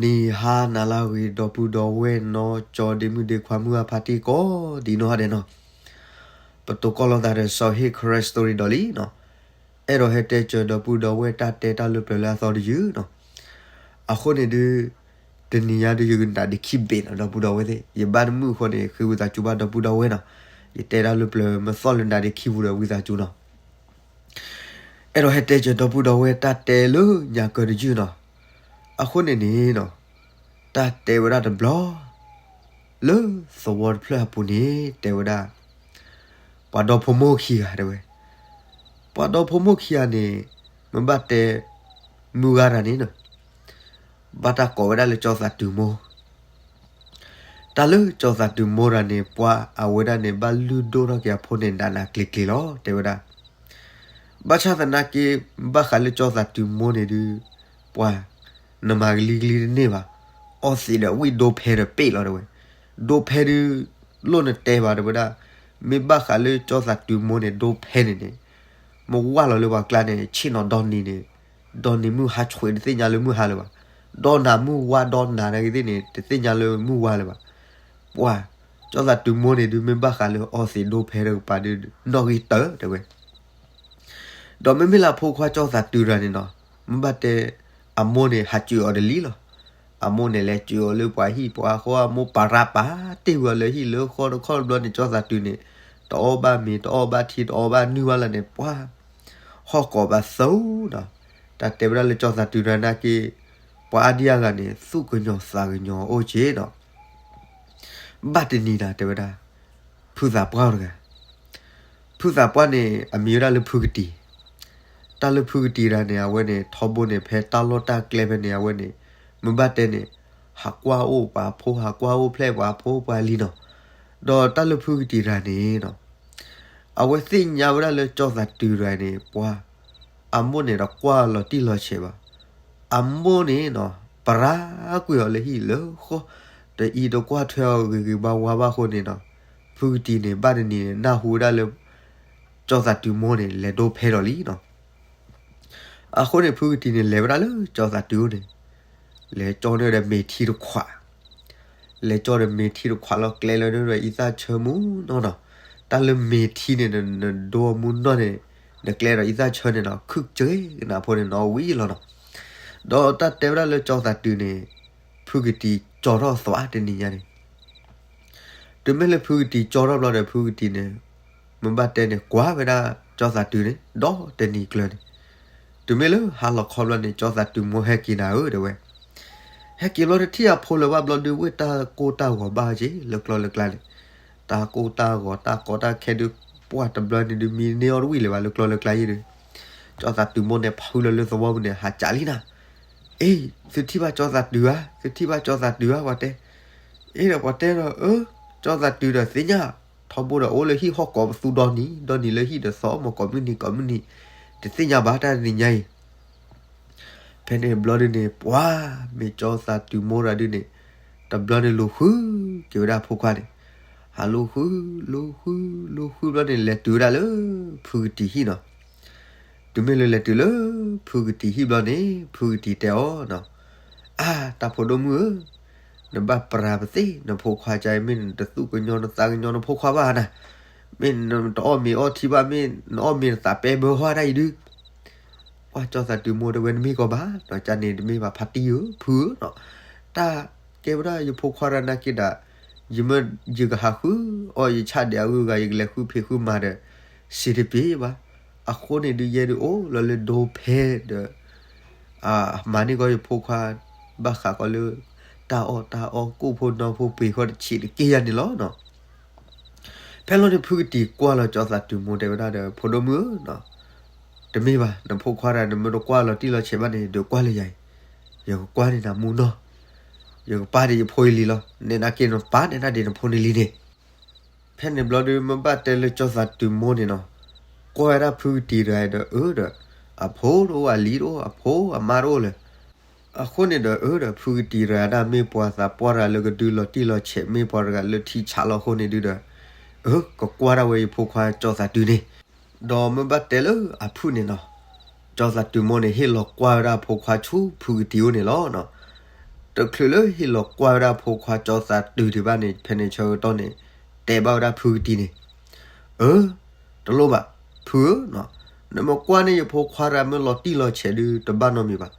နံၤဟါနၤလၢအဂ့ၤ ဒီပုၢ်ဒီဝဲၢ်နီၢ်ကၠီဒ့မုၣ်ဒ့ခွါ မုၢ်ဂၢ်ဖါတံၢ်ကိးဒံးနီၢ်ဂၤဒဲးနီၤ, ပတိၤကီၢ်လိာ်သးဒီး စီၤဟ့ၣ် ခရဲစတိရံ ဒီးလံနီၤ, အဲၣ်ဒိးဟဲတဲစၢၤဒီပုၢ်ဒီဝဲၢ်တၢ်တဲတၢ်လၢပျၢၤလၢအသီတယုၢ်နီၤ. အဃိန့ၣ်ဒုး တနံၤညါဒုး ယကနၣ်ဒံးခံဘ့ၣ်နီၤ ဒီပုၢ်ဒီဝဲၢ်သ့ၣ်, ယဘၣ်တမုာ်အဃိန့ၣ် ဃ့ဝံသးစူၤဘၣ်ဒီပုၢ်ဒီဝဲၢ်နီၤ. ယတဲတၢ်လၢပျၢၤ မ့ၢ်သီၣ်လၢနၤဒံးခံပူၤဒီး ဝံသးစူၤနီၤ. အဲၣ်ဒိးဟဲတဲစၢၤဒီပုၢ်ဒီဝဲၢ်တၢ်တဲလၢညါကၢတယုၢ်နီၤ. အဃိန့ၣ်န့ၣ်နီၤ, တၢ်တဲဝဲဒၣ်တဘျီ လၢသဝီတဖျၢၣ်အပူၤန့ၣ် တဲဝဲဒၣ် ပှၤဒီဖိမိၢ်ခံဂၤတဲဝဲ, ပှၤဒီဖိမိၢ်ခံဂၤန့ၣ် မ့ၢ်ဘၣ်တဲ မုၢ်ဂၤတဂၤန့ၣ်နီၤ, ဘၣ်တၢ်ကိးဝဲဒၣ်လၢကၠီသးတုၤမိၢ်. တၢ်လၢကၠီသးတုၤမိၢ်တဂၤန့ၣ် ပှၤအဝဲဒၣ်န့ၣ် ဘၣ်လုၢ်ဒိၣ်ထီၣ်က့ၤအဖိန့ၣ် နးနးကျံၤကျံၤလီၤ တဲဝဲဒၣ်. ဘၣ်ဆၣ်သနာ်က့ ဘၣ်ဃးလၢကၠီသးတုၤမိၢ်န့ၣ်ဒုး ပှၤ နမၤကလံၤကလံၤတန့ၢ်ဘၣ်, အီသံးဒီးဝံၣ်ဒိဖဲဒီးပ့ၢ်လီၤတဲဝဲ. ဒိဖဲဒုး လိၣ်နတဲဘၣ်တဲဝဲဒၣ်, မ့ၢ်ဘၣ်ဃးလၢကၠီသးတုၤမိၢ်န့ၣ် ဒိဖဲန့ၣ်န့ၣ် မ့ၢ်ဝၢ်လီၤလၢပှၤကျါန့ၣ် ဆ့ၣ်နီၤဒီနံၤန့ၣ်, ဒီနံၤမုၢ်ဟါဆွံးတသ့ၣ်ညါလၢမုၢ်ဟါလၢၤဘၣ်. ဒီနၤမုၢ်ဝါဒီနၤနာ်က့သ့ၣ်န့ၣ် တသ့ၣ်ညါလၢမုၢ်ဝါလၢၤဘၣ်. ပှၤ ကၠီသးတုၤမိၢ်န့ၣ်ဒုး မ့ၢ်ဘၣ်ဃးလၢအီသံးဒိဖဲတကပၤဒုး နီၣ်ဂံၢ်တၢၢ်တဲဝဲ. ဒီးမ့မ့ၢ်လၢအဖိခွါကၠီသးတုၤတဂၤန့ၣ်နီၤ, မ့ၢ်ဘၣ်တဲ အမိၢ်န့ၣ်ဟးစၢၤအီၤတလံလီၤ. အမိၢ်န့ၣ်လဲၤစၢၤအီၤလၢပှၤဟံၣ်ပှၤဃီ, အမိၢ်ပၤရၣ်ပာ်တ့ၢ်ဝဲလၢဟံၣ်လၢဃီတခီတဘျီန့ၣ် ကၠီသးတုၤန့ၣ် တအီၣ်ဘၣ်မ့ၤ တအီၣ်ဘၣ်ထံ တအီၣ်ဘၣ်နုၢ်ဘၣ်လၢၤန့ၣ် ပှၤ ဟီၣ်ကိးဘၣ်သၢဒီး တၢ်တဲဝဲဒၣ်လၢကၠီသးတုၤတဂၤနာ်က့ ပှၤအါဒံအါဂၤန့ၣ် သူၣ်ကညီၤသးကညီၤအိၣ်က့ဒီး ဘၣ်တနံၤဒီးတဲဝဲဒၣ် ဖုသးပှၢ်တဂၤ, ဖုသးပှၢ်န့ၣ် အမံၤဝဲဒၣ်လၢဖုကတံၤ. တၢ်လၢဖုကတံၤတဂၤန့ၣ် အဝဲန့ၣ် ထီဘိန့ၣ် ဖဲတၢ်လီၢ်တၢ်ကျဲဖဲန့ၣ် အဝဲန့ၣ် မ့ၢ်ဘၣ်တဲန့ၣ် ဟးကွၢ်အိၣ်ပှၤဖိ ဟးကွၢ်အိၣ်ဖျဲၣ်ပှၤဖိပှၤလံၤနီၤ. ဒီးတၢ်လၢဖုကတံၤတဂၤန့ၣ်နီၤ အဝဲသ့ၣ်ညါဝဲဒၣ်လၢကၠီသးတုၤတဂၤန့ၣ် ပှၤ အမိၢ်န့ၣ်တကွၢ်လီၤတံၢ်လီၤဆဲးဘၣ်. အမိၢ်န့ၣ်နီၤ ပရၢကွံာ်အီၤလၢဟံၣ်လၢဃီ, တအံၤတကွၢ်ထွဲအီၤဂ့ၤဂ့ၤဘၣ်ဝါဘၣ်အဃိန့ၣ်နီၤ, ဖုကတံၤန့ၣ် ဘၣ်တနံၤန့ၣ် နၢ်ဟူဝဲဒၣ်လၢ ကၠီသးတုၤမိၢ်န့ၣ် လဲၤဒိဖဲဒီးလံနီၤ. အဃိန့ၣ် ဖုကတံၤန့ၣ် လဲၤဝဲဒၣ်လၢကၠီသးတုၤအိၣ်န့ၣ် လဲၤကၠီန့ၢ်ဒီးမ့ၤထံတခွး, လဲၤကၠီဒီးမ့ၤထံတခွးလီၤ ကျဲလၢနဒီးအံသၣ်ဆၢမူနီၢ်နီၤ. တၢ်လၢမ့ၤထံန့ၣ် နဒိအမူနီၢ်န့ၣ် နကျဲဒီးအံသၣ်ဆၢန့ၣ်နီၤ ခုၣ်ကၠ့ကနၣ်ဖိန့ၣ်နီၤဝံၤလီၤနီၤ. ဒီးတၢ်တဲဝဲဒၣ်လၢကၠီသးတုၤန့ၣ် ဖုကတံၤကၠီထီၣ်သွးတနံၤညါန့ၣ် တုၤမ့ၢ်လၢဖုကတံၤကၠီထီၣ်ဘျီဒီး ဖုကတံၤန့ၣ် မ့ၢ်ဘၣ်တဲန့ၣ် ကွၢ်ဝဲဒၣ်ကၠီသးတုၤန့ၣ် ဒီတနံၤကျၢၤန့ၣ်, တုၤမ့ၢ်လၢဟါလီၤခီဘျီန့ၣ် ကၠီသးတုၤမိၢ်ဟဲက့ၤနၤဧၢတဲဝဲ, ဟဲက့ၤဘျီတထံၣ်အဖိလၢၤဘၣ်ဘျီဒုး ဝ့ၢ်တၢ်ကိၢ်တၢ်ဂီၤဘၣ်က့ၤလၢကျီလၢကျါန့ၣ်, တၢ်ကိၢ်တၢ်ဂီၤတၢ်ကီတၢ်ခဲဒုး ပှၢ်တဘျီန့ၣ်ဒုး မံန့ၢ်အီၣ်တဝံၣ်လၢၤဘၣ်လၢကျီလၢကျါယဲဒုး, ကၠီသးတုၤမိၢ်န့ၣ် ဖုလၢလၢသဝီပူၤန့ၣ် ဟးကးလံနၤ, အ့ သုထံၣ်ဘၣ်ကၠီသးတုၤဧါ, သုထံၣ်ဘၣ်ကၠီသးတုၤဧါ ပှၤတဲ, အ့ဒီးပှၤတဲဒီး အၢ ကၠီသးတုၤဒီးသ့ၣ်ညါ, ထီဘိဒီးအိၣ်လၢဟံၣ်ဟီၣ်ကိးပသူဒီနံၤ ဒီနံၤလၢဟံၣ်ဒီးသီ မ့ၢ်ကိးမုၢ်နံၤကိးမုၢ်နံၤ, တသ့ၣ်ညါဘၣ်တၢ်တနံၤညါအံၤ ဖဲန့ၣ်ဘျီဒုန့ၣ် ပှၤမ့ၢ်ကၠီသးတုၤမိၢ်တဂၤဒုန့ၣ် တဘျီန့ၣ်လူၤဃုက့ၤဝဲဒၣ်ဖိခွါန့ၣ်, ဟးလူၤဃု လူၤဃု လူၤဃုဘျီန့ၣ် လဲၤတုၤဝဲဒၣ်လၢ ဖုကတံၤဟံၣ်နီၤ, တုၤမ့ၢ်လၢလဲၤတုၤလၢ ဖုကတံၤဟံၣ်ဘျီန့ၣ် ဖုကတံၤတဲအီၤနီၤ, အါ တၢ်ဖိဒိၣ်မုၣ်ဧၢ, နဘၣ်ပြးပသ့ၣ် နဖိခွါကါအံၤ မ့ၢ်နတသူၣ်ကညီၤနသးကညီၤနဖိခွါဘၣ်နၤ, မ့ၢ်နတအီၣ်မ့ၤအီထံဘၣ် မ့ၢ်နအီၣ်မ့ၤနသးပဲဘၢဟီၣ်တၢ်အံၤဒုး ပှၤကၠီသးတုၤမိၢ်တဲဝဲ နမ့ၢ်ကီးဘၣ်နီၤ ကန့ၣ်တမ့ၢ်ဘၣ် ဖါတံၢ်ဧၢ ဖုဧၢနီၤ, တၢ်ကဲဝဲဒၣ်ယဖိခွါတဂၤနာ်က့ဒၣ်, ယမ့ၢ်ယကဟးဃုအီၣ်ယဆၣ်ဒဲးအဂုၤအဂၤ ယကလဲၤဃုဖံးဃုမၤဒီး စံးတပ့ၤဘၣ်, အဃိန့ၣ်ဒုး ယဲဒုးအိၣ်လီၤလၢဒိဖဲဒီး မၤန့ၢ်ကီးယဖိခွါ ဘၣ်ဃးကီးလၢ တၢ်အီၣ်တၢ်အီ ကိၣ်ဖိနီဖိပှ့ၤဃီတဆံးတက့ၢ်ယၤန့ၣ်လီၤနီၤ. ဖဲလီၤန့ၣ် ဖုကတံၤကွၢ်လီၤကၠီသးတုၤမိၢ်တဲဝဲဒၣ်ဒီး ဖိဒိၣ်မုၣ်ဧၢနီၤ, တမ့ၢ်ဘၣ် နဖိခွါတဂၤ နမ့ၢ်တကွၢ်လီၤတံၢ်လီၤဆဲးဘၣ်န့ၣ် ဒုးကွၢ်လၢယၤအံၤ, ယကကွၢ်န့ၢ်နၤမူနီၤ, ယကပာ်ဒံးယဖိအံၤလံလီၤ, နဲဒၣ်က့ၤနပာ်နဲဒၣ်ဒံးနဖိန့ၣ်လံန့ၣ် ဖဲန့ၣ်ဘျီဒုး မ့ၢ်ဘၣ်တဲလၢကၠီသးတုၤမိၢ်န့ၣ်နီၤ, ကွၢ်ဝဲဒၣ်ဖုကတံၤတဂၤဒီးအၢဒီး အဖိတအိၣ် အလံၤတအိၣ် အဖိအမါတအိၣ်လၢၤ, အဃိန့ၣ်ဒီးအၢဒီး ဖုကတံၤတဂၤဒၣ်မ့ၢ်ပှၤသးပှၢ်တဂၤလၢကဒုးလီၤတံၢ်လီၤဆဲး မ့ၢ်ပှၤတဂၤလၢထံဆးလီၤအဃိန့ၣ်ဒုးဒီး အၢ ကကွၢ်ဒၣ်ဝဲယဖိခွါကၠီသးတုၤန့ၣ်, ဒီးမ့ၢ်ဘၣ်တဲလၢအဖုၣ်န့ၣ်နီၤ, ကၠီသးတုၤမိၢ်န့ၣ် ဟ့ၣ်လီၤကွၢ်ဝဲဒၣ်အဖိခွါဆူဖုကတံၤအိၣ်န့ၣ်လီၤနီၤ. တချုးလၢဟ့ၣ်လီၤကွၢ်ဝဲဒၣ်ဖိခွါကၠီသးတုၤဒံးဘၣ်န့ၣ် ဖဲန့ၣ်ဆၢကတီၢ်န့ၣ် တဲဘၣ်ဝဲဒၣ်ဖုကတံၤန့ၣ်, အၢ, တလိၣ်ဘၣ်, ဖုဧၢ, နမ့ၢ်ကွၢ်န့ၢ်ယဖိခွါတဂၤမ့ၢ်လီၤတံၢ်လီၤဆဲးဒုး တဘၣ်နီတမံၤဘၣ်.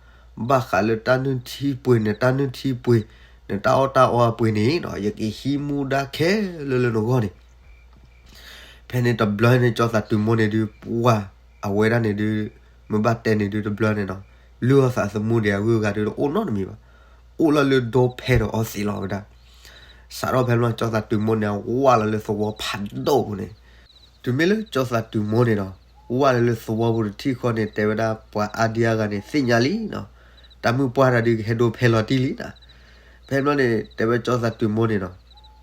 ဘၣ်ဃးလၢတၢ်နုၢ်ထံပှ့ၤ နတၢ်နုၢ်ထံပှ့ၤ နတၢ်အီၣ်တၢ်အီအပှ့ၤန့ၣ်ဒီး ယကဟံးမူဒါခဲလၢာ်လၢနဂီၢ်န့ၣ် ဖဲန့ၣ်တဘျီန့ၣ် ကၠီသးတုၤမိၢ်န့ၣ်ဒုး ပှၢ်အဝဲဒၣ်န့ၣ်ဒုး မ့ၢ်ဘၣ်တဲန့ၣ်ဒုးတဘျီန့ၣ်နီၤ, လုၢ်အီၣ်သးသမူဒံးအဂုၤအဂၤဒုးတအိၣ်နီတမံၤဘၣ်. အိၣ်လီၤလၢဒိဖဲဒီးအီသံးလီၤဝဲဒၣ်. စးထီၣ်ဖဲန့ၣ် ကၠီသးတုၤမိၢ်န့ၣ် ဝၢ်လီၤလၢသဝီဖးဒိၣ်ပူၤန့ၣ်, တုၤမ့ၢ်လၢကၠီသးတုၤမိၢ်န့ၣ်ဒီး ဝၢ်လီၤလၢသဝီပူၤတထံၣ်ဃီန့ၣ် တဲဝဲဒၣ်ပှၤအါဒံအါဂၤန့ၣ် သ့ၣ်ညါလံနီၤ, တၢ်မုၣ်ပှၢ်တၢ်ဒုးကဟဲဒိဖဲလီၤတံၢ်လံနီၤ. ဖဲန့ၣ်န့ၣ် တဲဝဲကၠီသးတုၤမိၢ်န့ၣ်ဒီး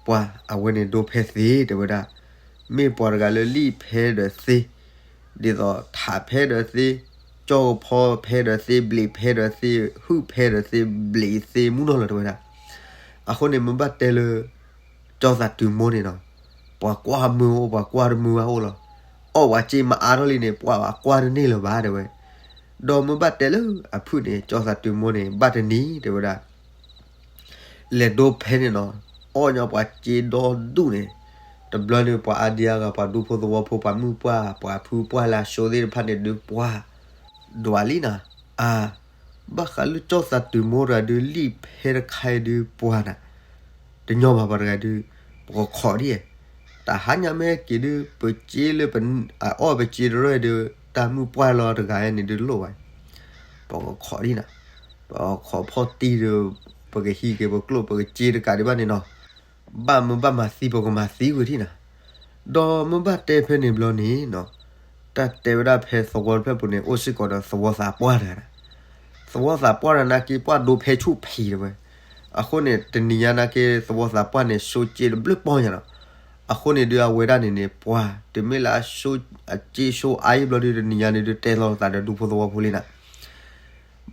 ပှၢ်အဝဲန့ၣ်ဒိဖဲသ့တဲဝဲဒၣ်, မ့ၢ်ပှၤတဂၤလၢလံၣ်ဖဲဒီးသ့, ဒ်သိးထးဖဲဒီးသ့, ကၠီကဖီဖဲဒီးသ့, ဘျံးဖဲဒီးသ့, ဟုၣ်ဖဲဒီးသ့, ဘျံးသ့မူနီၤလီၤတဲဝဲဒၣ်. အဃိန့ၣ် မ့ၢ်ဘၣ်တဲလၢ ကၠီသးတုၤမိၢ်န့ၣ်ဒီး ပှၤကွၢ်မုာ်အိၣ် ပှၤကွၢ်တမုာ်ဘၣ်အိၣ်လီၤ. အီၣ်ပှၤစ့မၤအါထီၣ်လံန့ၣ် ပှၤကွၢ်တန့ၢ်လၢၤဘၣ်တဲဝဲ. ဒီးမ့ၢ်ဘၣ်တဲလၢအဖုၣ်န့ၣ် ကၠီသးတုၤမိၢ်န့ၣ် ဘၣ်တနံၤတဲဝဲဒၣ် လဲၤဒိဖဲန့ၣ်နီၤ, အီၣ်ညီပှၤစ့ဒီဒူၣ်န့ၣ်, တဘျီန့ၣ် ပှၤအါဒံအါဂၤ ပှၤဒူဖိသဝီဖိ ပှၤမုၣ်ပှၢ် ပှၤဖုပှၢ်လၢအဆိသ့ၣ်တဖၣ်န့ၣ်ဒုးပှၢ် ဒွးလံနီၤ, အါ, ဘၣ်ဃးလၢကၠီသးတုၤမိၢ်တဂၤဒုး လံၣ်ဖဲတခါအံၤဒုးပှၢ်နၤ, တညီဘၣ်ပှၤတဂၤဒုး, ပကခိးဒ်, တၢ်ဟါညါမ့ၢ်ဟဲက့ၤဒုး ပစ့လၢ အအီၣ်ပစ့တရၢၢ်ဒုး တၢ်မုၣ်ပှၢ်လီၤတဂၤန့ၣ်ဒုးလိၣ်ဘၣ်, ပကခိးဒ်နၤ, ပခိးဖီၣ်တံၢ်ဒီး ပကဟံးက့ၤပကျိၣ် ပကစ့တကးဒံးဘၣ်န့ၣ်နီၤ, ဘၣ်မုာ်ဘၣ်မၤသံပကမၤသံဝံၤဒ်နၤ. ဒီးမ့ၢ်ဘၣ်တဲဖဲန့ၣ်ဘျီန့ၣ်နီၤ, တၢ်တဲဝဲဒၣ်ဖဲသဝီတဖျၢၣ်ပူၤန့ၣ် အိၣ်စ့ၢ်ကီးဒီးသဝီသးပှၢ်တဂၤ, သဝီသးပှၢ်တဂၤနာ်က့ ပှၢ်ဒိဖဲဆူၣ်ဖံးတဲဝဲ. အဃိန့ၣ် တနံၤညါနာ်က့ သဝီသးပှၢ်န့ၣ် ဆိစ့တဘျုးပီၢ်ညါလီၤ. အဃိန့ၣ်ဒုးအဝဲဒၣ်န့ၣ်န့ၣ် ပှၢ် တုၤမ့ၢ်လၢအဆိ အစ့ဆိအါအံၤဘျီဒုး တနံၤညါန့ၣ်ဒုး တဲလီၤသးဒီးဒူဖိသဝီဖိလံနၤ.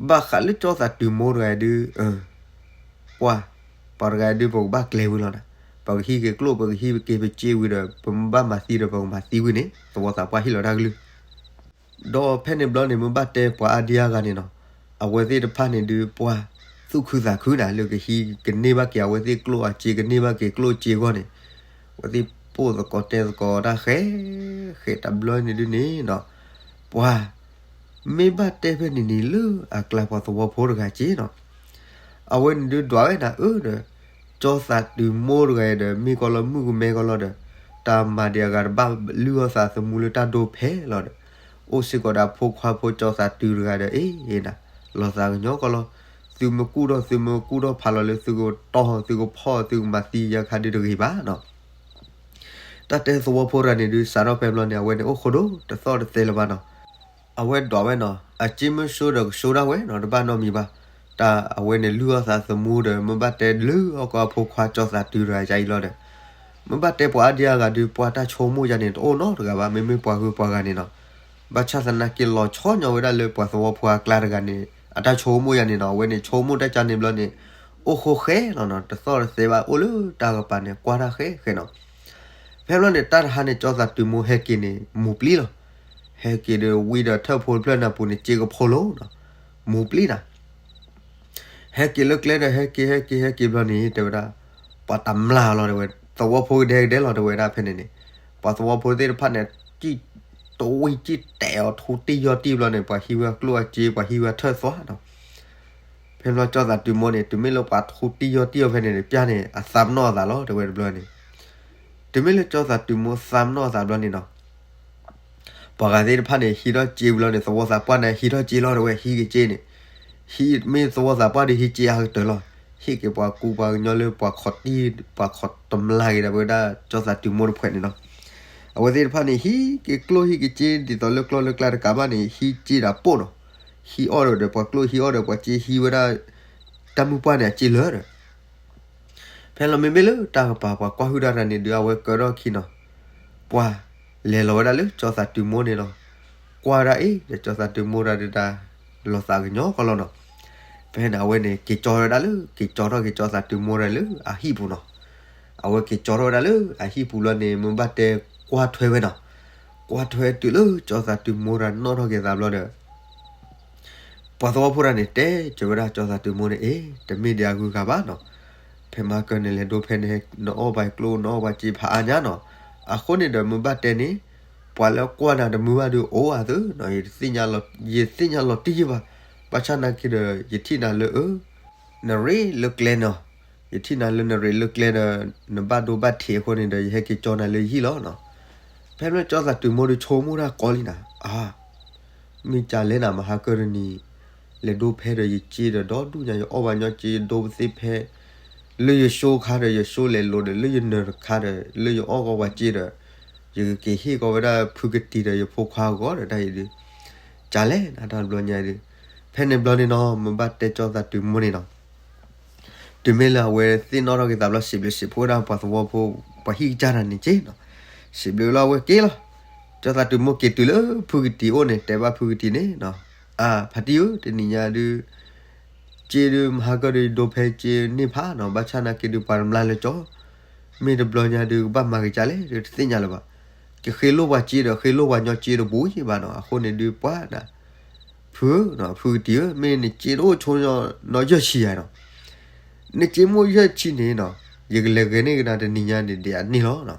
ဘၣ်ဃးလၢကၠီသးတုၤမိၢ်တဂၤဒုး ပှၢ် ပှၤတဂၤဒုး ပကဘၣ်ကျဲၤဝံၤလီၤနၤ, ပကဟံးက့ၤကျိၣ် ပကဟံးက့ၤပစ့ဝံၤဒီး ပမ့ၢ်ဘၣ်မၤသံဒီး ပကမၤသံဝံၤန့ၣ် သဝီသးပှၢ်ဟ့ၣ်လီၤတၢ်ကလုၢ် ဒီးဖဲန့ၣ်ဘျီန့ၣ် မ့ၢ်ဘၣ်တဲပှၤအါဒံအါဂၤန့ၣ်နီၤ, အဝဲသ့ၣ်တဖၣ်န့ၣ်ဒုးပှၢ် သူၣ်ခုသးခုနၤ လၢကဟံးကန့ၢ်ဘၣ်က့ၤ အဝဲသ့ၣ်ကျိၣ်အစ့ ကန့ၢ်ဘၣ်က့ၤကျိၣ်စ့အဂီၢ်န့ၣ်, အဝဲသ့ၣ်ပိၢ်သကိးတဲသကိးတၢ်ဃဲ ဃဲတဘျီန့ၣ်ဒုးန့ၣ်နီၤ, ပှၢ် မ့ၢ်ဘၣ်တဲဖဲန့ၣ်န့ၣ် လၢအကျါပှၤသဝီဖိတဂၤက့နီၤ အဝဲန့ၣ်ဒုးဒွးဝဲဒၣ်အၢဒီး, ကၠီသးတုၤမိၢ်တဂၤအံၤဒီး မ့ၢ်ကီလီၤမုၣ်ကမဲကီလီၤဒီး, တၢ်မၤဒံးအဂၤတဘၣ်လုၢ်အီၣ်သးသမူလၢတၢ်ဒိဖဲလီၤဒီး, အိၣ်စ့ၢ်ကီးဒီးဖိခွါဖိကၠီသးတုၤတဂၤဒီး အ့ၣ်နၤ, လီၤသးကညီကီလီၤ, သုမ့ၢ်ကူၣ်ထီၣ်သုမ့ၢ်ကူၣ်ထီၣ်ဖးလီၤလၢသုကတီၢ်သုကဖီၣ်သုကမၤသံယါခါဒုးတဂ့ၤဘၣ်နီၤ တၢ်တဲသဝီဖိတဂၤန့ၣ်ဒုး စးထီၣ်ဖဲဘျီန့ၣ် အဝဲန့ၣ်အိၣ်ဃိဒိၣ်တသီၣ်တသဲလၢၤဘၣ်နီၤ, အဝဲဒွးဝဲနီၤ အစ့မ့ၢ်ဆိဒီးကဆိဒၣ်ဝဲနီၤ တဘၣ်နီတမံၤဘၣ်, တၢ်အဝဲန့ၣ်လုၢ်အီၣ်သးသမူဒီး မ့ၢ်ဘၣ်တဲလုၢ်အီၣ်ကီအဖိခွါကၠီသးတုၤတဂၤအံၤလီၤဒီး, မ့ၢ်ဘၣ်တဲပှၤအါဒံအါဂၤဒုး ပှၤတၢ်ဆိကမိၣ်ယါန့ၣ် တအိၣ်နီတဂၤဘၣ် မ့မ့ၢ်ပှၤဂုၤပှၤဂၤန့ၣ်နီၤ, ဘၣ်ဆၣ်သနာ်က့လီၤဆီညီဝဲဒၣ်လၢပှၤသဝီဖိအကျါတဂၤန့ၣ် အတၢ်ဆိကမိၣ်ယါန့ၣ်နီၤ အဝဲန့ၣ်ဆိကမိၣ်တၢ်ကါန့ၣ်ဘျီန့ၣ်, အိၣ်ဃိဃဲလီၤနီၤ တသီၣ်တသဲဘၣ် အိၣ်လၢတၢ်ကပၤန့ၣ် ကွၢ်တၢ်ဃဲဃဲနီၤ ဖဲဘျီန့ၣ် တၢ်တဟါန့ၣ် ကၠီသးတုၤမိၢ်ဟဲက့ၤန့ၣ် မူၤပျံၤလီၤ, ဟဲက့ၤဒီးဝံဒီးထၢၣ်ဖိတဖျၢၣ်န့ၣ်အပူၤန့ၣ် စ့ကဖိလိၤနီၤ, မူၤပျံၤနၤ ဟဲက့ၤလၢကျဲဒီး ဟဲက့ၤ ဟဲက့ၤ ဟဲက့ၤဘျီန့ၣ် တဲဝဲဒၣ်, ပှၤတမျၢ်လီၤတဲဝဲ, သဝီဖိကဒဲကဒဲလီၤ တဲဝဲဒၣ်ဖဲန့ၣ်န့ၣ်, ပှၤသဝီဖိသ့ၣ်တဖၣ်န့ၣ် စံၣ်တဝံၣ်စံၣ်တဲာ်အီၤထူတံၢ်ယီၢ်တံၢ်ဘျီန့ၣ် ပှၤဟံးဝဲကျိၣ်အစ့ ပှၤဟံးဝဲထၢၣ်သွါနီၤ ဖဲဘျီကၠီသးတုၤမိၢ်န့ၣ် တုၤမ့ၢ်လၢပှၤထူတံၢ်ယီၢ်တံၢ်အီၤဖဲန့ၣ်န့ၣ် ပျၢ်န့ၣ် အသးပနီၣ်အသးလီၤ တဲဝဲတဘျီန့ၣ်, တုၤမ့ၢ်လၢကၠီသးတုၤမိၢ်သးပနီၣ်အသးဘျီန့ၣ်နီၤ ပှၤဂၤသ့ၣ်တဖၣ်န့ၣ် ဟံးထီၣ်စ့ဝံၤလီၤန့ၣ် သဝီသးပှၢ်န့ၣ် ဟံးထီၣ်စ့လီၤတဲဝဲ ဟံးက့ၤစ့န့ၣ်, ဟံးမ့ၢ်သဝီသးပှၢ်ဒီးဟံးစ့အါကတၢၢ်လီၤ, ဟံးက့ၤပှၤကူပှၤကညီလၢပှၤခိးတံၢ် ပှၤခိးတမျၢ်က့ၤဒၣ်ဝဲဒၣ် ကၠီသးတုၤမိၢ်တဖှဲးန့ၣ်နီၤ, အဝဲသ့ၣ်တဖၣ်န့ၣ် ဟံးက့ၤကျိၣ်ဟံးက့ၤစ့ ဒ်သိးလၢကျီၢ်လၢကျါတကးဘၣ်န့ၣ် ဟံးစ့ဒၣ်ပိၢ်နီၤ, ဟံးအီၣ်ဒီးပှၤကျိၣ်ဟံးအီၣ်ဒီးပှၤစ့ဟံးဝဲဒၣ် တၢ်မုၢ်ပှၢ်န့ၣ် အစ့လၢာ်ဒီး ဖဲလီၤမ့မ့ၢ်လၢတၢ်ကပၤပှၤကွၢ်ဟုၣ်တၢ်တဂၤန့ၣ်ဒုး အဝဲကၢထီၣ်ခံနီၤ, ပှၤလဲၤလီၤဝဲဒၣ်လၢကၠီသးတုၤမိၢ်န့ၣ်လီၤ, ကွၢ်ဒၣ်အ့ၣ်ဒီးကၠီသးတုၤမိၢ်တၢ်ဒုးတၢ် လီၤသးကညီကီလီၤနီၤ, ဖဲန့ၣ် အဝဲန့ၣ် က့ၤကၠီထီၣ်ဝဲဒၣ်လၢ က့ၤကၠီထီၣ်က့ၤကၠီသးတုၤမိၢ်တၢ်လၢအဟံၣ်ပူၤနီၤ, အဝဲက့ၤကၠီထီၣ်ဝဲဒၣ်လၢအဟံၣ်ပူၤလီၤန့ၣ် မ့ၢ်ဘၣ်တဲကွၢ်ထွဲဝဲနီၤ, ကွၢ်ထွဲတုၤလၢကၠီသးတုၤမိၢ်တၢ်နီၣ်ထီၣ်က့ၤသးဘျီဒီး ပှၤသဝီဖိတဂၤန့ၣ် တဲစၢၤဝဲဒၣ်ကၠီသးတုၤမိၢ်န့ၣ် အ့ တမ့ၢ်ဒံးအဂုၤအဂၤဘၣ်နီၤ. ဖဲမဟါကၢန့ၣ် လဲၤဒိဖဲန့ၣ် နအီၣ်ဘၣ်ကျိၣ် နအီၣ်ဘၣ်စ့ဖးအါညါနီၤ. အဃိန့ၣ်ဒီး မ့ၢ်ဘၣ်တဲန့ၣ် ပှၤလၢကွၢ်နၤတမုာ်ဘၣ်ဒီး အိၣ်အသၢနီၤ, ယတသ့ၣ်ညါလီၤ, ယသ့ၣ်ညါလီၤတံၢ်ယဘၣ်. ဘၣ်ဆၣ်နာ်က့ဒီး ယထံၣ်နၤလၢအ နရ့လၢကျဲနီၤ. ယထံၣ်နၤလၢနရ့လၢကျဲဒီး နဘၣ်ဒိဘၣ်ထံးအဃိန့ၣ်ဒီး ယဟဲက့ၤကၠီနၤလၢယဟံၣ်လီၤနီၤ. ဖဲမ့ၢ်ကၠီသးတုၤမိၢ်ဒီး ဆိကမိၣ်တၢ်ကီလံနၤ, အါ မ့ၢ်ကလဲၣ်နၤ မဟါကၢတနံၤ လဲၤဒိဖဲဒီးယစ့ဒီး ဒီဒူၣ်ညါ ယအီၣ်ဘၣ်ညီစ့ ယဒိပသ့ဖဲ လၢယစိခါဒီး ယစိလဲၤလိၤဒီး လၢယနၢၤတခါဒီး လၢယအီၣ်ကီပှၤစ့ဒီး ယကက့ၤဟ့ၣ်ကီးဝဲဒၣ်ဖုကတံၤဒီး ယဖိခွါအဂီၢ်ဒီး တၢ်အံၤဒုး ကလဲၣ်နၤ တၢ်တဘျီညါဒုး. ဖဲန့ၣ်ဘျီန့ၣ်နီၤ မ့ၢ်ဘၣ်တဲကၠီသးတုၤမိၢ်န့ၣ်နီၤ တုၤမ့ၢ်လၢအဝဲသ့ၣ်နီၣ်ထီၣ်က့ၤသးဘျီ စံးဘျုးစံးဖှိၣ်ဝဲဒၣ်ပှၤသဝီဖိ ပှၤဟံၣ်ကစၢ်တဂၤန့ၣ်က့နီၤ. စံးဘျုးလီၤအဝဲက့ၤလီၤ. ကၠီသးတုၤမိၢ်က့ၤတုၤလၢဖုကတံၤအိၣ်န့ၣ် တဲဘၣ်ဖုကတံၤန့ၣ်နီၤ, အါ ဖါတံၢ်ဧၢ တနံၤညါဒုး စ့ဒုး မဟါကၢဒုး ယဒိဖဲစ့န့ၢ်ဖးနီၤ, ဘၣ်ဆၣ်နာ်က့ဒုး ပှၤတမျါလၢကၠီ မ့ၢ်တဘျီညါဒုး ကဘၣ်မၤက့ၤကလဲၣ်ဒုး တသ့ၣ်ညါလၢၤဘၣ်. ကဃ့လိၢ်ပှၤစ့ဒီး ဃ့လိၢ်ပှၤညီစ့တဘူးယံၤဘၣ်နီၤ. အဃိန့ၣ်ဒုး ပှၤနၤ ဖုဧၢနီၤ ဖုကတံၤဧၢ မ့ၢ်နစ့တအိၣ်ဆိနီၤ ယဲၢ်ဆံယၤနီၤ. နစ့မိၢ်ယဲၢ်ဆံန့ၣ်နီၤ ယကလဲၤဂဲၤန့ၢ်ကဒါတနံၤညါန့ၣ် ဒ်အန့ၢ်လီၤနီၤ.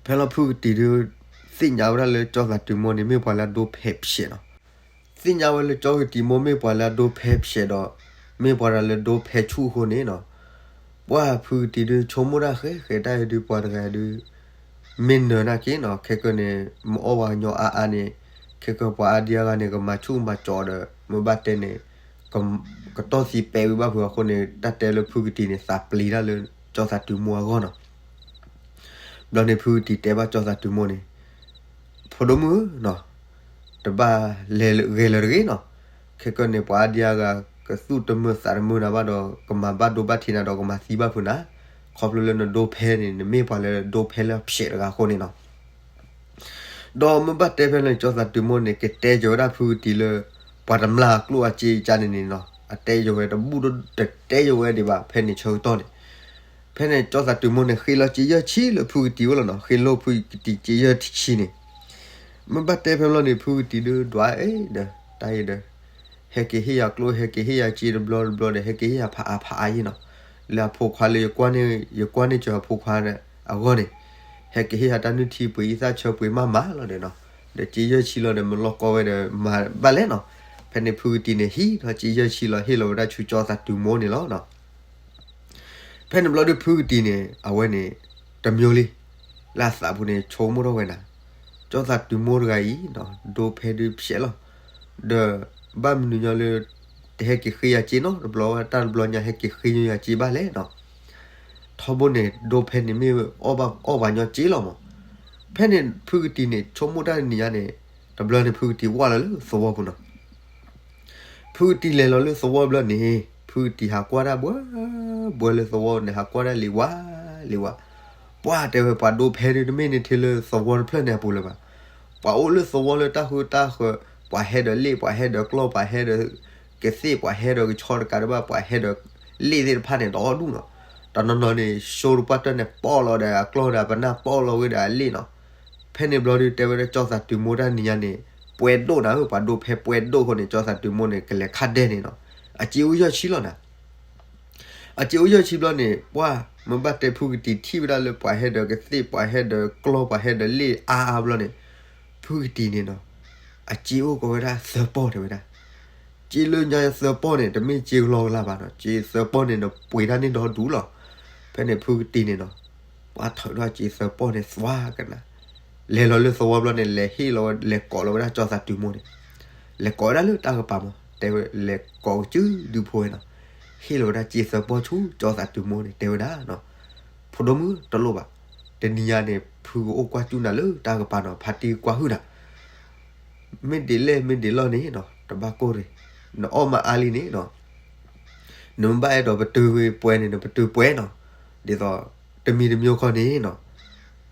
ဖဲလီၤဖုကတံၤဒုး သ့ၣ်ညါဝဲဒၣ်လၢကၠီသးတုၤမိၢ်န့ၣ် မ့ၢ်ပှၤလၢအဒိဖဲဖျဲးနီၤ. သ့ၣ်ညါဝဲလၢကၠီကတံၤမိၢ်မ့ၢ်ပှၤလၢအဒိဖဲဖျဲးဒီး မ့ၢ်ပှၤတဂၤလၢဒိဖဲဆူၣ်အဃိန့ၣ်နီၤ, ပှၤဖုကတံၤဒုး ဆိကမိၣ်တၢ်ဃဲဃဲ တၢ်အံၤဒုး ပှၤတဂၤဒုး မ့ၢ်နၢၤနာ်က့နီၤ ခဲကၢန့ၣ် မ့ၢ်အီၣ်ဝဲညီအါအါန့ၣ် ခဲကၢပှၤအါဒံအါဂၤန့ၣ် ကမၤဆူၣ်မၤစီးဒီး မ့ၢ်ဘၣ်တဲန့ၣ် ကတီၢ်သံပဲဝံၤဘၣ်ဖုးအဃိန့ၣ် တၢ်တဲလၢဖုကတံၤန့ၣ် သးပျံၤတၢ်လၢကၠီသးတုၤမိၢ်အဂီၢ်နီၤ. ဘျီန့ၣ်ဖုကတံၤတဲဘၣ်ကၠီသးတုၤမိၢ်န့ၣ် ဖိဒိၣ်မုၣ်ဧၢနီၤ, တဘၣ်လဲၤဂဲၤလၢၤတဂ့ၤနီၤ. ခဲကၢန့ၣ် ပှၤအါဒံအါဂၤ ကသူၣ်တမုာ်သးတမုာ်နၤဘၣ်ဒီး ကမၤဘၣ်ဒိဘၣ်ထံးနၤဒီး ကမၤသံဘၣ်ဖုးနၤ, ခီဖျိလၢနဒိဖဲန့ၣ် နမ့ၢ်ပှၤလၢဒိဖဲလၢဖျဲးတဂၤအဃိန့ၣ်နီၤ. ဒီးမ့ၢ်ဘၣ်တဲဖဲန့ၣ် ကၠီသးတုၤမိၢ်န့ၣ် ကတဲယဝဲဒၣ်ဖုကတံၤလၢ ပှၤတမျၢ်အကျိၣ်အစ့ကန့ၣ်န့ၣ်နီၤ, အတဲယဝဲတဘူၣ်တတဲယဝဲဒံးဘၣ် ဖဲန့ၣ်ဆၢကတီၢ်န့ၣ် ဖဲန့ၣ် ကၠီသးတုၤမိၢ်န့ၣ် ဃ့လီၤစ့ယဲၢ်ဆံလၢဖုကတံၤအိၣ်လီၤနီၤ, ဃ့လိၢ်ဖုကတံၤစ့ယဲၢ်ဆံန့ၣ်. မ့ၢ်ဘၣ်တဲဖဲလီၤန့ၣ် ဖုကတံၤဒုးဒွးအဲၣ်ဒီး တၢ်အံၤဒီး ဟဲက့ၤဟ့ၣ်ယၤကျိၣ် ဟဲက့ၤဟ့ၣ်ယၤစ့တဘျီတဘျီဒီး ဟဲက့ၤဟ့ၣ်ယၤဖးအါဖးအါယံၤနီၤ, လၢအဖိခွါလၢယကွၢ်န့ၢ် ယကွၢ်န့ၢ်စၢၤအဖိခွါအဂီၢ်န့ၣ်, ဟဲက့ၤဟ့ၣ်ယၤတၢ်နုၢ်ထံပှ့ၤအံသၣ်ဆၢပှ့ၤမးမးလီၤဒီးနီၤ, ဒီးစ့ယဲၢ်ဆံလီၤဒီး မ့ၢ်လီၢ်ကီဝဲဒီးမၤဘၣ်လဲၣ်နီၤ. ဖဲန့ၣ်ဖုကတံၤန့ၣ် ဟံးထီၣ်စ့ယဲၢ်ဆံလီၤ ဟ့ၣ်လီၤဝဲဒၣ်ဆူကၠီသးတုၤမိၢ်န့ၣ်လီၤနီၤ. ဖဲန့ၣ်ဘျီဒုးဖုကတံၤန့ၣ် အဝဲန့ၣ် တမျိၤလံ လၢအသးပူၤန့ၣ် ဆိကမိၣ်ထီၣ်ဝဲဒၣ် ကၠီသးတုၤမိၢ်တဂၤအံၤ ဒိဖဲဒုးဖျဲးလီၤ, ဒီးဘၣ်မနုၤညီလၢ တဟဲက့ၤဃ့ယၤစ့နီတဘျီဝဲ တၢ်တဘျီညါဟဲက့ၤဃ့ယၤစ့ဘၣ်လဲၣ်နီၤ. ထီဘိန့ၣ် ဒိဖဲန့ၣ်မ့ၢ်အီၣ်ဘၣ်အီၣ်ပှၤညီစ့လီၤမး. ဖဲန့ၣ်ဖုကတံၤန့ၣ် ဆိကမိၣ်တၢ်တနံၤညါန့ၣ် တဘျီန့ၣ်ဖုကတံၤဝၢ်လီၤလၢသဝီပူၤနီၤ. ဖုကတံၤလဲၤလီၤလၢသဝီဘျီန့ၣ် ဖုကတံၤဟးကွၢ်တၢ်ဘှဲ ဘှဲလၢသဝီန့ၣ် ဟးကွၢ်တၢ်လံၤဝါလံၤဝါ, ပှၤတဲဝဲပှၤဒိဖဲဒုး တမ့ၢ်န့ၢ်ထဲလၢသဝီတဖျၢၣ်န့ၣ်အပူၤလၢၤဘၣ်. ပှၤအိၣ်လၢသဝီလၢတၢ်ဃုတၢ်ဃၢၤ, ပှၤဟဲဒီးလ့ၣ် ပှၤဟဲဒီးကျီၢ် ပှၤဟဲဒီးကသ့ၣ် ပှၤဟဲဒီးကဆီတကးတဘၣ် ပှၤဟဲဒီးလ့ၣ်သ့ၣ်တဖၣ်န့ၣ် ဒီဒူၣ်နီၤ. တနီၤနီၤန့ၣ် စိတပှၢ်တၢၢ်န့ၣ် ပီၣ်လီၤဒီးအကျီၢ်ဒီး ပနၢ်ပီၣ်လီၤဝဲဒီးအလ့ၣ်နီၤ. ဖဲန့ၣ်ဘျီဒုး တဲဝဲဒၣ်ကၠီသးတုၤမိၢ်တၢ်နံၤညါန့ၣ် ပှဲၤဒိၣ်နၤဧၢ, ပှၤဒိဖဲပှဲၤဒိၣ်အဃိန့ၣ် ကၠီသးတုၤမိၢ်န့ၣ် ကလဲၤခါဒဲန့ၣ်နီၤ. အစ့အိၣ်ယဲၢ်ဆံလီၤနၤ. အစ့အိၣ်ယဲၢ်ဆံဘျီန့ၣ် ပှၤမ့ၢ်ဘၣ်တဲဖုကတံၤထံၣ်ဝဲဒၣ်လၢပှၤဟဲဒီးကသ့ၣ် ပှၤဟဲဒီးကျီၢ် ပှၤဟဲဒီးလ့ၣ်အါအါဘျီန့ၣ် ဖုကတံၤန့ၣ်နီၤ အစ့အိၣ်ကီးဝဲဒၣ်သၢပီၢ်တဲဝဲဒၣ်. စ့လၢညါသၢပီၢ်န့ၣ် တမ့ၢ်စ့ကလီကလီဘၣ်နီၤ, စ့သၢပီၢ်န့ၣ်ဒီးပှ့ၤတၢ်န့ၢ်ဒီဒူၣ်လီၤ. ဖဲန့ၣ်ဖုကတံၤန့ၣ်နီၤ ပှၤထၢထီၣ်စ့သၢပီၢ်န့ၣ်သွါကနၤ, လဲၤလီၤလၢသဝီဘျီန့ၣ် လဲၤဟ့ၣ်လီၤဝဲ လဲၤကိးလီၤဝဲဒၣ်ကၠီသးတုၤမိၢ်န့ၣ်, လဲၤကိးဝဲဒၣ်လၢတၢ်ကပၤမး တဲဝဲ လဲၤကိးကစုဒုဖိဝဲနီၤ, ဟ့ၣ်လီၤဝဲဒၣ်စ့သၢပီၢ်ဆူကၠီသးတုၤမိၢ်န့ၣ် တဲဝဲဒၣ်နီၤ, ဖိဒိၣ်မုၣ်တလိၣ်ဘၣ်, တနံၤညါန့ၣ် ဖုကအိၣ်ကွၢ်စူၣ်နၤလၢတၢ်ကပၤနီၤ, ဖါတံၢ်ကွၢ်ဟုၣ်နၤ မ့ၢ်ဒ်လဲၣ်မ့ၢ်ဒ်လဲၣ်န့ၣ်နီၤ တဘၣ်ကိၢ်ရ့ၣ်, နအီၣ်မးအါလံန့ၣ်နီၤ, နမ့ၢ်ဘၣ်အဲၣ်ဒိးပတုာ်ပှဲၤန့ၣ် နပတုာ်ပှဲၤနီၤ, ဒ်သိး တမံၤတမံၤခီန့ၣ်နီၤ,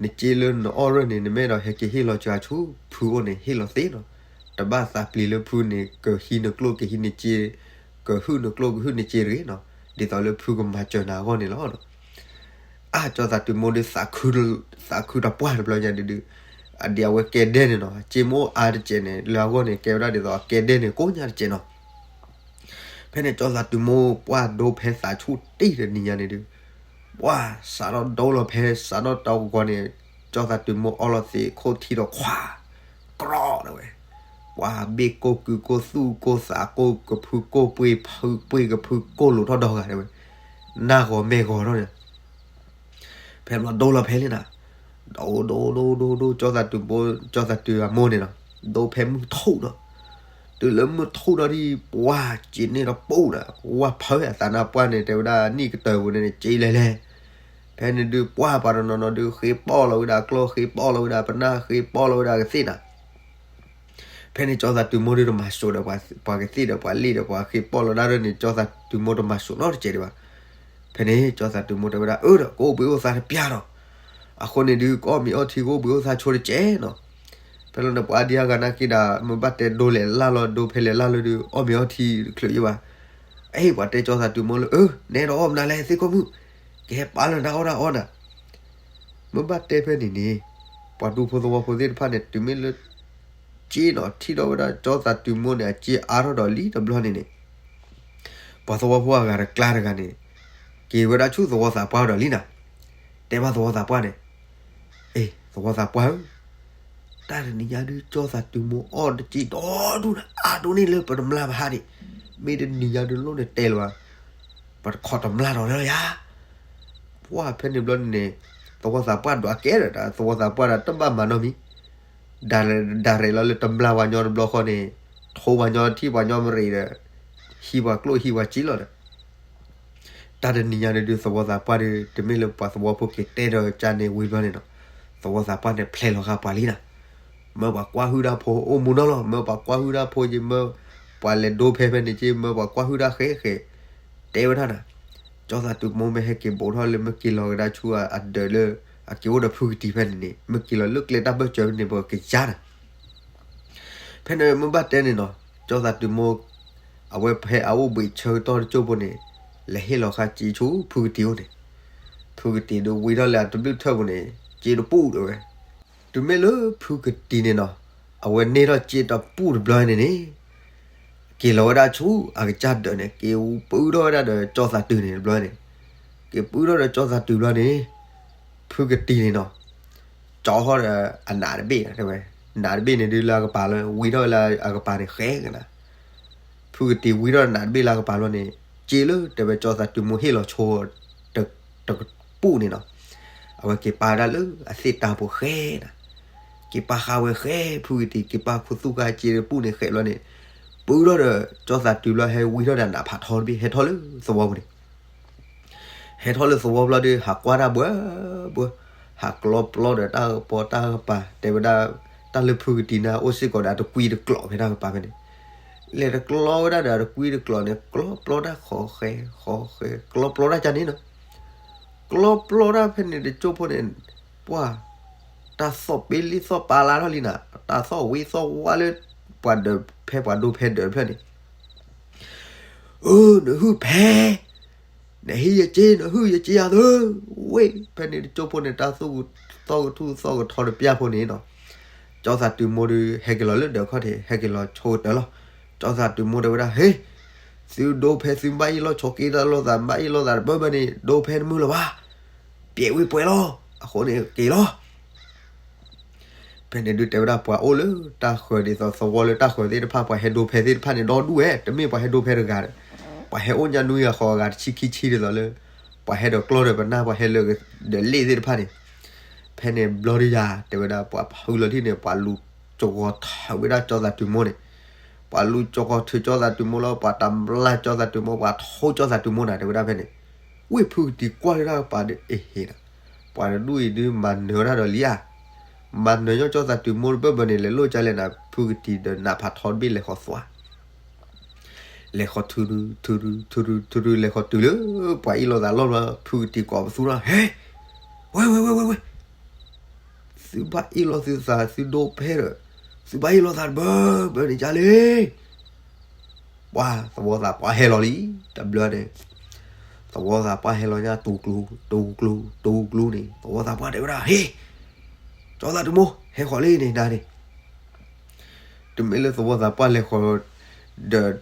နစ့လၢနအီၣ်ရၢၢ်န့ၣ် နမ့ၢ်အဲၣ်ဒိးဟဲက့ၤဟ့ၣ်လီၤစှၤဆူဖုအိၣ်န့ၣ် ဟ့ၣ်လီၤသ့နီၤ, တဘၣ်သးပျံၤလၢဖုန့ၣ် ကဟံးနကျိၣ်ကဟံးနစ့, ကဟုၣ်နကျိၣ်ကဟုၣ်နစ့တဂ့ၤနီၤ, ဒ်သိးလၢဖုကမၤစၢၤနၤအဂီၢ်န့ၣ်လီၤ. အါ ကၠီသးတုၤမိၢ်ဒုး သးခုတပှၢ်တဘျီညါဒုးဒုး, အဒ်အဝဲကဲဒဲန့ၣ်နီၤ, စ့မ့ၢ်အိၣ်အါတစဲးန့ၣ် လၢအဂီၢ်န့ၣ် ကဲဝဲဒၣ်ဒ်သိးအကဲဒဲန့ၣ် ကိးညါတစဲးနီၤ. ဖဲန့ၣ် ကၠီသးတုၤမိၢ်ပှၢ်ဒိဖဲသးဆူၣ်တံၢ်တနံၤညါန့ၣ်ဒုး, ပှၢ်စးထီၣ်ဒိလီၤဖဲ စးထီၣ်တၢ်ဂီၤန့ၣ် ကၠီသးတုၤမိၢ်အီၣ်လီၤသံးခိၣ်ထံဒီးခွါ ကြီဒၣ်ဝဲ, ပှၢ်ဘ့ၣ်ကိၢ်ကုကိၢ်သူၣ်ကိၢ်သးကိၢ်ကဖုကိၢ်ပှ့ၤဖုပှ့ၤကဖုကိၢ်လိာ်ထီၣ်ဒီဂၤဒၣ်ဝဲ, နၢ်ဂီၤမဲာ်ဂီၤထီၣ်န့ၣ် ဖဲဘျီဒိလီၤဖဲလံနၤ, ဒိဒိဒိဒိ ကၠီသးတုၤမိၢ် ကၠီသးတုၤအမိၢ်န့ၣ်နီၤ, ဒိဖဲမုၢ်ထူၣ်ဒီး, တုၤလၢမုၢ်ထူၣ်ဒီးဒ်ပှၢ်စ့န့ၢ်ဒီးပူၣ်ဒီး ဝၢ်ဖၢအသးနါပှၢ်န့ၣ် တဲဝဲဒၣ်နံၣ်ကတၢၢ်ပူၤန့ၣ်န့ၣ် စ့လဲၤလဲၤ, ဖဲန့ၣ်ဒုးပှၢ်ပှၤတနီၤနီၤဒုးဃ့ပီၣ်လီၤဝဲဒၣ်ကျိၣ် ဃ့ပီၣ်လီၤဝဲဒၣ်ပနၢ် ဃ့ပီၣ်လီၤဝဲဒၣ်ကသ့ၣ်နၤ ဖဲန့ၣ် ကၠီသးတုၤမိၢ်ဒုးတမၤစိးဒီး ပှၤကသ့ၣ်ဒီးပှၤလ့ၣ်ဒီးပှၤဃ့ပီၣ်လီၤဒၣ်ဒ်န့ၣ် ကၠီသးတုၤမိၢ်တမၤစိးနီတစဲးဒံးဘၣ်. ဖဲန့ၣ် ကၠီသးတုၤမိၢ်တဲဝဲဒၣ် အၢဒီး ကအိၣ်ဘှံးအိၣ်သါတပျၢ်ဒီး, အဃိန့ၣ်ဒုး ကအီၣ်မ့ၤအီထံကအိၣ်ဘှံးအိၣ်သါဆိတစဲးနီၤ. ဖဲလီၤန့ၣ် ပှၤအါဒံအါဂၤနာ်က့ဒီး မ့ၢ်ဘၣ်တဲဒိလဲၤလၢ်လီၤ ဒိဖဲလဲၤလၢ်လၢဒုး အီၣ်မ့ၤအီထံတချုးယံဘၣ်. အ့ၣ် ပှၤတဲကၠီသးတုၤမိၢ်လၢ အၢ နဲဒိးအီၣ်မနုၤလဲၣ် သ့ၣ်ခိၣ်မုၣ်, ကဟဲပာ်လၢနၤအီၣ်ဒၣ်အီၣ်နၤ မ့ၢ်ဘၣ်တဲဖဲန့ၣ်န့ၣ် ပှၤဒူဖိသဝီဖိသ့ၣ်တဖၣ်န့ၣ် တုၤမ့ၢ်လၢ စ့နီၤ ထံၣ်ထီၣ်ဝဲဒၣ်ကၠီသးတုၤမိၢ်န့ၣ် အစ့အါထီၣ်ဒီးလံတဘျီန့ၣ်န့ၣ် ပှၤသဝီဖိအဂၤတကျါတဂၤန့ၣ် က့ၤဝဲဒၣ်ဆူသဝီသးပှၢ်ဒီးလံနၤ, တဲဘၣ်သဝီသးပှၢ်န့ၣ်, အ့ၣ် သဝီသးပှၢ်ဧၢ, တၢ်တနံၤညါဒုး ကၠီသးတုၤမိၢ်အီၣ်တစ့ဒီဒူၣ်နၤ အါဒိၣ်န့ၣ်လၢပတမျၢ်ဘၣ်ဟါဒံး, မ့ၢ်တနံၤညါဒုးလိၣ်န့ၣ်တဲလၢၤဘၣ်, ပတခီတမျၢ်ဒီးလၢယၤ ပှၢ်ဖဲန့ၣ်ဘျီန့ၣ်န့ၣ် သဝီသးပှၢ်ဒွးကဲဒီး သဝီသးပှၢ်ဒီးတဘၣ်မၤနီတမံၤ, ဒၣ်ရဲၣ်လီၤလၢတမျၢ်ပှၤညီတဘျီဃီန့ၣ် ထိပှၤညီထံၣ်ပှၤညီမရံးဒီး ဟံးပှၤကျိၣ်ဟံးပှၤစ့လီၤဒီး တၢ်တနံၤညါန့ၣ်ဒုး သဝီသးပှၢ်ဒုး တမ့ၢ်လၢပှၤသဝီဖိက့ၤတဲဒီးကန့ၣ်ဝံၤဘျီန့ၣ်နီၤ, သဝီသးပှၢ်န့ၣ်ဖျဲးလီၤဃာ်ပှၤလံနၤ, မၢပှၤကွၢ်ဟုၣ်တၢ်ဖိအိၣ်မူနီၤလီၤ, မၢပှၤကွၢ်ဟုၣ်တၢ်ဖိက့ၤ မၢပှၤလဲၤဒိဖဲဖဲန့ၣ်က့ၤ မၢပှၤကွၢ်ဟုၣ်တၢ်ဃဲဃဲ, တဲဝဲဒၣ်နၤ, ကၠီသးတုၤမိၢ်မ့ၢ်ဟဲက့ၤဘူးထီၣ်လၢမ့ၢ်က့ၤလီၤကဒါဆူအဒၢးလၢ အက့ၤအိၣ်ဒီးဖုကတံၤဖဲန့ၣ်န့ၣ် မ့ၢ်က့ၤလီၤလၢကျဲတၢ်ဘၢၣ်စၢၤဖဲန့ၣ် ပကယါနၤ ဖဲန့ၣ်မ့ၢ်ဘၣ်တဲန့ၣ်နီၤ, ကၠီသးတုၤမိၢ် အဝဲဖဲအအိၣ်ဘှံးဆၢကတီၢ်တကၠိၢ်ဖိန့ၣ် လဲၤဟ့ၣ်လီၤဃာ်စ့ဆူဖုကတံၤအိၣ်န့ၣ်, ဖုကတံၤဒုးဝံထီၣ်လၢအတဘျုးထၢၣ်ပူၤန့ၣ် စ့တပူၣ်ဒၣ်ဝဲ, တုၤမ့ၢ်လၢဖုကတံၤန့ၣ်နီၤ, အဝဲန့ၢ်ထီၣ်စ့တပူၣ်တဘျီန့ၣ်န့ၣ် က့ၤလီၤဝဲဒၣ်ဆူအကစၢ်ဒၢးန့ၣ် က့ၤပုၢ်ထီၣ်ဝဲဒၣ်ဒီးကၠီသးတုၤန့ၣ်တဘျီန့ၣ်, က့ၤပုၢ်ထီၣ်ဒီးကၠီသးတုၤဘျီန့ၣ် ဖုကတံၤန့ၣ်နီၤ, ကၠီထီၣ်ဒီးအနးတဘ့ၣ်နၤတဲဝဲ, နးတဘ့ၣ်န့ၣ်ဒုးလၢအကပၤလၢ ဝံထီၣ်ဝဲလၢအကပၤန့ၣ်ဃဲကနၤ, ဖုကတံၤဝံထီၣ်နးတဘ့ၣ်လၢအကပၤလီၤန့ၣ်, စ့လၢတဲဝဲကၠီသးတုၤမိၢ်ဟ့ၣ်လီၤဆိ တကပူၣ်န့ၣ်နီၤ, အဝဲက့ၤပာ်ဝဲဒၣ်လၢအသ့ၣ်တၢ်ပူၤဃဲနၤ, က့ၤပာ်ဃာ်ဝဲဃဲ ဖုကတံၤ က့ၤပာ်ခူသူၣ်ဃာ်စ့တပူၣ်န့ၣ်ဃဲဘျီန့ၣ်, ပုၢ်ထီၣ်ဒီးကၠီသးတုၤဘျီ ဟဲဝံထီၣ်ဒီးနးဖးထီတဘ့ၣ် ဟဲထီၣ်လၢသဝီပူၤန့ၣ် ဟဲထီၣ်လၢသဝီဘျီဒီး ဟးကွၢ်တၢ်ဘှဲဘှဲ, ဟးကျီပျီဒီးတၢ်ကပီၤတၢ်ကပၤ တဲဝဲဒၣ်, တၢ်လၢဖုကတံၤန့ၣ် အိၣ်စ့ၢ်ကီးဒီးအတကွံတကျိးဖဲတၢ်ကပၤဖဲန့ၣ်, လဲၤတကျီဝဲဒၣ်ဒီးအတကွံတကျိးန့ၣ် ကျီပျီတၢ်ဃီဃဲဃီဃဲ ကျီပျီတၢ်ကန့ၣ်နီၤ, ကျီပျီတၢ်ဖဲန့ၣ်တကၠိၢ်ဖိန့ၣ်, ပှၢ် တၢ်သီၣ်ပ့လံသီၣ်ပာ်လၢထီၣ်လံနၤ, တၢ်သီၣ်ဝံသီၣ်ဝါလၢ ပှၤဒၢးဖဲပှၤဒိဖဲဒၢးတဖျၢၣ်န့ၣ် အၢ နဟုၣ်ဖဲ, နဟံးယစ့ နဟုၣ်ယစ့ယၤသၢ, ဝ့ၢ် ဖဲန့ၣ်တကၠိၢ်ဖိန့ၣ် တၢ်သူၣ်ကထူၣ်သီၣ်ကထီတပျၢ်ဖိန့ၣ်နီၤ, ကၠီသးတုၤမိၢ်ဒီး ဟဲက့ၤလီၤလၢဒၢးခီၣ်ထံး ဟဲက့ၤလီၤဆိကတၢၢ်လီၤ, ကၠီသးတုၤမိၢ်တဲဝဲဒၣ် ဟ့ၣ်, သုဒိဖဲသုဘၣ်အ့ၣ်လိာ်ဆိးက့တၢ်လိာ်သး ဘၣ်အ့ၣ်လိာ်သးတဘၢဘၢန့ၣ် ဒိဖဲတမုာ်လၢၤဘၣ်, ပျဲဝ့ၢ်ပှဲၤလီၤ, အဃိန့ၣ်က့ၤလီၤ ဖဲန့ၣ်ဒုးတဲဝဲဒၣ်ပှၤအိၣ်လၢတၢ်ဃၢၤဒ်သိးသဝီလၢတၢ်ဃၢၤသ့ၣ်တဖၣ် ပှၤဟဲဒိဖဲသ့ၣ်တဖၣ်န့ၣ် ဒီဒူၣ်ဝဲ, တမ့ၢ်ပှၤဟဲဒိဖဲတဂၤဒီး, ပှၤဟဲအိၣ်ညါနွံဂၤဃိးဂၤတဆံခံဆံဒ်သိးလၢ, ပှၤဟဲဒီးကျီဒီးပနၢ် ပှၤဟဲလၢဒီးလ့ၣ်သ့ၣ်တဖၣ်န့ၣ်, ဖဲန့ၣ်ဘျီဒုးယၤ တဲဝဲဒၣ်ပှၤဖုလီၤထံၣ်န့ၣ် ပှၤလူၤကဝီၤထၢဝဲဒၣ်ကၠီသးတုၤမိၢ်န့ၣ်, ပှၤလူၤကဝီၤထၢကၠီသးတုၤမိၢ်လီၤ, ပှၤတမျၢ်ကၠီသးတုၤမိၢ် ပှၤထိကၠီသးတုၤမိၢ်နၤ တဲဝဲဒၣ်ဖဲန့ၣ်, ဝ့ၢ်ဖုကတံၤကွၢ်လၢတၢ်ကပၤဒီး အ့ဟ့နၤ, ပှၤတဒူၣ်အံၤဒုးမၤနၢၤဝဲဒၣ်ဒီးလံဧါ, မၤနၢၤညီကၠီသးတုၤမိၢ်တဘၢဘၢန့ၣ် လဲၤလိာ်ကၢ်လဲၣ်နၤ ဖုကတံၤဒီးနးဖးထီတဘ့ၣ်လဲၤဃီၤသွါ လဲၤဃီၤထုရု ထုရု ထုရု ထုရု လဲၤဃီၤတုၤလၢပှၤအ့ၣ်လိာ်သးလီၢ်ဘျီ ဖုကတံၤကိးပသူထီၣ် ဟဲ, ဝဲ ဝဲ ဝဲ ဝဲ ဝဲ, သုဘၣ်အ့ၣ်လိာ်သုသးသုဒိဖဲဒီး သုဘၣ်အ့ၣ်လိာ်သးတဘၢဘၢန့ၣ်ကၢ်လဲၣ် ပှၤသဝီသးပှၢ်ဟဲလီၤလံ တဘျီန့ၣ်, သဝီသးပှၢ်ဟဲလီၤညါ တူၤကျူၤ တူၤကျူၤ တူၤကျူၤန့ၣ် သဝီသးပှၢ်တဲဝဲဒၣ် ဟ့ၣ်, ကၠီသးတုၤမိၢ် ဟဲဃီၤလံန့ၣ်နၤန့ၣ် တုၤမ့ၢ်လၢသဝီသးပှၢ်လဲၤဃီၤဒီး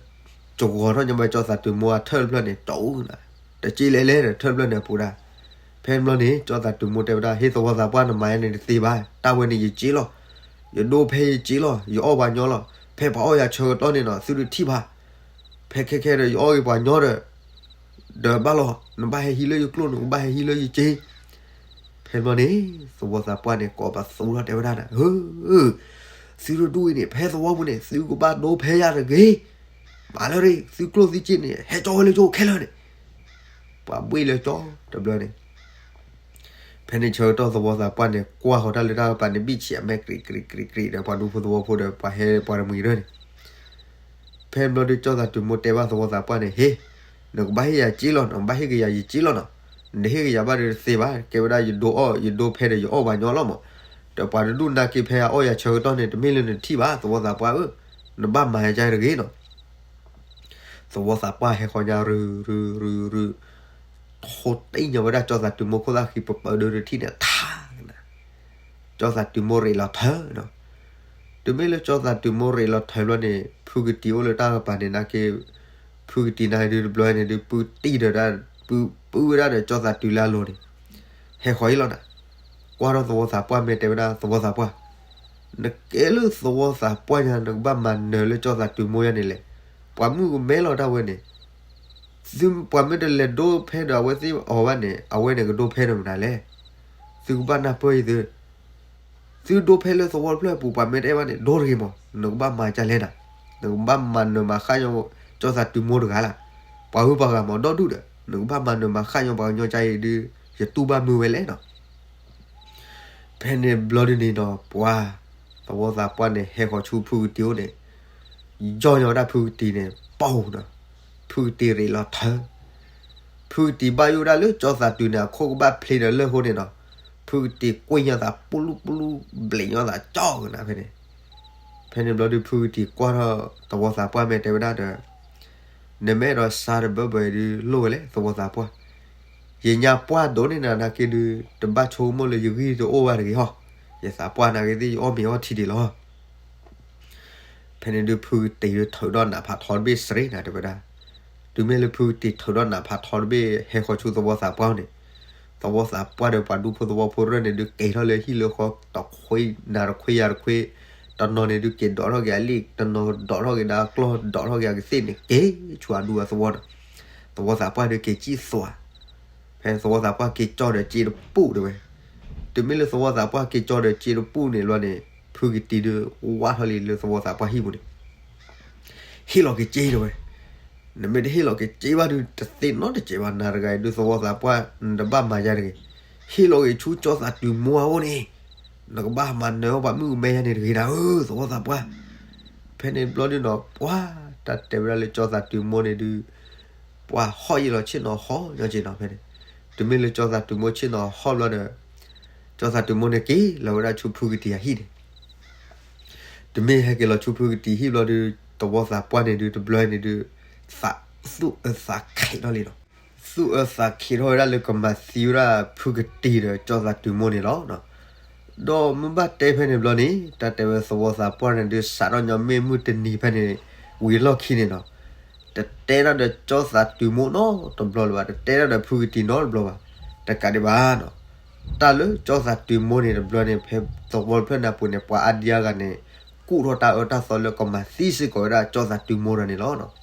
ကဂီၤထီၣ်ညါဘၣ်ကၠီသးတုၤမိၢ်အထၢၣ်တဖျၢၣ်န့ၣ် တအိၣ်နၤ, တစ့လဲၣ်လဲၣ်ဒီးထၢၣ်တဖျၢၣ်န့ၣ်အပူၤဒၣ်. ဖဲန့ၣ်ဘျီန့ၣ် ကၠီသးတုၤမိၢ်တဲဝဲဒၣ် ဟ့ၣ်သဝီသးပှၢ်နမၤယါန့ၣ်တသ့ဘၣ်, တၢ်ဝဲန့ၣ်ယစ့လီၤ, ယဒိဖဲယစ့လီၤ, ယအီၣ်ပှၤညီလီၤ, ဖဲပှၤအီၣ်ယၤဆၢကတီၢ်န့ၣ်နီၤ သုတထံၣ်ဘၣ်, ဖဲခဲခဲဒီးယအီၣ်ဂ့ၤပှၤညီဒီး ဒီးဘၣ်လီၤ, နဘၣ်ဟဲဟံးလၢယကျိၣ် နကဘၣ်ဟဲဟံးလၢယစ့ ဖဲန့ၣ်ဘျီန့ၣ် သဝီသးပှၢ်န့ၣ် ကိးပသူထီၣ်တဲဝဲဒၣ်န့ၣ်, သုတဒူၣ်အံၤန့ၣ် ဖဲသဝီပူၤန့ၣ် သုကဘၣ်ဒိဖဲယၤတဂ့ၤ, မၤလၢရ့ သုကျိၣ်သုစ့န့ၣ် ဟဲကၠီဝဲလၢကၠိခဲလၢာ်န့ၣ်, ပှၤဘှ့ၣ်လၢကၠီတဘျီန့ၣ် ဖဲန့ၣ်ဆၢကတီၢ်သဝီသးပှၢ်န့ၣ် ကွၢ်ဃီၤတၢ်လၢတၢ်ကပၤန့ၣ် ဘံၣ်ဆံးအမဲာ်ကြံးကြံးကြံးကြံးဒီး ပှၤဒူဖိသဝီဖိဒီး ပှၤဟဲပှၤတမှံၤရၢၢ်န့ၣ် ဖဲန့ၣ်ဘျီဒုး ကၠီသးတုၤမိၢ်တဲဘၣ်သဝီသးပှၢ်န့ၣ်, ဟ့ၣ်, နကဘၣ်ဟ့ၣ်ယၤစ့လီၤ, နကဘၣ်ဟ့ၣ်က့ၤယၤယစ့လီၤနီၤ, နတဟ့ၣ်က့ၤယၤဘၣ်ဒီးတသ့ဘၣ်, ကဲဝဲဒၣ်ယဒိအီၣ် ယဒိဖဲဒီးယအီၣ်ပှၤညီလီၤမး, ဒီးပှၤတဒူၣ်နာ်က့ဖဲအအီၣ်ယၤဆၢကတီၢ်န့ၣ် တမ့ၢ်လၢနထံၣ်ဘၣ် သဝီသးပှၢ်ဧၢ, နဘၣ်မၤယၤတဂ့ၤနီၤ သဝီသးပှၢ်ဟဲဃီၤညါရုရုရုရု, ထိၣ်တံၢ်ညီဝဲဒၣ်ကၠီသးတုၤမိၢ်ခိၣ်သၣ်ဃံပပၢဒၢတထံၣ်န့ၣ် ထါကနၤ, ကၠီသးတုၤမိၢ်ရ့းလီၤထၢနီၤ. တုၤမ့ၢ်လၢကၠီသးတုၤမိၢ်ရ့းလီၤထၢဘျီန့ၣ် ဖုကတံၤအိၣ်လၢတၢ်ကပၤန့ၣ်နာ်က့, ဖုကတံၤနာ်က့ဒုးတဘျီန့ၣ်ဒုး ပုၢ်တံၢ်ဒီးဒၣ်, ပုၢ်ပုၢ်ဝဲဒၣ်ဒီးကၠီသးတုၤလၢအလိၤန့ၣ်, ဟဲဃီၤအံၤလီၤနၤ, ကွၢ်ထီၣ်သဝီသးပှၢ်မ့ၢ်တဲဝဲဒၣ် သဝီသးပှၢ်, နကဲလၢသဝီသးပှၢ်ညါ နကဘၣ်မၤနၢၤလၢကၠီသးတုၤမိၢ်ယါန့ၣ်လဲၣ်, ပှၤမုၣ်ကမဲလီၤတၢ်ဝဲန့ၣ် သုပှၤမ့ၢ်တလဲၤဒိဖဲဒီးအဝဲသ့ၣ်အီၤဘၣ်န့ၣ် အဝဲန့ၣ်ကဒိဖဲဒီးမနုၤလဲၣ်, သုကဘၣ်နၢ်ပၢၢ်အံၤသု, သုဒိဖဲလၢသဝီတဖျၢၣ်အပူၤ ပှၤမ့ၢ်တအဲၣ်ဘၣ်န့ၣ် ဒိတဂ့ၤမး, နကဘၣ်မၤဒ်လဲၣ်နၤ, နကဘၣ်မၤနၢၤမၤဃၣ်ညီ ကၠီသးတုၤမိၢ်တဂၤလၢ်, ပှၤဟုပှၤဂၤမးဒီဒူၣ်ဒီး နကဘၣ်မၤနၢၤမၤဃၣ်ညီပှၤကညီကအံၤဒုး ယတူၢ်ဘၣ်မုာ်ဝဲလဲၣ်နီၤ ဖဲန့ၣ်ဘျီဒုန့ၣ်နီၤ ပှၤသဝီသးပှၢ်န့ၣ် ဟဲဃီၤဆူဖုကတံၤအိၣ်န့ၣ်, ယီၢ်ညီဝဲဒၣ်ဖုကတံၤန့ၣ် ပီၢ်နီၤ, ဖုကတံၤရ့းလီၤထၢ, ဖုကတံၤဘၣ်ယိၣ်ဒၣ်လၢကၠီသးတုၤန့ၣ် အခိၣ်ကဘၣ်ဖျ့ဒီးလၢၢ်ဃိန့ၣ်နီၤ, ဖုကတံၤကွံာ်ညီသးပူလူပူလူ ဘျံးညီသးကၠီကနၤဖဲန့ၣ်, ဖဲန့ၣ်ဘျီဒု ဖုကတံၤကွၢ်ထီၣ်သဝီသးပှၢ်မ့ၢ်တဲဝဲဒၣ်ဒီး နမ့ၢ်အဲၣ်ဒိးစါတဘၢဘၢအံၤဒုးလိၣ်ဝဲလဲၣ် သဝီသးပှၢ်, ယညါပှၢ်ဒိၣ်န့ၢ်နၤနာ်က့ဒုး တဘၣ်ဆိကမိၣ်လၢယဂံၢ်တအိၣ်ဘၣ်တဂ့ၤဟီ, ယသးပှၢ်နာ်က့သ့ၣ်ယအီၣ်မ့ၤအီထံဒံးလီၤ. ဖဲန့ၣ်ဒုး ဖုကတံၤဒုးထုးထီၣ်နးဖးထီတဘ့ၣ်စရ့နၤတဲဝဲဒၣ်, တုၤမ့ၢ်လၢဖုကတံၤထုးထီၣ်နးဖးထီတဘ့ၣ် ဟဲဃီၤဆူသဝီသးပှၢ်န့ၣ်, သဝီသးပှၢ်ဒီးပှၤဒူဖိသဝီဖိရၢၢ်န့ၣ်ဒုး က့ၤထီၣ်လၢဟံၣ်လၢဃီ တခွ့နၤတခွ့ယၤတခွ့, တနီၤန့ၣ်ဒုးက့ၤဒိးထီၣ်က့ၤအလံာ်, တနီၤဒိးထီၣ်က့ၤဒီးအကျီၢ်, ဒိးထီၣ်က့ၤအကသ့ၣ်န့ၣ် က့ၤဆူအဒူအသဝီဒီး သဝီသးပှၢ်ဒုးက့ၤကံၣ်သွး, ဖဲသဝီသးပှၢ်က့ၤကၠီဒီးစ့တပူၣ်တဲဝဲ, တုၤမ့ၢ်လၢသဝီသးပှၢ်က့ၤကၠီဒီးစ့တပူၣ်န့ၣ်ဘျီန့ၣ်, ဖုကတံၤဒုးဝၢ်ထီၣ်လံလၢသဝီသးပှၢ်ဟံၣ်ပူၤန့ၣ် ဟ့ၣ်လီၤက့ၤစ့တဲဝဲ, နမ့ၢ်တဟ့ၣ်လီၤက့ၤစ့ဘၣ်ဒုး တသ့နီတစဲးဘၣ် နၤတဂၤအံၤဒုးသဝီသးပှၢ် နတဘၣ်မၤယၤတဂ့ၤ, ဟ့ၣ်လီၤက့ၤဆူကၠီသးတုၤမိၢ်အအိၣ်န့ၣ်, နကဘၣ်မၤနၢၤအီၣ်ပှၤမုၣ်ကမဲယါန့ၣ်တဂ့ၤနၤဧၢ သဝီသးပှၢ်. ဖဲန့ၣ်ဘျီဒုးနီၤ ပှၤတၢ်တဲဝဲဒၣ်လၢကၠီသးတုၤမိၢ်န့ၣ်ဒုး ပှၤဟီၣ်ယံာ်လီၤဆ့ၣ်နီၤဟီၣ်ညီက့ၤနီၤ ဖဲန့ၣ်, တုၤမ့ၢ်လၢကၠီသးတုၤမိၢ်ဆ့ၣ်နီၤဟီၣ်ဘျီဒီး ကၠီသးတုၤမိၢ်န့ၣ်က့ၤလီၤဝဲဒၣ်ဆူဖုကတံၤအဟံၣ်န့ၣ် တုၤမ့ၢ်ဟဲက့ၤလီၤဆူဖုကတံၤဟံၣ်ဘျီဒုး သဝီသးပှၢ်န့ၣ်ဒုး တဘျီန့ၣ်ဒုး သူၣ်အၢသးခံးထီၣ်လံနီၤ, သူၣ်အၢသးခံးထီၣ်ဝဲဒၣ်လၢကမၤသံဝဲဒၣ်ဖုကတံၤဒီးကၠီသးတုၤမိၢ်န့ၣ်လီၤ. ဒီးမ့ၢ်ဘၣ်တဲဖဲန့ၣ်ဘျီန့ၣ် တၢ်တဲဝဲသဝီသးပှၢ်န့ၣ်ဒုး စးထီၣ်ညီမ့ၢ်မုၢ်တနံၤဖဲန့ၣ် ဝံၤလီၢ်ခံန့ၣ်နီၤ တတဲတၢ်ဒီးကၠီသးတုၤမိၢ်နီတဘျီလၢၤဘၣ်, တတဲတၢ်ဒီးဖုကတံၤနီတဘျီဘၣ်. တကးဒံးဘၣ်နီၤ, တၢ်လၢကၠီသးတုၤမိၢ်န့ၣ်တဘျီန့ၣ် ဖဲသဝီတဖျၢၣ်န့ၣ်အပူၤန့ၣ် ပှၤအါဒံအါဂၤန့ၣ် ကူၣ်ထီၣ်တၢ်အၢတၢ်သီလၢကမၤသံစ့ၢ်ကီးဝဲဒၣ်ကၠီသးတုၤမိၢ်ဒီးန့ၣ်လီၤ.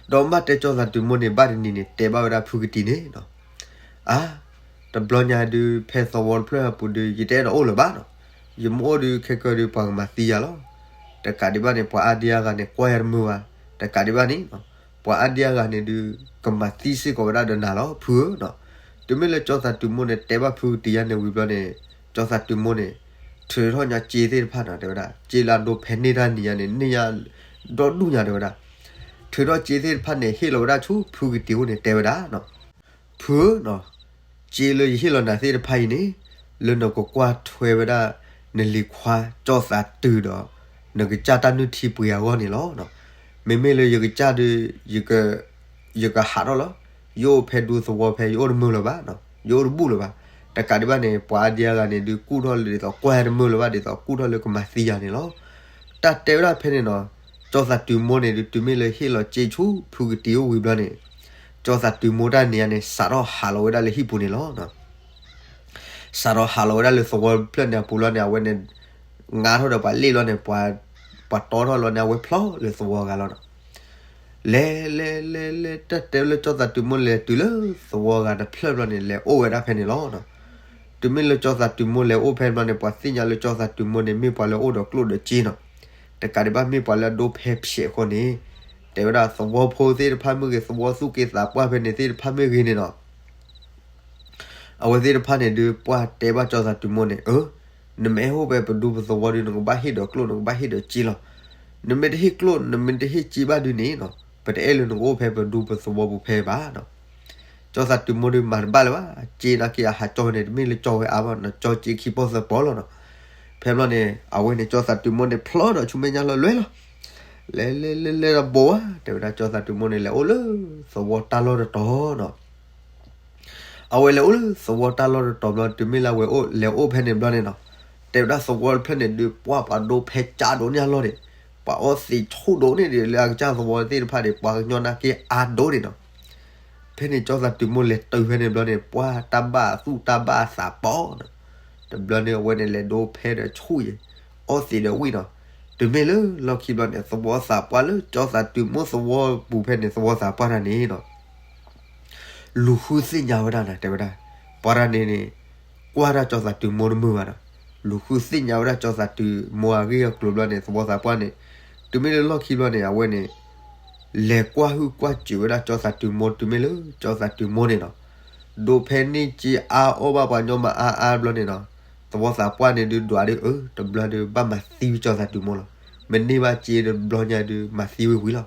ဒီးဘၣ်တဲကၠီသးတုၤမိၢ်န့ၣ် ဘၣ်တနံၤန့ၣ် တဲဘၣ်ဝဲဒၣ်ဖုကတံၤန့ၣ်နီၤ, အါ တဘျီညါဒုး ဖဲသဝီတဖျၢၣ်အပူၤဒုး ယတအဲၣ်ဒိးအိၣ်လၢၤဘၣ်နီၤ, ယမ့ၢ်အိၣ်ဒုးခဲကၢဒုး ပှၤကမၤသံယၤလီၤ. တကးဒံးဘၣ်န့ၣ် ပှၤအါဒံအါဂၤန့ၣ် ကွၢ်ယၤတမုာ်ဘၣ်. တကးဒံးဘၣ်န့ၣ် ပှၤအါဒံအါဂၤန့ၣ်ဒုး ကမၤသံစ့ၢ်ကီးဝဲဒၣ်ဒီးနၤလီၤ ဖုဧၢနီၤ. တုၤမ့ၢ်လၢကၠီသးတုၤမိၢ်န့ၣ် တဲဘၣ်ဖုကတံၤယါန့ၣ်ဝံၤဘျီန့ၣ် ကၠီသးတုၤမိၢ်န့ၣ် ထုးထီၣ်ညါစ့သ့ၣ်တဖၣ်နီၤ တဲဝဲဒၣ် စ့လၢအဒိဖဲန့ၢ်တၢ်နံၤညါန့ၣ် န့ၢ်ညါဒီဒူၣ်ညါတဲဝဲဒၣ်, ထုးထီၣ်စ့သ့ၣ်တဖၣ်န့ၣ် ဟ့ၣ်လီၤဝဲဒၣ်ဆူဖုကတံၤအိၣ်န့ၣ် တဲဝဲဒၣ်နီၤ, ဖုဧၢနီၤ, စ့လၢယဟ့ၣ်လီၤနၤသ့ၣ်တဖၣ်အံၤန့ၣ် လၢနကကွၢ်ထွဲဝဲဒၣ် နလံၤခွါကၠီသးတုၤဒီး နကစၢ်တၢ်နုၢ်ထံပှ့ၤအဂီၢ်န့ၣ်လီၤ. မ့မ့ၢ်လၢယကစၢ်ဒုး ယကဟးထီၣ်လီၤ. ယအိၣ်ဖဲဒူသဝီဖဲ ယအိၣ်တမုာ်လၢၤဘၣ်, ယအိၣ်တဘူၣ်လၢၤဘၣ်. တကးဒံးဘၣ်န့ၣ် ပှၤအါဒံအါဂၤန့ၣ်ဒုး ကူၣ်ထီၣ်လၢဒ်သိးကွၢ်တမုာ်လၢၤဘၣ် ဒ်သိးကူၣ်ထီၣ်လၢကမၤသံယၤန့ၣ်လီၤ. တၢ်တဲဝဲဒၣ်ဖဲန့ၣ်နီၤ, ကၠီသးတုၤမိၢ်န့ၣ်ဒုး တုၤမ့ၢ်လၢဟ့ၣ်လီၤစ့ဆူဖုကတံၤအိၣ်ဝံၤဘျီန့ၣ်, ကၠီသးတုၤမိၢ်တၢ်န့ၣ်န့ၣ် စးထီၣ်ဟးလီၤဝဲဒၣ်လၢဟံၣ်ပူၤန့ၣ်လီၤ. စးထီၣ်ဟးလီၤဝဲဒၣ်လၢသဝီဖျၢၣ်န့ၣ်အပူၤလီၤန့ၣ် အဝဲန့ၣ် ငါထီၣ်ဒီးပှၤလ့ၣ်လီၤန့ၣ် ပှၤတီထီၣ်လီၤန့ၣ် အဝဲဖျီလၢသဝီဂၤလီၤနီၤ. လဲၤလဲၤလဲၤလဲၤ တၢ်တဲဝဲလၢကၠီသးတုၤမိၢ်လဲၤတုၤလၢသဝီဂၤတဖျၢၣ်ဘျီန့ၣ် လဲၤအိၣ်ဝဲဒၣ်ဖဲန့ၣ်လီၤ. တုၤမ့ၢ်လၢကၠီသးတုၤမိၢ်လဲၤအိၣ်ဖဲန့ၣ်ဘျီန့ၣ် ပှၤသ့ၣ်ညါလၢကၠီသးတုၤမိၢ်န့ၣ် မ့ၢ်ပှၤလၢအိၣ်ဒီးကျိၣ်ဒီးစ့နီၤ. တကးဒံးဘၣ်မ့ၢ်ပှၤလၢအဒိဖဲဖျဲးအဃိန့ၣ်, တဲဝဲဒၣ်သဝီဖိသ့ၣ်တဖၣ်မ့ၢ်ဂ့ၤ သဝီသူၣ်က့သးပှၢ်ဖဲန့ၣ်သ့ၣ်တဖၣ်မ့ၢ်ဂ့ၤန့ၣ်နီၤ အဝဲသ့ၣ်တဖၣ်န့ၣ်ဒုး ပှၤတဲဘၣ်ကၠီသးတုၤမိၢ်န့ၣ်, အၢ, နမ့ၢ်ဟဲအိၣ်ဖဲပဒူပသဝီဒုး နကဘၣ်ဟ့ၣ်ဒီးကျိၣ် နကဘၣ်ဟ့ၣ်ဒီးစ့လီၤ. နမ့ၢ်တဟ့ၣ်ကျိၣ် နမ့ၢ်တဟ့ၣ်စ့ဘၣ်ဒုးန့ၣ်နီၤ ပတအဲၣ်လၢနကအိၣ်ဖဲပဒူပသဝီပူၤဖဲဘၣ်နီၤ. ကၠီသးတုၤမိၢ်ဒုးမၤတဘၣ်လၢၤဘၣ်, စ့နာ်က့အဟးကၠီဝဲန့ၣ် တမ့ၢ်လၢကၠီဝဲအါဘၣ်နီၤ ကၠီစ့ခံပီၢ်သၢပီၢ်လီၤနီၤ. ဖဲဘျီန့ၣ် အဝဲန့ၣ်ကၠီသးတုၤမိၢ်န့ၣ်ဖျီဒီးဆူမဲာ်ညါလီၤလဲၤလီၤ. လဲၤလဲၤလဲၤလဲၤဒီးဘိးဝဲ တဲဝဲဒၣ်ကၠီသးတုၤမိၢ်န့ၣ် လဲၤအိၣ်လၢသဝီတၢ်လီၢ်တတီၤနီၤ. အဝဲလဲၤအိၣ်လၢသဝီတၢ်လီၢ်တတီၤဘျီ တုၤမ့ၢ်လၢအဝဲအိၣ်လဲၤအိၣ်ဖဲန့ၣ်ဘျီန့ၣ်နီၤ, တဲဝဲဒၣ်သဝီတဖျၢၣ်န့ၣ်ဒုး ပှၤပှၤဒိဖဲကၢ်ဒိၣ်န့ၢ်အလီၢ်န့ၣ်, ပှၤအီသံးဆူၣ်ဒိၣ်န့ၢ်ဒံးလၢအကစၢ်သဝီသ့ၣ်တဖၣ်န့ၣ် ပှၤကညီနာ်က့အါဒိၣ်န့ၣ်နီၤ. ဖဲန့ၣ်ကၠီသးတုၤမိၢ်လဲၤတုၤဖဲန့ၣ်ဘျီန့ၣ် ပှၤတၢ်ဘၣ်သူၣ်တၢ်ဘၣ်အသးပီၤနီၤ. တဘျီန့ၣ်အဝဲန့ၣ်လဲၤဒိဖဲဒီးဆူၣ်ယဲၤ, အီသံးဒီးဝံၣ်နီၤ. တုၤမ့ၢ်လၢလီၢ်ခံဘျီန့ၣ် သဝီသးပှၢ်လၢကၠီသးတုၤမိၢ်သဝီပူၤဖဲန့ၣ် သဝီသးပှၢ်တၢ်န့ၣ်နီၤ လူၤဃုသ့ၣ်ညါဝဲဒၣ်နၤ တဲဝဲဒၣ်, ပှၤတၢ်န့ၣ်န့ၣ် ကွၢ်တၢ်ကၠီသးတုၤမိၢ်တမုာ်ဘၣ်ဒီး, လူၤဃုသ့ၣ်ညါဝဲဒၣ်ကၠီသးတုၤမိၢ်အဂ့ၢ်အကျိၤဘျီန့ၣ် သဝီသးပှၢ်န့ၣ်, တုၤမ့ၢ်လၢလီၢ်ခံဘျီန့ၣ် အဝဲန့ၣ် လဲၤကွၢ်ဟုၣ်ကွၢ်စူၣ်ဝဲဒၣ်ကၠီသးတုၤမိၢ် တုၤမ့ၢ်လၢကၠီသးတုၤမိၢ်န့ၣ်နီၤ, ဒိဖဲန့ၢ်စ့အါအီၣ်ဘၣ်ပှၤညီမၤအါအါဘျီန့ၣ်နီၤ, သဝီသးပှၢ်န့ၣ်ဒုးဒွးဒုးအၢ တဘျီဒုးဘၣ်မၤသံဝဲကၠီသးတုၤမိၢ်လီၤ. မ့ၢ်န့ၢ်ဘၣ်စ့တဘျီညါဒုးမၤသံဝဲဝံၤလီၤ.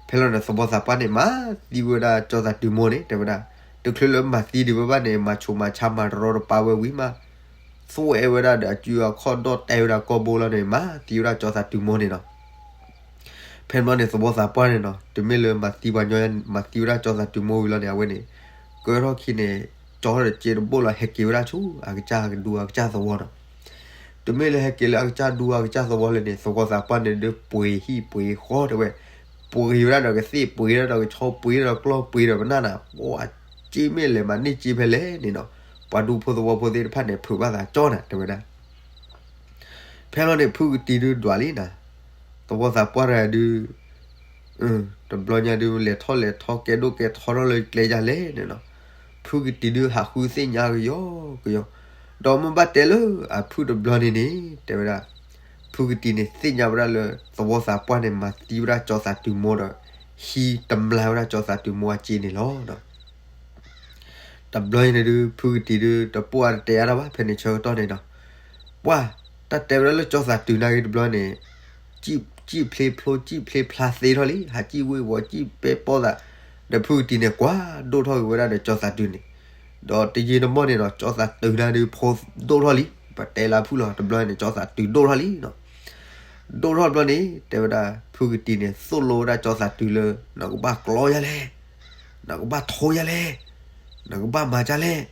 ဖဲလီၤန့ၣ် သဝီသးပှၢ်န့ၣ် မၤသံဝဲဒၣ်ကၠီသးတုၤမိၢ်န့ၣ် တဲဝဲဒၣ်, တချုးလၢမၤသံဒံးဝဲဘၣ်န့ၣ် မၤဆူးမၤဆါမၤတရီတပါဝဲဝံၤမး သူအဲၣ်ဝဲဒၣ်ဒီးအစုအခီၣ်ဒီၣ်တဲဝဲဒၣ်ကီၢ်ဘိလီၤန့ၣ် မၤသံဝဲဒၣ်ကၠီသးတုၤမိၢ်န့ၣ်နီၤ. ဖဲန့ၣ်ဘျီန့ၣ် သဝီသးပှၢ်န့ၣ်နီၤ တုၤမ့ၢ်လၢမၤသံပှၤညီ မၤသံဝဲဒၣ်ကၠီသးတုၤမိၢ်ဝံၤလီၤန့ၣ် အဝဲန့ၣ် ကၢထီၣ်စ့တဘိၣ်လီၤ ဟဲက့ၤဝဲဒၣ်ဆူ အကစၢ်ဒူအကစၢ်သဝီနီၤ. တုၤမ့ၢ်လၢဟဲက့ၤလၢအကစၢ်ဒူအကစၢ်သဝီလၢန့ၣ် သဝီသးပှၢ်န့ၣ်ဒုးပှ့ၤဟံၣ်ပှ့ၤဃီတဲဝဲ, ပှ့ၤဝဲဒၣ်ဒီးကသ့ၣ် ပှ့ၤဒၣ်ဒီးကဆီ ပှ့ၤဒၣ်ဒီးကျီၢ် ပှ့ၤဒီးပနၢ်နၤ ပှၤစ့မ့ၢ်လဲၤမၤန့ၢ်စ့ဖဲလဲၣ်န့ၣ်နီၤ, ပှၤဒူဖိသဝီဖိသ့ၣ်တဖၣ်န့ၣ် ဖုးဘၣ်သးကၠီနၤ တဲဝဲဒၣ်. ဖဲလီၤန့ၣ် ဖုကတံၤဒုးဒွးလံနၤ, သဝီသးပှၢ်တဂၤဒုး တဘျီညါဒုး လဲၤထီၣ်လဲၤထီ ကဲဒိၣ်ကဲထီထီၣ်လၢကျဲယၤလဲၣ်န့ၣ်နီၤ, ဖုကတံၤဒုးဟးဃုသ့ၣ်ညါကယီကယီ, ဒီးမ့ၢ်ဘၣ်တဲလၢအဖုတဘျီန့ၣ်န့ၣ် တဲဝဲဒၣ်, ဖုကတံၤန့ၣ်သ့ၣ်ညါဝဲဒၣ်လၢ သဝီသးပှၢ်န့ၣ် မၤသံဝဲဒၣ်ကၠီသးတုၤမိၢ်ဒီး ဟံးတမျၢဝဲဒၣ်ကၠီသးတုၤမိၢ်အစ့န့ၣ်လီၤ. တဘျီအံၤန့ၣ်ဒုး ဖုကတံၤဒုး တပိၢ်အါတတဲအါတၢ်ဘၣ် ဖဲန့ၣ်ဆၢကတီၢ်န့ၣ်ဒီး ပှၤ တၢ်တဲဝဲဒၣ်လၢကၠီသးတုၤနာ်က့တဘျီန့ၣ် စံၣ်ဖျ့ဖျိ စံၣ်ဖျ့ဖျါသ့ထီၣ်လံ ဟးစံၣ်ဝ့ၢ်ဝီၤ စံၣ်ပဲပိာ်သး ဒီးဖုကတံၤန့ၣ် ကွၢ်ဒိၣ်ထီၣ်က့ၤဝဲဒၣ်ဒီးကၠီသးတုၤန့ၣ် ဒီးတယံာ်တမီၢ်န့ၣ်ဒီး ကၠီသးတုၤနာ်ဒုး ဖိဒိၣ်ထီၣ်လံ ပတဲလၢဖုၣ်လီၤ တဘျီန့ၣ် ကၠီသးတုၤဒိၣ်ထီၣ်လံနီၤ ဒိၣ်ထီၣ်တဘျီန့ၣ် တဲဝဲဒၣ် ဖုကတံၤန့ၣ် သိၣ်လိဝဲဒၣ်ကၠီသးတုၤလၢ နကဘၣ်ကျီယၤလဲၣ်, နကဘၣ်ထိယၤလဲၣ်, နကဘၣ်မၤဒ်လဲၣ်.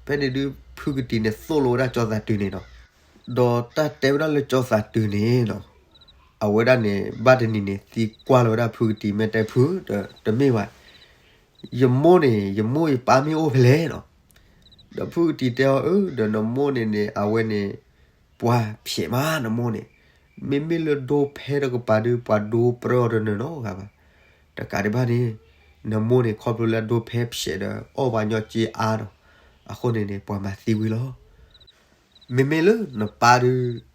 ဖဲန့ၣ်ဒုး ဖုကတံၤန့ၣ် သိၣ်လိဝဲဒၣ်ကၠီသးတုၤန့ၣ်နီၤ. ဒီးတၢ်တဲဝဲဒၣ်လၢကၠီသးတုၤန့ၣ်နီၤ, အဝဲဒၣ်န့ၣ် ဘၣ်တနံၤန့ၣ် သံကွၢ်လီၤဝဲဒၣ်ဖုကတံၤ မ့ၢ်တဲဖု တမ့ၢ်ဘၣ် ယမိၢ်န့ၣ် ယမိၢ်ယပၢ်မ့ၢ်အိၣ်ဖဲလဲၣ်နီၤ. ဒီးဖုကတံၤတဲအီၤ အၢ ဒီးနမိၢ်န့ၣ်န့ၣ် အဝဲန့ၣ် ပှၤဖျဲးမးနမိၢ်န့ၣ်, မ့မ့ၢ်လၢဒိဖဲတကပၤဒုး ပှၤဒိပြၢအီၤတနၢၤနီတဂၤဘၣ်. တကးဒံးဘၣ်န့ၣ် နမိၢ်န့ၣ် ခီဖျိလၢအဒိဖဲဖျဲးဒီး အီၣ်ပှၤညီစ့အါဒီး အဃိန့ၣ်န့ၣ် ပှၤမၤသံဝံၤလီၤ. မ့မ့ၢ်လၢနပၢ်ဒုး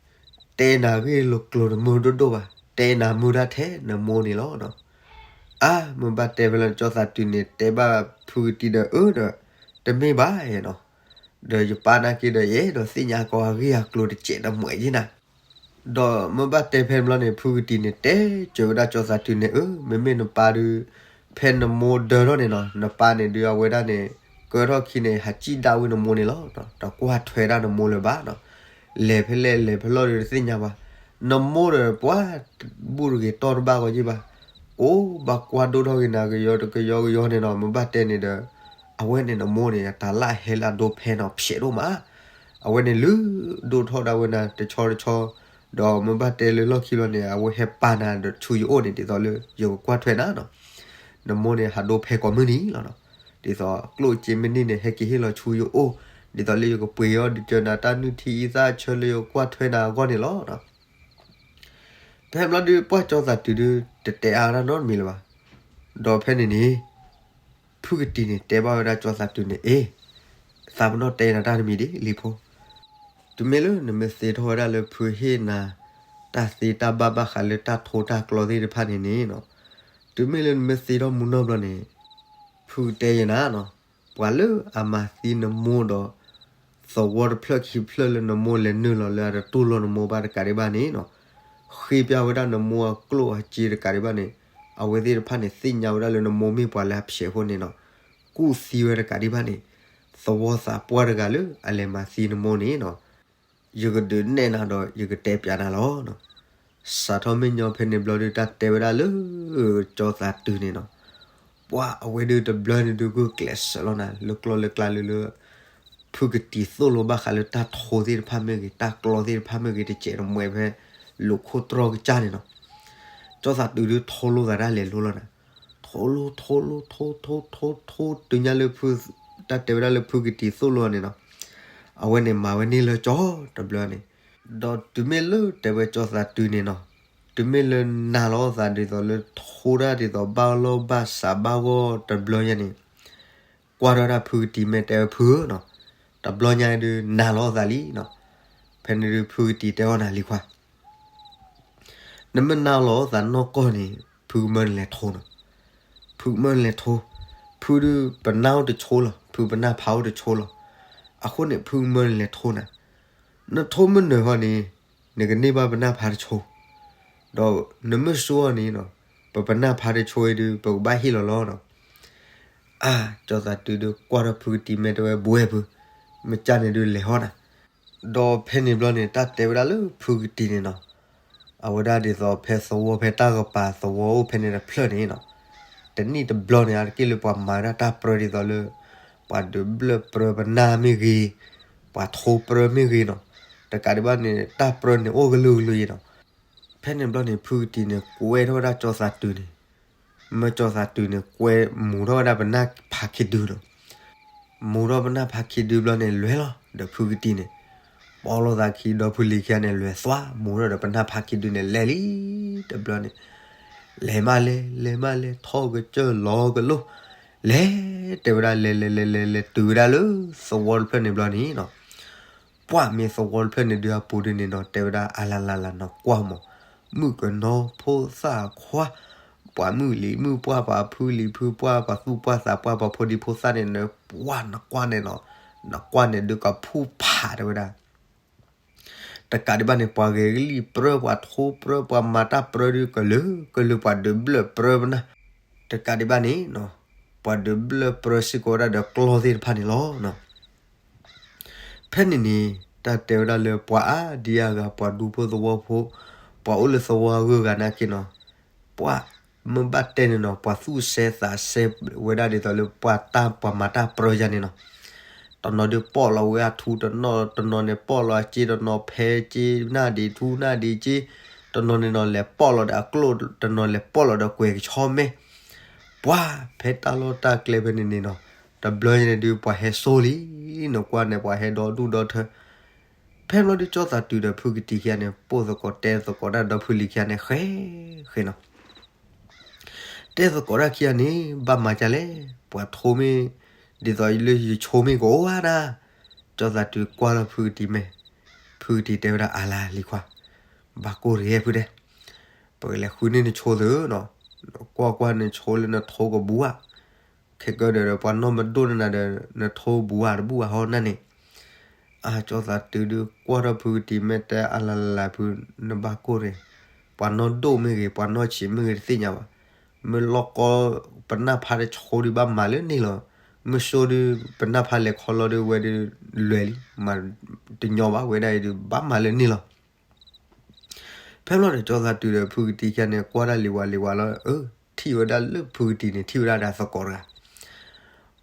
တဲနၤဂ့ၢ်လိာ်ကျိၤတမုာ်ဒိၣ်ဒိၣ်ဘၣ်, တဲနၤမုာ်တၢ်ထဲနမိၢ်န့ၣ်လီၤ. အါ မ့ၢ်ဘၣ်တဲဖဲလၢကၠီသးတုၤန့ၣ် တဲဘၣ်ဖုကတံၤဒီး အၢ ဒီး တမ့ၢ်ဘၣ်နီၤ, ဒီးယပၢ်နာ်က့ဒီး ယအဲၣ်ဒိးသ့ၣ်ညါကီးအဂ့ၢ်အကျိၤတစဲးတမှဲာ်ယဲနၤ. ဒီးမ့ၢ်ဘၣ်တဲဖဲန့ၣ်ဘျီန့ၣ် ဖုကတံၤန့ၣ် တဲစၢၤဝဲဒၣ်ကၠီသးတုၤန့ၣ် အၢ မ့မ့ၢ်နပၢ်ဒုး ဖဲနမိၢ်ဒၢထီၣ်န့ၣ်နီၤ နပၢ်န့ၣ်ဒုးအဝဲဒၣ်န့ၣ် ကၢထီၣ်ခံန့ၣ် ဟးစံၣ်ဒၣ်ဝဲနမိၢ်န့ၣ်လီၤ. တကွၢ်ထွဲဒၣ်နမိၢ်လၢၤဘၣ်နီၤ, လဲၤဖဲလဲၣ်လဲၤဖဲလဲၣ်ဒီးတသ့ၣ်ညါဘၣ်. နမိၢ်ဒီးပှၤ ဘူၣ်တဂ့ၤတီၢ်တဘၣ်ဂီၤယ့ၢ်ဘၣ်, အိၣ်ဘၣ်ကွၢ်ဒိၣ်ထီၣ်က့ၤနၤကယီကယီကယီန့ၣ်နီၤ မ့ၢ်ဘၣ်တဲန့ၣ်ဒီး အဝဲန့ၣ်နမိၢ်န့ၣ် တၢ်လၢအဟဲလၢအဒိဖဲနီၤ ဖျဲးဒိၣ်မး, အဝဲန့ၣ်လုၢ်ဒိၣ်ထီၣ်ဒၣ်ဝဲနၤတဆီတဆီ, ဒီးမ့ၢ်ဘၣ်တဲလၢလီၢ်ခံဘျီန့ၣ် အဝဲဟဲပာ်နၤဒီးဆူယအိၣ်န့ၣ် ဒ်သိးလၢယကကွၢ်ထွဲနၤနီၤ. နမိၢ်န့ၣ်ဟးဒိဖဲကိးမုၢ်နံၤလီၤနီၤ. ဒ်သိးကျိၣ်စ့မ့ၢ်န့ၢ်န့ၣ် ဟဲက့ၤဟ့ၣ်လီၤဆူယအိၣ်, ဒ်သိးလၢယကပှ့ၤအီၤ ဒုးကၢနၤတၢ်နုၢ်ထံအံသၣ်ဆၢလၢယကကွၢ်ထွဲနၤအဂီၢ်န့ၣ်လီၤ. ဖဲဘျီဒုး ပှၢ်ကၠီသးတုၤဒုး တတဲအါဒၣ်နီတမံၤလၢၤဘၣ်. ဒီးဖဲန့ၣ်န့ၣ် ဖုကတံၤန့ၣ် တဲဘၣ်ဝဲဒၣ်ကၠီသးတုၤန့ၣ် အ့, သးပနီၣ်တဲနၤတၢ်တမံၤဒ် လံၤဖိ, တုၤမ့ၢ်လၢနမ့ၢ်သ့ထီၣ်ဝဲဒၣ်လၢဖုဟ့ၣ်နၤ တၢ်သ့တၢ်ဘၣ်ဘၣ်ဃးလၢတၢ်ထိတၢ်ကျီသ့ၣ်တဖၣ်န့ၣ်န့ၣ်နီၤ, တုၤမ့ၢ်လၢနမ့ၢ်သ့ထီၣ်မူနီၢ်ဘျီန့ၣ် ဖုကတဲယဲနၤနီၤ, ပှၤလၢအမၤသံနမိၢ်ဒီး သဝီတဖျၢၣ်ခံဖျၢၣ်လၢနမိၢ်လဲၤနုာ်လီၤလၢအတတူၢ်လိာ်နမိၢ်ဘၣ်တကးဒံးဘၣ်န့ၣ်နီၤ, ဃ့ပျၢ်ဝဲဒၣ်နမိၢ်အကျိၣ်အစ့တကးဒံးဘၣ်န့ၣ်, အဝဲသ့ၣ်တဖၣ်န့ၣ် သ့ၣ်ညါဝဲဒၣ်လၢနမိၢ်မ့ၢ်ပှၤလၢအဖျဲးအဃိန့ၣ်နီၤ, ကူၣ်သံဝဲတကးဒံးဘၣ်န့ၣ်, သဝီသးပှၢ်တဂၤလၢအလဲၤမၤသံနမိၢ်န့ၣ်နီၤ, ယကဒုးနဲၣ်နၤဒီးယကတဲပျးနၤလီၤ. စးထီၣ်မ့ၢ်ညီဖဲန့ၣ်ဘျီဒုး တၢ်တဲဝဲဒၣ်လၢ ကၠီသးတုၤန့ၣ်နီၤ, ပှၤအဝဲဒုးတဘျီန့ၣ်ဒုး ဂုာ်ကျဲးစၢးလီၤနၤ လၢကျီၢ်လၢကျါလၢလၢ ဖုကတံၤသိၣ်လိဘၣ်ဃးလၢတၢ်ထိသ့ၣ်တဖၣ်မ့ၢ်ဂ့ၤ တၢ်ကျီသ့ၣ်တဖၣ်မ့ၢ်ဂ့ၤ တစဲးတမှဲဖဲ လူၤခိၣ်တြီၢ်ကစၢ်န့ၣ်နီၤ, ကၠီသးတုၤဒုးထိလိသးဒၣ်လဲာ်လိၤလီၤနၤ, ထိလိ ထိလိ ထိ ထိ ထိ ထိ တုၤညါလၢဖု တၢ်တဲဝဲဒၣ်လၢဖုကတံၤသိၣ်လိန့ၣ်နီၤ, အဝဲန့ၣ်မၤဝဲန့ၢ်လၢကၠီတဘျီန့ၣ်, ဒီးတုၤမ့ၢ်လၢတဲဝဲကၠီသးတုၤန့ၣ်နီၤ, တုၤမ့ၢ်လၢနၤလီၤသးဒ်သိးလၢထိဒၣ်ဒ်သိးဘၣ်လီၢ်ဘၣ်စးဘၣ်ဂီၢ်တဘျီညါန့ၣ် ကွၢ်ထီၣ်ဒၣ်ဖုကတံၤမ့ၢ်တဲဝဲဖုနီၤ, တဘျီညါဒုးနၤလီၤသးလံနီၤ, ဖဲန့ၣ်ဒုးဖုကတံၤတဲအီၤနၤလံၤခွါ, နမ့ၢ်နၤလီၤသးနီၢ်ကီၢ်န့ၣ် ဖုကမၢနလဲၤထိနီၤ, ဖုကမၢနလဲၤထိ, ဖုဒုးပနၢ်အိၣ်တဆိလီၤ ဖုပနၢ်ဖးအိၣ်တဆိလီၤ, အဃိန့ၣ် ဖုကမၢနလဲၤထိနၤ, နထိမ့ၢ်နၢၤဃီန့ၣ် နကန့ၢ်ဘၣ်ပနၢ်ဖးတဆိ ဒီးနမ့ၢ်ဆိအီၤန့ၣ်နီၤ, ပပနၢ်ဖးတဆိအံၤဒုး ပကဘၣ်ဟ့ၣ်လီၤလီၤနီၤ, အါ ကၠီသးတုၤဒုးကွၢ်ထီၣ်ဖုကတံၤမ့ၢ်တဲဝဲဘှဲဖု, မ့ၢ်ကၢ်န့ၣ်ဒုးလဲၤဟီနၤ, ဒီးဖဲန့ၣ်ဘျီန့ၣ် တၢ်တဲဝဲဒၣ်လၢဖုကတံၤန့ၣ်နီၤ, အဝဲဒၣ်ဒ်သိးဖဲသဝီဖဲတၢ်ကပၤသဝီအိၣ်ဖဲန့ၣ်တဖျၢၣ်န့ၣ်နီၤ, တနံၣ်တဘျီန့ၣ် အါတက့ၢ်လၢပှၤမၤဝဲဒၣ်တၢ်ပြၢဒ်သိးလၢ ပှၤဒုးဘျၢၣ်ပြၢပနၢ်မ့ၢ်ဂ့ၤ, ပှၤထိပြၢမ့ၢ်ဂ့ၤနီၤ, တကးဒံးဘၣ်န့ၣ် တၢ်ပြၢန့ၣ်အိၣ်ကလုာ်ကလုာ်အံၤနီၤ, ဖဲန့ၣ်ဘျီန့ၣ် ဖုကတံၤန့ၣ်ကွဲထီၣ်ဝဲဒၣ်ကၠီသးတုၤန့ၣ်, မ့ၢ်ကၠီသးတုၤန့ၣ် ကွဲမူၤထီၣ်ဝဲဒၣ်ပနၢ်ဖးခံဒုနီၤ, မူၤထီၣ်ပနၢ်ဖးခံဒုဘျီန့ၣ် လဲၤလီၤဒီးဖုကတံၤန့ၣ်, ပိာ်လိာ်သးခံဒီဖုလံၤခံဂၤန့ၣ် လဲၤသွါမူၤထီၣ်ဒီးပနၢ်ဖးခံဒုန့ၣ် လဲၤလံတဘျီန့ၣ်, လဲၤမးလဲၤ လဲၤမးလဲၤ ထီၣ်ကစၢၢ်လီၤကလိာ်, လဲၤတဲဝဲဒၣ်လဲၤလဲၤလဲၤလဲၤလဲၤတုၤဝဲဒၣ်လၢသဝီတဖျၢၣ်န့ၣ်ဘျီန့ၣ်နီၤ, ပှၢ်မ့ၢ်သဝီတဖျၢၣ်န့ၣ်ဒုးအပူၤဒုန့ၣ်နီၤ တဲဝဲဒၣ်အလၤလၤလၤနီၤ ကွၢ်မး, မုၣ်ကနီၤဖိသၣ်ခွါ, ပှၤမုၣ်လံၤမုၣ်ပှၢ် ပှၤဖုလံၤဖုပှၢ် ပှၤသူၣ်ပှၢ်သးပှၢ် ပှၤဖိဒံဖိသၣ်န့ၣ် နပှၢ်နကွၢ်န့ၣ်နီၤ, နကွၢ်န့ၣ်ဒုးကဖူၣ်ဖးတဲဝဲဒၣ် တကးဒံးဘၣ်န့ၣ် ပှၤဂဲၤကလံၣ်ပြၢ ပှၤထိပြၢ ပှၤမၤတၢ်ပြၢဒုးကလုာ်ကလုာ် ပှၤဒုးဘျၢၣ်ပြၢပနၢ်, တကးဒံးဘၣ်န့ၣ်နီၤ, ပှၤဒုးဘျၢၣ်ပြၢစ့ၢ်ကီးဝဲဒၣ်ဒီးကျီသ့ၣ်တဖၣ်န့ၣ်လီၤ. ဖဲန့ၣ်န့ၣ် တၢ်တဲဝဲဒၣ်လၢပှၤအါဒံအါဂၤ ပှၤဒူဖိသဝီဖိ, ပှၤအိၣ်လၢသဝီအဂုၤအဂၤနာ်က့နီၤ, ပှၤမ့ၢ်ဘၣ်တဲန့ၣ်နီၤ ပှၤသူၣ်စဲသးစဲဝဲဒၣ်ဒ်သိးလၢပှၤတၢ်ပှၤမၤတၢ်ပြၢယါန့ၣ်နီၤ, တနီၤဒုးပီၣ်လီၤဝဲအထူတနီၤ, တနီၤန့ၣ်ပီၣ်လီၤအစ့, တနီၤဖဲစ့နၢ်ဒံးထူနၢ်ဒံးစ့, တနီၤန့ၣ်နီၤ လဲၤပီၣ်လီၤဒီးအကျိၣ်, တနီၤလဲၤပီၣ်လီၤဒီးကွဲၤကဆီမဲ, ပှၤဖဲတၢ်လီၢ်တၢ်ကျဲဖဲန့ၣ်န့ၣ်နီၤ, တဘျီညါန့ၣ်ဒုး ပှၤဟဲစိလံ, နကွၢ်န့ၣ် ပှၤဟဲဒီဒူၣ်ဒီထၢ, ဖဲဘျီဒုးကၠီသးတုၤဒီးဖုကတံၤခံဂၤန့ၣ် ပိာ်သကိးတဲသကိးတၢ်ဒီဖုလံၤခံဂၤန့ၣ် ဃဲဃဲနီၤ တဲသကိးတၢ်ခံဂၤန့ၣ် ဘၣ်မၤဒ်လဲၣ်, ပှၤထိမ့ၢ် ဒ်သိးလၢယဆိမ့ၢ်ကအိၣ်ဧါနၤ, ကၠီသးတုၤကွၢ်လီၤဖုကတံၤမဲာ်, ဖုကတံၤတဲဝဲဒၣ်အါလါလံၤခွါ, ဘၣ်ကိၢ်တဂ့ၤဖုတဲ, ပကလဲၤဃုန့ၢ်နဆိသုနီၤ, ကွၢ်ကွၢ်နဆိလၢနထိကဘူးဧါ, ခဲကၢဒီး ပှၤနီၢ်မဒိၣ်နနၤဒီး နထိဘူးဧါတဘူးဧါဟီနၢ်န့ၣ် အါ ကၠီသးတုၤဒုးကွၢ်ထီၣ်ဖုကတံၤမဲာ်တဲအါလါလါလါဖု, နဘၣ်ကိၢ်တဂ့ၤ, ပှၤနီၢ်ဒိၣ်မ့ၢ်ဂ့ၤ ပှၤနီၢ်ဆံးမ့ၢ်ဂ့ၤတသ့ၣ်ညါဘၣ်, မ့ၢ်လီၢ်ကီပနၢ်ဖးတဆိဒုးဘၣ်မၤလၢန့ၣ်လီၤ, မ့ၢ်ဆိဒုး ပနၢ်ဖးလဲၤခီလီၤဒုးဝဲဒုးလွဲၢ်လံ, မၤတညီဘၣ်ဝဲဒၣ်အံၤဒုးဘၣ်မၤလၢန့ၣ်လီၤ. ဖဲဘျီဒီးကၠီသးတုၤဒီးဖုကတံၤခံဂၤန့ၣ် ကွၢ်ဒၣ်လံၤဝဲလံၤဝဲလီၤ, အၢ ထံၣ်ဝဲဒၣ်လၢဖုကတံၤန့ၣ် ထံၣ်ဝဲဒၣ်ဒီးသကိးတဂၤ,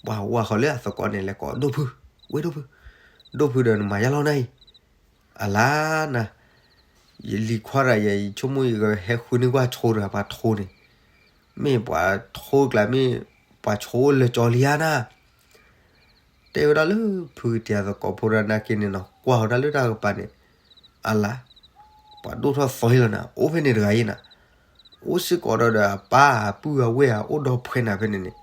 ပှၤဝါဃီၤလၢအသကိးန့ၣ် လဲၤကိးဒိၣ်ဖု, ဝဲဒိၣ်ဖု, ဒိၣ်ဖုဒီးနမၤယါလီၤနၤအံၤ, အလါနၤ, ယလံၤခွါတဂၤ ယဆိကမိၣ်ယကဟဲဃုန့ၢ်ကွၢ်ဆိတဂၤ ပှၤထိန့ၣ်, မ့ၢ်ပှၤထိကျါ မ့ၢ်ပှၤဆိအိၣ်လၢကၠီလံဧါနၤ တဲဝဲဒၣ်လၢဖုကတံၤအသကိးဖိတဂၤနာ်က့န့ၣ်နီၤ, ကွၢ်ဃီၤတၢ်လၢတၢ်ကပၤန့ၣ်, အလါ, ပှၤဒိၣ်ထီၣ်သီလီၤနၤ, အိၣ်ဖဲန့ၣ်တဂၤအံၤနၤ, အိၣ်စ့ၢ်ကီးဒီးအပၢ်အပုၢ်အဝဲၢ်အအိၣ်ဒီဖှဲနၤဖဲန့ၣ်န့ၣ်,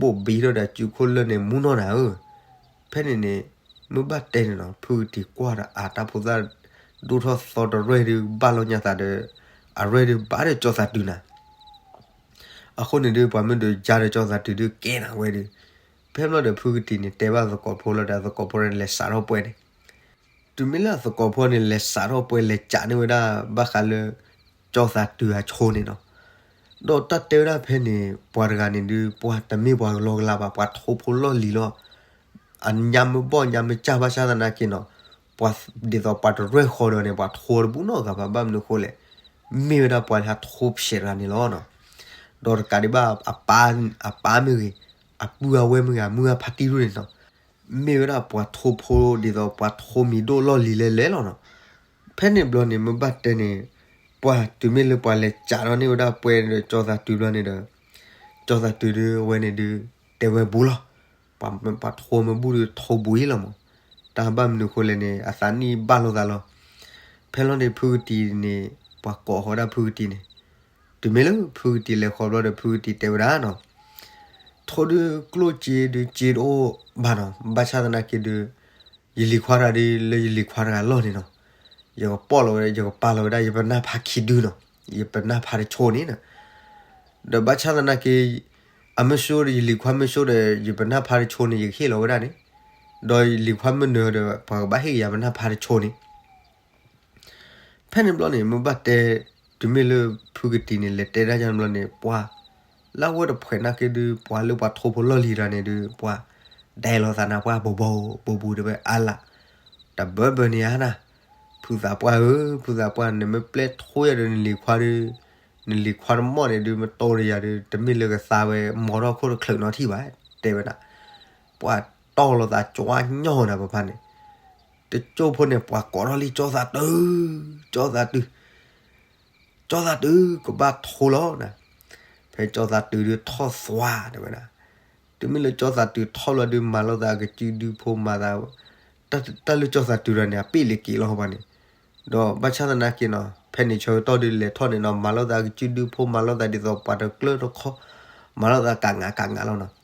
ဘိၣ်ဘံထီၣ်ဒီးစုခိၣ်လၢာ်န့ၣ်မူနီၢ်နၤဧၢ, ဖဲန့ၣ်န့ၣ်, မ့ၢ်ဘၣ်တဲန့ၣ်နီၤ ဖုကတံၤကွၢ်ဒီးအတၢ်ဖိသၣ်ဒိၣ်ထီၣ်သီတရဲၣ်ဒုးဘၣ်လီၤညါသးဒီး, အရဲၣ်ဒုးဘၣ်ဒီးကၠီသးတုၤနၤ အဃိန့ၣ်ဒုး ပှၤမ့ၢ်ဒုးယါဒီးကၠီသးတုၤဒုးကဲနၤဝဲဒုး, ဖဲဘျီဒီးဖုကတံၤန့ၣ် တဲဘၣ်သကိးဖိလီၤဒီးသကိးဖိန့ၣ်လဲၤစးထီၣ်ပှဲၤန့ၣ်, တုၤမ့ၢ်လၢအသကိးဖိန့ၣ် လဲၤစးထီၣ်ပှဲၤလဲၤကးန့ၢ်ဝဲဒၣ်ဘၣ်ဃးလၢ ကၠီသးတုၤအဆိန့ၣ်နီၤ, ဒီးတၢ်တဲဝဲဒၣ်ဖဲန့ၣ် ပှၤတဂၤန့ၣ်ဒုး ပှၤတမ့ၢ်ပှၤကလီကလီဘၣ် ပှၤထိဖိလီၢ်လံၤလီၤ အညါမ့ၢ်ဘီၣ်ညါမ့ၢ်ကၢ်ဘၣ်ဆၣ်သနာ်က့နီၤ, ပှၤဒ်သိးပှၤတရဲၢ်ဃီဒီးန့ၣ် ပှၤထိတဘူၣ်နီတဂၤဘၣ် ဘၣ်မနုၤအဃိလဲၣ်, မ့ၢ်ဝဲဒၣ်ပှၤလၢအထိဖျဲးတဂၤန့ၣ်လီၤနီၤ, ဒီးတကးဒံးဘၣ် အပၢ်မ့ၢ်ဂ့ၤ, အပုၢ်အဝဲၢ်မ့ၢ်ဂ့ၤ အမုၢ်အဖါတံၢ်ဒိၣ်န့ၣ်နီၤ, မ့ၢ်ဝဲဒၣ်ပှၤထိဖိဒ်သိးပှၤထိမံၤဒိၣ်လီၢ်လံၤလဲၤလဲၤလီၤနီၤ, ဖဲန့ၣ်ဘျီန့ၣ် မ့ၢ်ဘၣ်တဲန့ၣ်, ပှၤတုၤမ့ၢ်လၢပှၤလဲၤကးထီၣ်န့ၢ်ဝဲဒၣ်ပှဲၤဒီးကၠီသးတုၤဘျီန့ၣ်ဒီး, ကၠီသးတုၤဒုးအဝဲန့ၣ်ဒုး, တဲဝဲဘူးလီၤ, ပှၤထိမ့ၢ်ဘူၣ်ဒီးထိဘူးအံၤလီၤမး, တၢ်ဘၣ်မနုၤအဃိလဲၣ်န့ၣ် အသးနံၣ်ဘၣ်လိာ်သးလီၤ, ဖဲလီၤန့ၣ်ဖုကတံၤန့ၣ်, ပှၤကိးဃီဒၣ်ဖုကတံၤန့ၣ်, တုၤမ့ၢ်လၢဖုကတံၤလဲၤဃီဘျီဒီးဖုကတံၤတဲဝဲဒၣ်နီၤ ထိဒုးကျိၣ်စ့ဒုးစ့တအိၣ်ဘၣ်နီၤ, ဘၣ်ဆၣ်သနာ်က့ဒုး, ယလံၤခွါတဂၤဒုးလၢယလံၤခွါတဂၤလီၢ်န့ၣ်နီၤ, ယကပီၢ်လီၤဝဲ ယကပာ်လီၤဝဲဒၣ်ယပနၢ်ဖးခံဒုနီၤ, ယပနၢ်ဖးတဆိန့ၣ်, ဒီးဘၣ်ဆၣ်သနာ်က့, အမ့ၢ်ဆိဒီးယလံၤခွါမ့ၢ်ဆိဒီး ယပနၢ်ဖးတဆိန့ၣ် ယကဟ့ၣ်လီၤဝဲဒၣ်န့ၣ်, ဒီးယလံၤခွါမ့ၢ်နၢၤဒီး ပှၤကဘၣ်ဟ့ၣ်က့ၤယၤပနၢ်ဖးတဆိန့ၣ် ဖဲန့ၣ်ဘျီန့ၣ် မ့ၢ်ဘၣ်တဲ, တုၤမ့ၢ်လၢဖုကတံၤန့ၣ် လဲၤတဲဒၣ်ယၤဘျီန့ၣ် ပှၤ, လၢအဝဲတဖှဲးနာ်က့ဒုး ပှၤလၢပှၤထိဖိလီၢ်လံၤတဂၤန့ၣ်ဒုး ပှၤ, ဒဲလိာ်သးနၤပှၤဘိးဘိးဘိးဘိးတဲဝဲအါလၢ်, တဘၢဘၢန့ၣ်ဧါနၤ, ဖုသးပှၢ်ဧၢ, ဖုသးပှၢ် နမ့ၢ်ပျဲထိယၤဒီးနလံၤခွါဒုး, နလံၤခွါတမီၢ်န့ၣ်ဒုး မတိၢ်တယၤဒုး တမ့ၢ်လၢကသါဝဲ မီထီၣ်ခိၣ်တချုးနီတထံၣ်ဘၣ်, တဲဝဲဒၣ်, ပှၤတီၢ်လိာ်သးကွၢ်ညီနၤပဖါန့ၣ် တကၠိၢ်ဖိန့ၣ် ပှၤကိးထီၣ်လံ ကၠီသးတုၤ, ကၠီသးတုၤ, ကၠီသးတုၤ ကဘၣ်ထိလီၤနၤ, ဖဲကၠီသးတုၤဒုးထီၣ်သွါတဲဝဲဒၣ်, တုၤမ့ၢ်လၢကၠီသးတုၤထီၣ်လီၤဒုး မၤလိာ်သးကစုဒုဖိမၤသး, တၢ်လၢကၠီသးတုၤဒီးန့ၣ် အပ့ၢ်လၢက့ၤလီၤပှၤန့ၣ်, ဒီးဘၣ်ဆၣ်သနာ်က့နီၤ ဖဲန့ၣ်ဆၢကတီၢ်ဒုးလဲၤထီၣ်န့ၣ်နီၤ မၤလိာ်သးကစုဒုဖိမၤလိာ်သးဒ်သိးပှၤတကျၢတခီ, မၤလိာ်သးကးငါကးငါလီၤနီၤ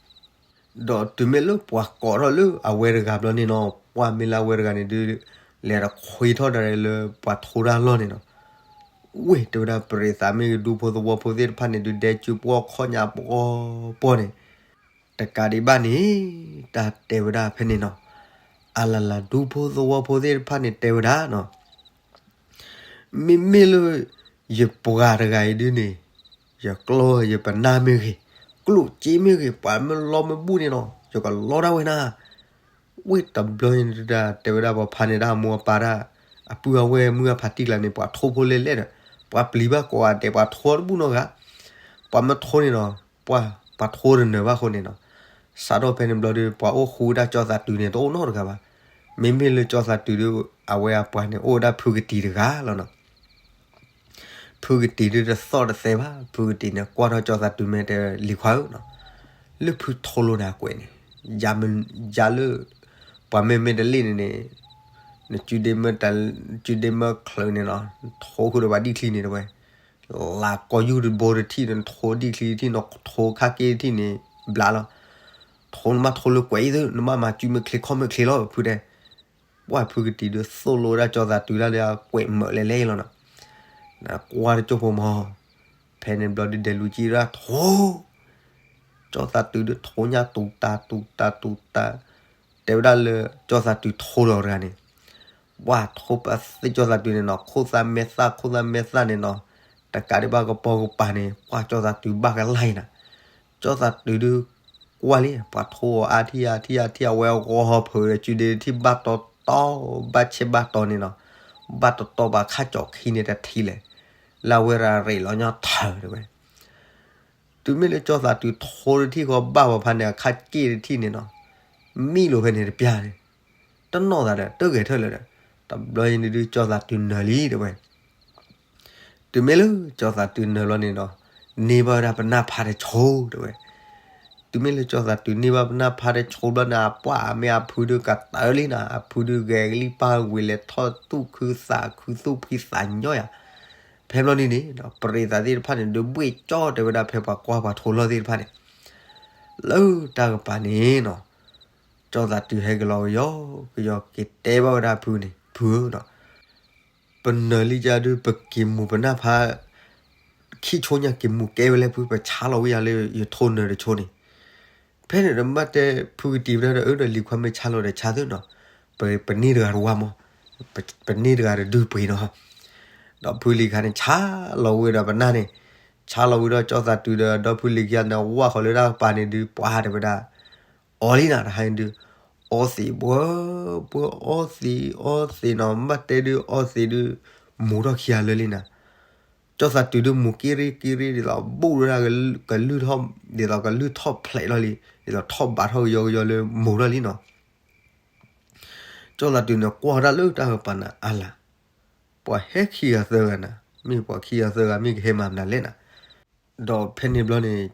ဒီးတုၤမ့ၢ်လၢပှၤကိးထီၣ်လၢအဝဲတဂၤဘျီန့ၣ်နီၤ ပှၤမ့ၢ်လၢအဝဲတဂၤန့ၣ်ဒုး, လဲၤတခွ့ထီၣ်ဒၣ်လၢပှၤထိတၢ်လီၢ်န့ၣ်နီၤ, ဝ့ၢ်တဲဝဲဒၣ် ပရံးသးမ့ၢ်ဂ့ၤ ဒူဖိသဝီဖိသ့ၣ်တဖၣ်န့ၣ်ဒုး ဒဲကၠူပှီၢ်ခီၣ်ညါပှီၢ်ပှီၢ်န့ၣ်, တကးဒံးဘၣ်န့ၣ်, တၢ်တဲဝဲဒၣ်ဖဲန့ၣ်နီၤ, အလၢ်လၢ် ဒူဖိသဝီဖိသ့ၣ်တဖၣ်န့ၣ်တဲဝဲဒၣ်နီၤ မ့မ့ၢ်လၢ ယပှၤတဂၤအံၤဒုးန့ၣ်, ယကျီယပနၢ်မ့ၢ်ဂ့ၤ, ကျိၣ်စ့မ့ၢ်ဂ့ၤ ပှၤမ့ၢ်လီမ့ၢ်ဘူၣ်န့ၣ်နီၤ ယကလီဒၣ်ဝဲနၤ, ဝ့ၢ်တဘျီန့ၣ်ဒုး တဲဝဲဒၣ်ပှၤဖါန့ၣ်ဒၣ်အမိၢ်အပၢ်ဒၣ်, အပုၢ်အဝဲၢ်မုၢ်အဖါတံၢ်ကျါန့ၣ် ပှၤထိဖိလဲၣ်လဲၣ်ဒီး, ပှၤပျံၤဘၣ်ကိးဂၤဒဲး ပှၤထိတဘူၣ်နီတဂၤ, ပှၤမ့ၢ်ထိန့ၣ်နီၤ, ပှၤ, ပှၤထိတနၢၤဘၣ်အဃိန့ၣ်နီၤ, စးထီၣ်ဖဲန့ၣ်ဘျီဒုး ပှၤအိၣ်ဃူဝဲဒၣ်ကၠီသးတုၤန့ၣ် တအိၣ်နီတဂၤဘၣ်, မ့မ့ၢ်လၢကၠီသးတုၤဒုး အဝဲအပှၤန့ၣ် အိၣ်ဝဲဒၣ်ဖုကတံၤတဂၤလီၤနီၤ ဖုကတံၤဒုးတသီၣ်တသဲဘၣ်, ဖုကတံၤန့ၣ် ကွၢ်ထီၣ်ကၠီသးတုၤမ့ၢ်တဲလံၤခွါဧၢနီၤ, လၢဖုထိလိနၤကွဲးန့ၣ်, ယၤလၢ, ပှၤမ့ၢ်မ့ၢ်တလ့ၣ်န့ၣ်န့ၣ်, နစုဒ့မ့ၢ်, စုဒ့မ့ၢ်ချုးန့ၣ်နီၤ, ထိဃုာ်ဒီးပှၤဒံၣ်ချံန့ၣ်တဝဲ, လၢကီၢ်ယူၢ်တဘိတထံၣ်န့ၣ် နထိဒံၣ်ချံတထံၣ် နထိခါက့တထံၣ်န့ၣ်, ဘျးလီၤ, ထိနဘၣ်ထိလၢကွဲးအံၤသု နဘၣ်မၤစုမ့ၢ်ချ့ခီၣ်မ့ၢ်ချ့လီၤ ဖုတဲ ပှၤဖုကတံၤဒုးသိၣ်လိဝဲဒၣ်ကၠီသးတုၤဒၣ်လၢအကွဲးမၢာ်လဲၤလဲၤလီၤနီၤ, ကွၢ်တကၠိၢ်ဖိမီၤ, ဖဲန့ၣ်ဘျီဒုးဒဲးလူၤကံဒၣ်ထိ, ကၠီသးတုၤဒုးထိညၣ်တူၤတၤတူၤတၤတူၤတၤ, တဲဝဲဒၣ်လၢကၠီသးတုၤထိလီၤတဂၤန့ၣ်, ပှၤထိပသ့ၣ်ကၠီသးတုၤန့ၣ်နီၤ ခိၣ်သၣ်မဲာ်သၣ်ခိၣ်သၣ်မဲာ်သၣ်န့ၣ်နီၤ, တကးဒံးဘၣ်ကပိာ်ကပၤန့ၣ် ပှၤကၠီသးတုၤဘၣ်ကလါအံၤနၤ, ကၠီသးတုၤဒုး ကွၢ်လံ ပှၤထိအီၤအါထံၣ်အါထံၣ်အါထံၣ် အဝဲဂီၤဟီၣ်ဖၢးဒီးစုဒ့တထံၣ်ဘၣ်တီတီ ဘၣ်ဆဲးဘၣ်တီန့ၣ်နီၤ, ဘၣ်တီတီပှၤခါကၠီၣ်ခံန့ၣ်တထံၣ်လဲၣ်, လၢအဝဲရၤရ့းလီၤညီထၢၣ်တဲဝဲ တုၤမ့ၢ်လၢကၠီသးတုၤထိတထံၣ်ဃီဘၣ်ဝဲဖဲန့ၣ် အခါက့ၣ်တထံၣ်န့ၣ်နီၤ, မံလိာ်ဖဲန့ၣ်တပျၢ်န့ၣ်, တနီၣ်သးဒီး တဂဲၤထၢၣ်လၢၤဒီး, တဘျီအံၤန့ၣ်ဒုးကၠီသးတုၤနၢၤလံတဲဝဲ. တုၤမ့ၢ်လၢကၠီသးတုၤနၢၤဘျီန့ၣ်နီၤ, န့ၢ်ဘၣ်ဝဲဒၣ်ပနၢ်ဖးတဆိတဲဝဲ. တုၤမ့ၢ်လၢကၠီသးတုၤန့ၢ်ဘၣ်ပနၢ်ဖးတဆိဘျီန့ၣ် အပှၢ်အမ့ၢ်အဖုဒုးကတၢၢ်လံနီၤ, အဖုဒုးဂဲၤကလံၣ်ပၢ်ဝံၤလဲၤထီၣ်သူၣ်ခုသးခုသူၣ်ဖှံသးညီယၤ. ဖဲဘျီန့ၣ်န့ၣ် ပရံးသးသ့ၣ်တဖၣ်န့ၣ် ဒုးဘှ့ၣ်ကၠီတဲဝဲဒၣ်ဖဲပှၤကွၢ်ပှၤထိလီၢ်သ့ၣ်တဖၣ်န့ၣ်, လၢတၢ်ကပၤန့ၣ်နီၤ, ကၠီသးတုၤဟဲက့ၤလီၤကယီကယီက့ၤတဲဘၣ်ဝဲဒၣ်ဖုန့ၣ်, ဖုဧၢနီၤ, ပနၢၤလံကဒုး ပက့ၤမူၤပနၢ်ဖး ခံဆိညါက့ၤမူၤကဲဝဲလဲၣ်ဖု, ပဆါလီၤဝံယၤလၢယထိနၢၤတဆိန့ၣ်. ဖဲန့ၣ်ဒီးမ့ၢ်တဲဖုကတံၤဝဲဒၣ်ဒီး အၢဒီးလံၤခွါမ့ၢ်ဆါလီၤဒီးဆါသုနီၤ, ပန့ၢ်တဂၤတဝါမး, ပန့ၢ်တဂၤတဒုပှ့ၤနီၤ. ဒီးဖုလံၤခါန့ၣ် ဆါလီၤဝံၤဒီးပနၢ်န့ၣ်, ဆါလီၤဝံၤဒီးကၠီသးတုၤဒီး ဒီဖုလံၤခံဂၤန့ၣ် ဝၢ်ဃီၤလၢတၢ်ကပၤန့ၣ်ဒုး ပှၤတဲဝဲဒၣ် အီလံနၤ တဟါန့ၣ်ဒုး, အီသံးဘှၢဘှၢ အီသံးအီသံးနီၤ, မ့ၢ်တဲဒုးအီသံးဒုး မူၤထီၣ်ခံဂၤလၢာ်လံနၤ. ကၠီသးတုၤဒုးမူၤက့ရ့က့ရ့ ဒ်သိးဘူးဝဲဒၣ်ကလုၢ်ထီၣ်, ဒ်သိးကလုၢ်ထီၣ်ဖျဲးထီၣ်လံ, ဒ်သိးထီၣ်ဘးထီၣ်ကယီကယီလၢမူၤထီၣ်လံနီၤ. ကၠီသးတုၤန့ၣ် ကွၢ်ဝဲဒၣ်လၢတၢ်ကပၤန့ၣ် အါလါ, ပှၤဟဲခံဂၤသၢဂၤနၤ, မ့ၢ်ပှၤခံဂၤသၢဂၤ မ့ၢ်ကဟဲမၤမနုၤလဲၣ်နၤ. ဒီးဖဲန့ၣ်ဘျီန့ၣ်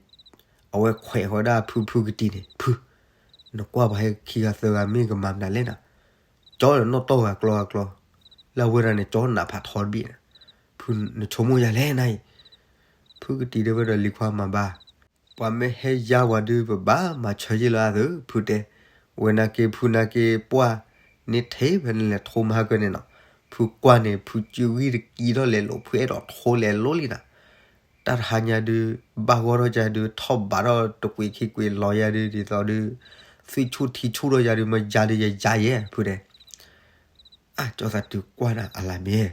အဝဲခွဲးဃီၤဝဲဒၣ်ဖုဖုကတံၤန့ၣ်, ဖု, နကွၢ်ပှၤဟဲခံဂၤသၢဂၤ မ့ၢ်ကမၤမနုၤလဲၣ်နၤ. ကၠီန့ၣ်နီၣ်တီၢ်ဂၤကျီဂၤကျီ, လၢအဝဲဒၣ်န့ၣ် ကၠီနးဖးထီတဘ့ၣ်နၤ. ဖု, နဆိကမိၣ်ယၤလဲၣ်နၤအံၤ. ဖုကတံၤတဲဝဲဒီး လံၤခွါမၤဘၣ်, ပှၤမ့ၢ်ဟဲယါပှၤဒုး ပဘၣ်မၤဆၢယ့ၢ်လၢအသိး ဖုတဲ. ဝဲနာ်က့ ဖုနာ်က့ ပှၢ်န့ၣ်ထဲဖဲန့ၣ်လဲၤထိမၤဟါကၢန့ၣ်နီၤ. ဖုကွၢ်န့ၣ် ဖုစုဂံၢ်တကံထီၣ်လဲၤလိာ် ဖုအဲၣ်ဒိးထိလဲၤလိာ်လံနၤ. တၢ်တဟါညါဒုး ဘၣ်ဂီၢ်ထီၣ်ကဒုး ထီၣ်ဘးထီၣ်တကွံာ်ခံကွံာ်လီၤယၤဒုး ဒ်သိးဒုး သွံၣ်ဆူၣ်ထံဆူၣ်ထီၣ်ယၤဒုး မ့ၢ်ယါဒုးယယါယဲ ဖုတဲ. အါ ကၠီသးတုၤကွၢ်နၤအလၤမ့ၢ်,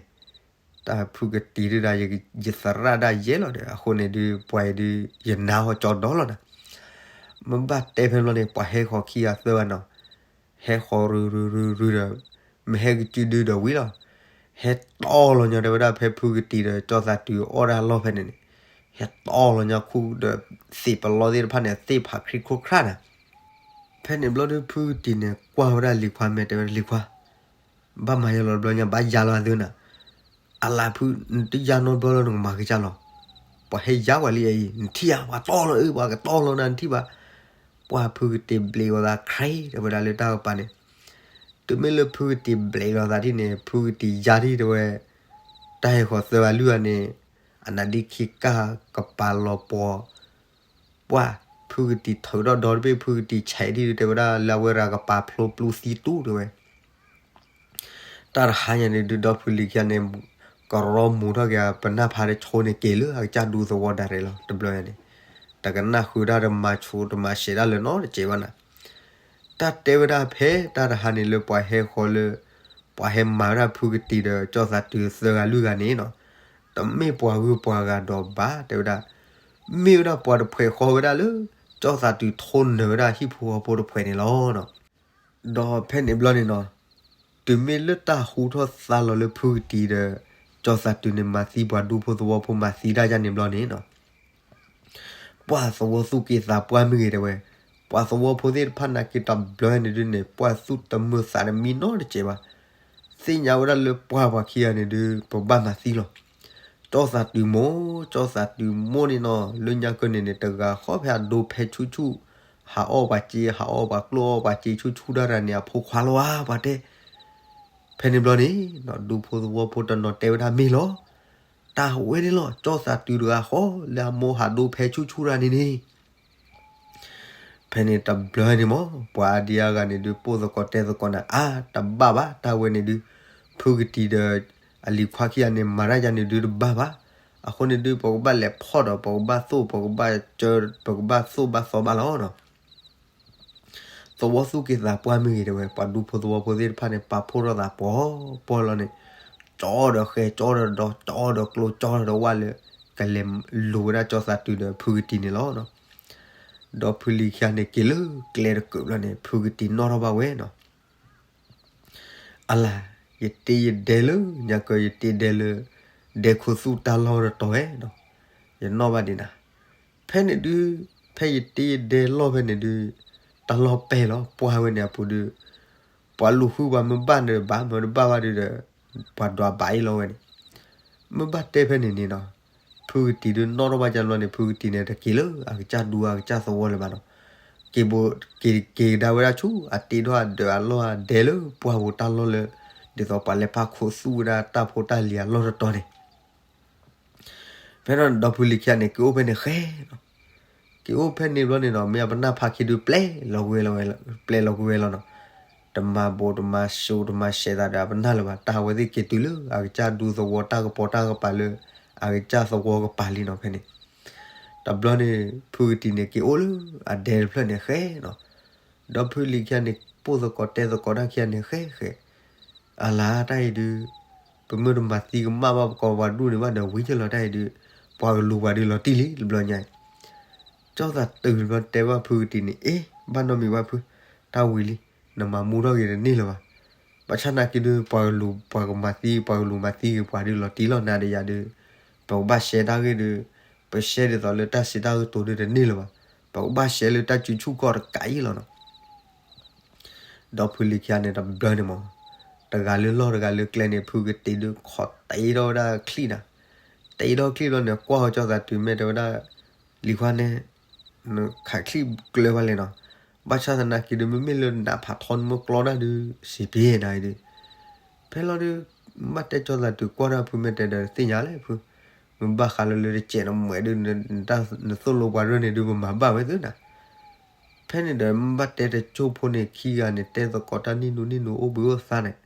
တၢ်ဖုကတံၤဒုးဒၣ် ယသရၣ်ဒၣ်ယဲလီၤဒီး အဃိန့ၣ်ဒုး ပှၤအံၤဒုး ယနာ်ဟီၣ်ကၠီဒီလီၤနၤ. မ့ၢ်ဘၣ်တဲဖဲဘျီန့ၣ် ပှၤဟဲဃီၤခံဂၤသၢဂၤနီၤ, ဟဲဃီၤရုၤရုၤရုၤရုၤဒီး မ့ၢ်ဟဲကစုဒုဒီးဝံၤလီၤ. ဟဲတီလီၤညီတဲဝဲဒၣ်ဖဲဖုကတံၤဒီး ကၠီသးတုၤအီၣ်ဒၣ်လီၢ်ဖဲန့ၣ်န့ၣ်, ဟဲတီလီၤညီခူဒီး သ့ၣ်ပလီသ့ၣ်တဖၣ်န့ၣ် သ့ၣ်ဖးခရံခိၣ်ခရၣ်နၤ. ဖဲန့ၣ်ဘျီဒုး ဖုကတံၤန့ၣ် ကွၢ်ဝဲဒၣ်လံၤခွါမဲာ် တဲဝဲဒၣ်လံၤခွါ, ဘၣ်မၤယလီၤတဘျီညါ ဘၣ်ယါလီၤအသုနၤ. အလၤဖု နတယါနီတဘျီလၢနကမၤကစၢ်လီၤ. ပှၤဟဲယါဝဲလံအံၤ နထံၣ်ဧါ ပှၤတီလီၤအၢ ပှၤကတီလီၤနၤ နထံၣ်ဘၣ်. ပှၢ်ဖုကတံၤဘျ့းဂီၤသးခရံ တဲဝဲဒၣ်လၢတၢ်ကပၤန့ၣ်, တုၤမ့ၢ်လၢဖုကတံၤဘျ့းလီၤသးဒ်န့ၣ် ဖုကတံၤယါဒ်တဲဝဲ, တၢ်ဟဲဃီၤသၢဂၤလွံၢ်ဂၤန့ၣ် အနါဒ့ခံကၢ်ကပၤလီၤပှီၤ ပှၢ်ဖုကတံၤထုးထီၣ်ဒီတဘ့ၣ် ဖုကတံၤဆဲးဒ်တဲဝဲဒၣ်လၢအဝဲရၤကပၤဖျိပျူသံတူၢ်တဲဝဲ. တၢ်တဟါညါန့ၣ်ဒုး ဒီဖုလံၤခံဂၤန့ၣ် ကရီမူၤထီၣ်က့ၤ ပနၢ်ဖးတဆိန့ၣ် က့ၤလၢအကစၢ်ဒူသဝီဒၣ်ရဲၣ်လီၤ တဘျီညါန့ၣ်, တကနၣ်ဃုာ်ဒၣ်တမၤဆူးတမၤစဲးဒၣ်လၢၤနီတစဲးဘၣ်နၤ. တၢ်တဲဝဲဒၣ်ဖဲတၢ်တဟါန့ၣ်လၢပှၤဟဲဃီၤလၢ ပှၤဟဲမၤဝဲဒၣ်ဖုကတံၤဒီးကၠီသးတုၤသၢဂၤလွံၢ်ဂၤန့ၣ်နီၤ, တမ့ၢ်ပှၤဂုၤပှၤဂၤဒီးဘၣ် တဲဝဲဒၣ်, မ့ၢ်ဝဲဒၣ်ပှၤတဖှဲးဃီဝဲဒၣ်လၢ ကၠီသးတုၤထိနၢၤဝဲဒၣ်ဟံၣ်ဖိဃီဖိတဖှဲးန့ၣ်လီၤ. ဒီးဖဲန့ၣ်ဘျီန့ၣ်နီၤ, တုၤမ့ၢ်လၢတၢ်ဟူထီၣ်သါလီၤလၢဖုကတံၤဒီး ကၠီသးတုၤန့ၣ် မၤသံပှၤဒူဖိသဝီဖိ မၤသံတၢ်ယါန့ၣ်ဘျီန့ၣ်နီၤ, ပှၤသဝီသူၣ်က့သးပှၢ်မ့ၢ်ဂ့ၤတဲဝဲ, ပှၤသဝီဖိသ့ၣ်တဖၣ်နာ်က့တဘျီန့ၣ်ဒုးန့ၣ် ပှၤသူၣ်တမုာ်သးတမံနီတစဲးဘၣ်. သ့ၣ်ညါဝဲဒၣ်လၢပှၢ်ပှၤခံဂၤန့ၣ်ဒုး ပဘၣ်မၤသံလီၤ. ကၠီသးတုၤမိၢ်, ကၠီသးတုၤမိၢ်န့ၣ်နီၤ, လၢညါကၢန့ၣ်န့ၣ် တဂၤဃီဖဲအဒိဖဲဆူၣ်ဆူၣ်, ဟးအီၣ်ပှၤစ့, ဟးအီၣ်ပှၤကျိၣ်အီၣ်ပှၤစ့ဆူၣ်ဆူၣ်တၢ်တဂၤန့ၣ် အဖိခွါလီၤဧါ ပှၤတဲ ဖဲန့ၣ်ဘျီန့ၣ်နီၤ, ဒူဖိသဝီဖိတနီၤတဲဝဲဒၣ်မ့ၢ်လီၤ. တၢ်ဝဲန့ၣ်လီၤ, ကၠီသးတုၤတဂၤဃီ လၢအမိၢ်ဟးဒိဖဲဆူၣ်ဆူၣ်တၢ်န့ၣ်န့ၣ်. ဖဲန့ၣ်တဘျီန့ၣ်မး ပှၤအါဒံအါဂၤန့ၣ်ဒုး ပိၢ်သကိးတဲသကိးနၤ အါ တဘၣ်ဘၣ်, တၢ်ဝဲန့ၣ်ဒုး ဖုကတံၤဒီး အလံၤခွါခံဂၤန့ၣ် မၤတၢ်ယါန့ၣ်ဒုးတဘၣ်ဘၣ်. အဃိန့ၣ်ဒုး ပကဘၣ်လဲၤဖီၣ်ဒီး ပကဘၣ်သိၣ် ပကဘၣ်စၢ ပကဘၣ်သိၣ်ဘၣ်သီဘၣ်လီၤနီၤ. သဝီသူၣ်က့သးပှၢ်မ့ၢ်ဂ့ၤတဲဝဲ ပှၤဒူဖိသဝီဖိသ့ၣ်တဖၣ်န့ၣ် ပာ်ဖှိၣ်ထီၣ်သးပှီၤပှီၤလီၤန့ၣ်, ကၠီဒီးဃဲ ကၠီဒီးဒီ ကၠီဒီးကျိ ကၠီဒီးဝၣ်လၢ ကလဲၤလိၤဝဲဒၣ်ကၠီသးတုၤဒီးဖုကတံၤန့ၣ်လီၤ. ဒီးဖုလံၤခံဂၤန့ၣ်က့ၤလၢကျဲတကုးဘျီန့ၣ် ဖုကတံၤနီၣ်ထီၣ်ဘၣ်ဝဲနီၤ. အလၤ, ယတ့ယဒဲလၢ ညါကၢယတ့ဒဲလၢ ဒဲခိၣ်သူၣ်တၢ်လီၢ်တတီၤဝဲနီၤ, ယနီၣ်ဘၣ်ဒံးနၤ. ဖဲန့ၣ်ဒုး, ဖဲယတ့ယဒဲလီၢ်ဖဲန့ၣ်ဒုး, တၢ်လီၢ်ပဲာ်လီၤ. ပှၢ်ဝဲန့ၣ်အပူၤဒုး, ပှၤလူၤဃုပှၤမ့ၢ်ဘၣ်န့ၣ်ဘၣ်, မ့ၢ်တဘၣ်ဘၣ်ဒုးဒီး, ပှၤဒွးဘၣ်အ့ၣ်လီၤဝဲန့ၣ်. မ့ၢ်ဘၣ်တဲဖဲန့ၣ်န့ၣ်နီၤ, ဖုကတံၤဒုးနီၣ်ထီၣ်ဘၣ်ကဘျီန့ၣ် ဖုကတံၤန့ၣ် တက့ၤလၢအကစၢ်ဒူအကစၢ်သဝီလၢၤဘၣ်နီၤ. က့ၤဘိ, က့ၤ, က့ၤကဒါဝဲဒၣ်ဆူအတ့ထီၣ်အဒၢးအလီၢ်အဒဲလၢပှၢ်ပူၤတၢ်လီၢ်လၢ, ဒ်သိးပှၤလဲၤပာ်ခူသူၣ်ဝဲဒၣ်တၢ်ဖိတၢ်လံၤအလီၢ်တတီၤန့ၣ် ဖဲန့ၣ်ဒီဖုလံၤခံဂၤန့ၣ် က့ၤအိၣ်ဖဲန့ၣ်ဃဲနီၤ. က့ၤအိၣ်ဖဲန့ၣ်ဘျီန့ၣ်နီၤ, မ့ၢ်အပနၢ်ဖးခံဒုးပျဲလီၤကွံာ်ဝဲလီၤ, ပျဲလီၤကွံာ်ဝဲလီၤနီၤ. တမၤဘိးတမၤစိးတမၤစဲးသးဒီးအပနၢ်လၢၤဘၣ်, တၢ်အဝဲသ့ၣ်က့ၤတုၤလၢအကစၢ်ဒူသဝီတၢ်ကပီၤတၢ်ကပၤလၢ အကစၢ်သဝီကပၤလံနီၤဖဲန့ၣ်. တဘျီန့ၣ် ဖုကတံၤန့ၣ် က့ၤအိၣ်လၢအဒဲတဖျၢၣ်န့ၣ်ဃဲနီၤ. ဒီဖုလံၤခံဂၤန့ၣ် ပိၢ်သကိးတဲသကိးတၢ်ခံဂၤန့ၣ်ဃဲဃဲ, အလါတၢ်အံၤဒုး, ပမ့ၢ်တမၤသံကမၣ်ဘၣ်ပကိးပှၤဒူၣ်န့ၣ်ဘၣ်ဒီး ဝံၤကလီၤတၢ်အံၤဒုး, ပှၤကလူၤပှၤဒုးလီၤတံၢ်လံတဘျီညါအံၤ. ကၠီသးတုၤတဘျီတဲဘၣ်ဖုကတံၤန့ၣ်, အ့, ဘၣ်နီတမံၤဘၣ်ဖု, တၢ်ဝံၤလံ, နမၤမူထီၣ်က့ၤတန့ၢ်လၢၤဘၣ်. ဘၣ်ဆၣ်သနာ်က့ဒုး ပှၤကလူၤ, ပှၤကမၤသံ, ပှၤကလူၤမၤသံက့ၤပှၤဒုးလီၤတံၢ်လီၤနၤဒီးယၤဒုး, ပကဘၣ်ရှဲတၢ်ဂ့ၢ်ဒုး, ပရှဲဒ်သိးလၢတၢ်စံးတၢ်ကတိၤဒုးတန့ၢ်လၢၤဘၣ်. ပကဘၣ်ရှဲလၢတၢ်စုဆူၣ်ကီၢ်တကးအံၤလီၤနီၤ. ဒီဖုလံၤခံဂၤန့ၣ်တဘျီန့ၣ်မး, တဂၤလၢလီၢ်တဂၤလၢကျဲန့ၣ် ဖုကတံၤဒုးခိးတ့ထီၣ်ဝဲဒၣ်ချံၣ်နၤ, တ့ထီၣ်ချံၣ်ဘျီန့ၣ် ကွၢ်ဃီကၠီသးတုၤမ့ၢ်တဲဝဲဒၣ်, လံၤခွါန့ၣ်, နခးချံၣ်ကျၢၤဘၣ်လဲၣ်နီၤ. ဘၣ်ဆၣ်သနာ်က့ဒုး မ့မ့ၢ်လၢနးဖးထီနမ့ၢ်ကျီတၢ်ဒုး စံးပ့ၤနၤအံၤဒုး, ဖဲလီၤဒုး, မ့ၢ်ဘၣ်တဲကၠီသးတုၤကွၢ်တၢ်ဖုမ့ၢ်တဲဒီးသ့ၣ်ညါလဲၣ်ဖု, မ့ၢ်ဘၣ်ဃးလၢလၢတစဲးနမဲာ်ဒုး, နသိၣ်လိပှၤရဲၣ်န့ၣ်ဒုး ပမၤဘၣ်ဝဲသ့ၣ်နၤ. ဖဲန့ၣ်ဒီး မ့ၢ်ဘၣ်တဲတကၠိၢ်ဖိန့ၣ် ခံဂၤန့ၣ် တဲသကိးတၢ်နံၣ်နူနံၣ်နူအိၣ်ဘှံးအိၣ်သါန့ၣ်,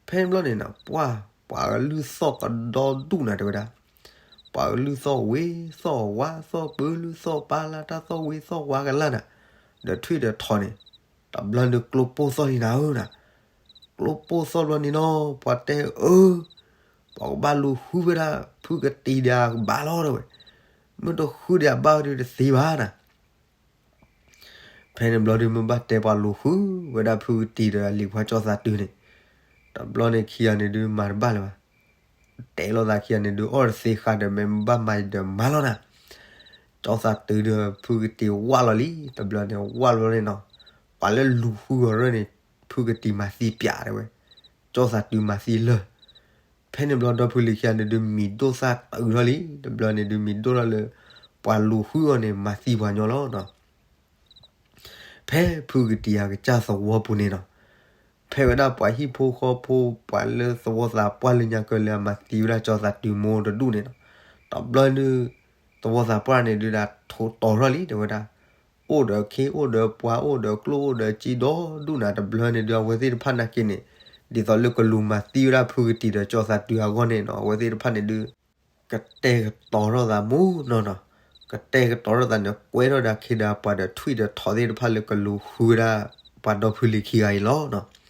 ဖဲန့ၣ်ဘျီန့ၣ်နီၤ ပှၢ်, ပှၤကလုၢ်သီၣ်ကဒီဒူၣ်နၤတဲဝဲဒၣ်, ပှၤကလုၢ်သီၣ်ဝ့ၤသီၣ်ဝါ သီၣ်ပၢလုၢ်သီၣ်ပၢ်လၢ် တၢ်သီၣ်ဝ့ၤသီၣ်ဝါကလၢ်နၤ, ဒီးထွံၣ်ဒီးထိးန့ၣ်, တဘျီန့ၣ်ကျိပိၢ်သီၣ်လံနၤဧၢနၤ. ကျိပိၢ်သီၣ်ဘျီန့ၣ်နီၤ ပှၤတဲအၢ, ပှၤကဘၣ်လူၤဃုဝဲဒၣ်ဖုကတံၤဒီးအကဘၣ်လီၤတဲဝဲ, မ့ၢ်တဃုဒီးအဘၣ်ဝဲဒၣ်တသ့ဘၣ်နၤ. ဖဲန့ၣ်ဘျီဒုး မ့ၢ်ဘၣ်တဲပှၤလူၤဃုဝဲဒၣ်ဖုကတံၤဒီးအလံၤခွါကၠီသးတုၤန့ၣ်, တဘျီန့ၣ်ခံဂၤန့ၣ်ဒုးမၤတဘၣ်လၢၤဘၣ်. တဲလိာ်သးခံဂၤန့ၣ်ဒုး အီၣ်တသ့ဃာ်ဒီး မ့ၢ်ဘၣ်မၤဒီးမၤလီၤနၤ. ကၠီသးတုၤဒီးဖုကတံၤဝၢ်လီၤလံ, တဘျီန့ၣ်ဝၢ်လီၤန့ၣ်နီၤ, ပှၤလၢလူၤဃုအီၤရၢၣ်န့ၣ် ဖုကတံၤမၤသံပၠးတဲဝဲ, ကၠီသးတုၤမၤသံလၢာ်. ဖဲန့ၣ်ဘျီဒီဖုလံၤခံဂၤန့ၣ်ဒုး မံၤဒိၣ်သၣ်တုၤထီၣ်လံ, တဘျီန့ၣ်ဒုးမံၤဒိၣ်ထီၣ်လၢ ပှၤလူၤဃုအီၤန့ၣ် မၤသံပှၤညီလီၤနီၤ. ဖဲဖုကတံၤအကစၢ်သဝီပူၤန့ၣ်နီၤ, ဖဲဝဲဒၣ်ပှၤဟံၣ်ဖိဃီဖိ ပှၤလၢသဝီသးပှၢ်လၢညါကၢလၢအမၤသံဝဲဒၣ်ကၠီသးတုၤမိၢ်တဒူၣ်န့ၣ်နီၤ, တဘျီဒုး သဝီသးပှၢ်န့ၣ်ဒုးဒၣ်ထိးတီၤထီၣ်လံတဲဝဲဒၣ်, အိၣ်ဒီးခ့ အိၣ်ဒီးပှၤ အိၣ်ဒီးကျိၣ် အိၣ်ဒီးစ့ဒီဒူၣ်နၤ, တဘျီန့ၣ်ဒုး အဝဲသ့ၣ်တဖၣ်နာ်က့န့ၣ် ဒ်သိးလၢကလူၤမၤသံဝဲဒၣ်ဖုကတံၤဒီးကၠီသးတုၤအဂီၢ်န့ၣ်နီၤ, အဝဲသ့ၣ်တဖၣ်န့ၣ်ဒုး ကတဲာ်ကတီၤထီၣ်သးမူနီၤနီၤ, ကတဲာ်ကတီၤထီၣ်သးန့ၣ် ကွဲထီၣ်ဒီးခ့ဒီးပှၤဒီးထွံၣ်ဒီးထိးသ့ၣ်တဖၣ်လၢကလူၤဃုဝဲဒၣ် ပှၤဒီဖုလံၤခံဂၤအံၤလီၤနီၤ.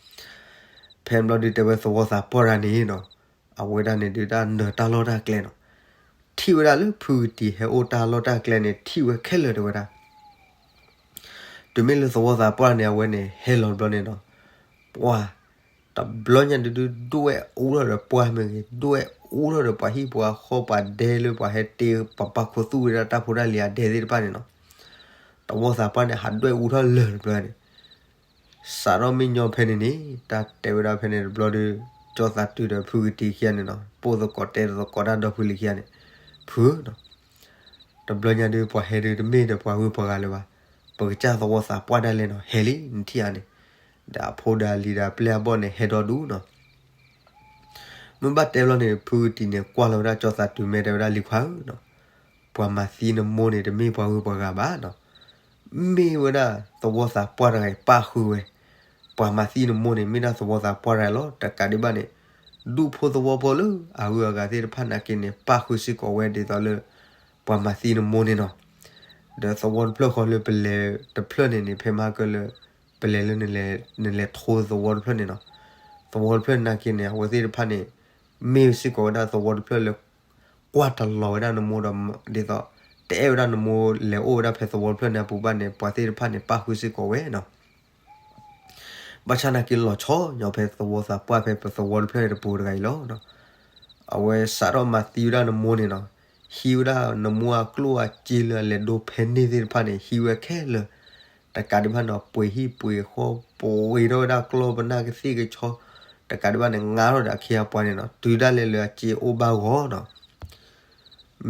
ဖဲဘျီဒုးတဲဝဲသဝီသးပှၢ်တဂၤန့ၣ်နီၤ, အဝဲဒၣ်န့ၣ်ဒုးတၢ်နၢၤတၢ်လီၢ်တၢ်ကျဲနီၤ, ထံၣ်ဝဲဒၣ်လၢဖုကတံၤဟဲအိၣ်တၢ်လီၢ်တၢ်ကျဲန့ၣ် ထံၣ်ဝဲခဲလၢာ်တဲဝဲဒၣ်. တုၤမ့ၢ်လၢသဝီသးပှၢ်န့ၣ် အဝဲန့ၣ်ဟဲလီၤတဘျီန့ၣ်နီၤ, ပှၢ် တဘျီညါဒုးဒုး ဒွဲၣ်အူထီၣ်ဒီးပှၢ်မ့ၢ်ဂ့ၤ, ဒွဲၣ်အူထီၣ်ဒီးပှၤဟံၣ်ပှၤဃီပှၤဒဲလၢပှၤဟဲတ့ပှၤပာ်ခူသူၣ်ဝဲဒၣ်တၢ်ဖိတၢ်လံၤအဒဲသ့ၣ်တဖၣ်န့ၣ်နီၤ, သဝီသးပှၢ်န့ၣ် ဟးဒွဲၣ်အူထီၣ်လၢာ်တဘျီန့ၣ် စးထီၣ်မ့ၢ်ညီဖဲန့ၣ်န့ၣ် တၢ်တဲဝဲဒၣ်ဖဲန့ၣ်တဘျီဒီး ကၠီသးတုၤဒီးဖုကတံၤခံဂၤန့ၣ်နီၤ ပိၢ်သကိးတဲသကိးတၢ်ဒီဖုလံၤခံဂၤန့ၣ်, ဖုဧၢနီၤ, တဘျီညါဒုးပှၤဟဲဒုးတမ့ၢ်ဒီးပှၤဂုၤပှၤဂၤလၢၤဘၣ်, ပကစၢ်သဝီသးပှၢ်ဒၣ်လဲာ်နီၤ ဟဲလံ နထံၣ်ဧါန့ၣ်, ဒီးအဖိဒီးအလံၤဒီးအပျဲၢ်အဘီၣ်န့ၣ် ဟဲဒီဒူၣ်နီၤ. မ့ၢ်ဘၣ်တဲဘျီန့ၣ် ဖုကတံၤန့ၣ် ကွၢ်လီၤဝဲဒၣ်ကၠီသးတုၤမ့ၢ်တဲဝဲဒၣ်လံၤခွါဧၢနီၤ, ပှၤမၤသံနမိၢ်န့ၣ် တမ့ၢ်ပှၤဂုၤပှၤဂၤဘၣ်နီၤ, မ့ၢ်ဝဲဒၣ်သဝီသးပှၢ်တဂၤအံၤပၣ်ဃုာ်ဝဲ, ပှၤမၤသံနမိၢ်န့ၣ် မ့ၢ်ဒၣ်သဝီသးပှၢ်တဂၤအံၤလီၤ. တကးဒံးဘၣ်န့ၣ် ဒူၣ်ဖိသဝီဖိလၢအဂုၤအဂၤသ့ၣ်တဖၣ်နာ်က့န့ၣ် ပၣ်ဃုာ်စ့ၢ်ကီးဝဲဒ်သိးလၢ ပှၤမၤသံနမိၢ်န့ၣ်နီၤ. ဒီးသဝီတဖျၢၣ်ဃီလၢပလဲၤတဖျၢၣ်န့ၣ်န့ၣ် ဖဲမဟါကၢလၢ ပလဲၤလၢ နလဲၤထိသဝီတဖျၢၣ်န့ၣ်နီၤ, သဝီတဖျၢၣ်နာ်က့န့ၣ် အဝဲသ့ၣ်တဖၣ်န့ၣ် မ့ၢ်စ့ၢ်ကီးဝဲဒၣ်သဝီတဖျၢၣ်လၢ ကွၢ်တလီၤဝဲဒၣ်နမိၢ်ဒီး ဒ်သိး တအဲၣ်ဝဲဒၣ်နမိၢ်လဲၤအိၣ်ဝဲဒၣ်ဖဲသဝီတဖျၢၣ်န့ၣ်အပူၤဘၣ်န့ၣ် ပှၤသ့ၣ်တဖၣ်န့ၣ် ပၣ်ဃုာ်စ့ၢ်ကီးဝဲနီၤ. ဘၣ်ဆၣ်နာ်က့လီၤဆီညီဖဲသဝီသးပှၢ်ဖဲပသဝီတဖျၢၣ်တပူၤတဂၤအံၤလီၤ. အဝဲစးထီၣ်မၤသံဝဲဒၣ်နမိၢ်န့ၣ်နီၤ, ဟံးဝဲဒၣ်နမိၢ်အကျိၣ်အစ့လၢအလဲၤဒိဖဲန့ၣ်သ့ၣ်တဖၣ်န့ၣ် ဟံးဝဲခဲလၢာ်, တကးဒံးဘၣ်န့ၣ် ပှ့ၤဟံၣ်ပှ့ၤဃီ ပှ့ၤထီၣ်ဝဲဒၣ်ကျီၢ်ပနၢ်ကသ့ၣ်ကဆီ, တကးဒံးဘၣ်န့ၣ် ငါထီၣ်ဒီးအခ့အပှၤန့ၣ်နီၤ တုၤဒၣ်လဲာ်လၢအစ့အိၣ်ဘၣ်ဂီၢ်နီၤ.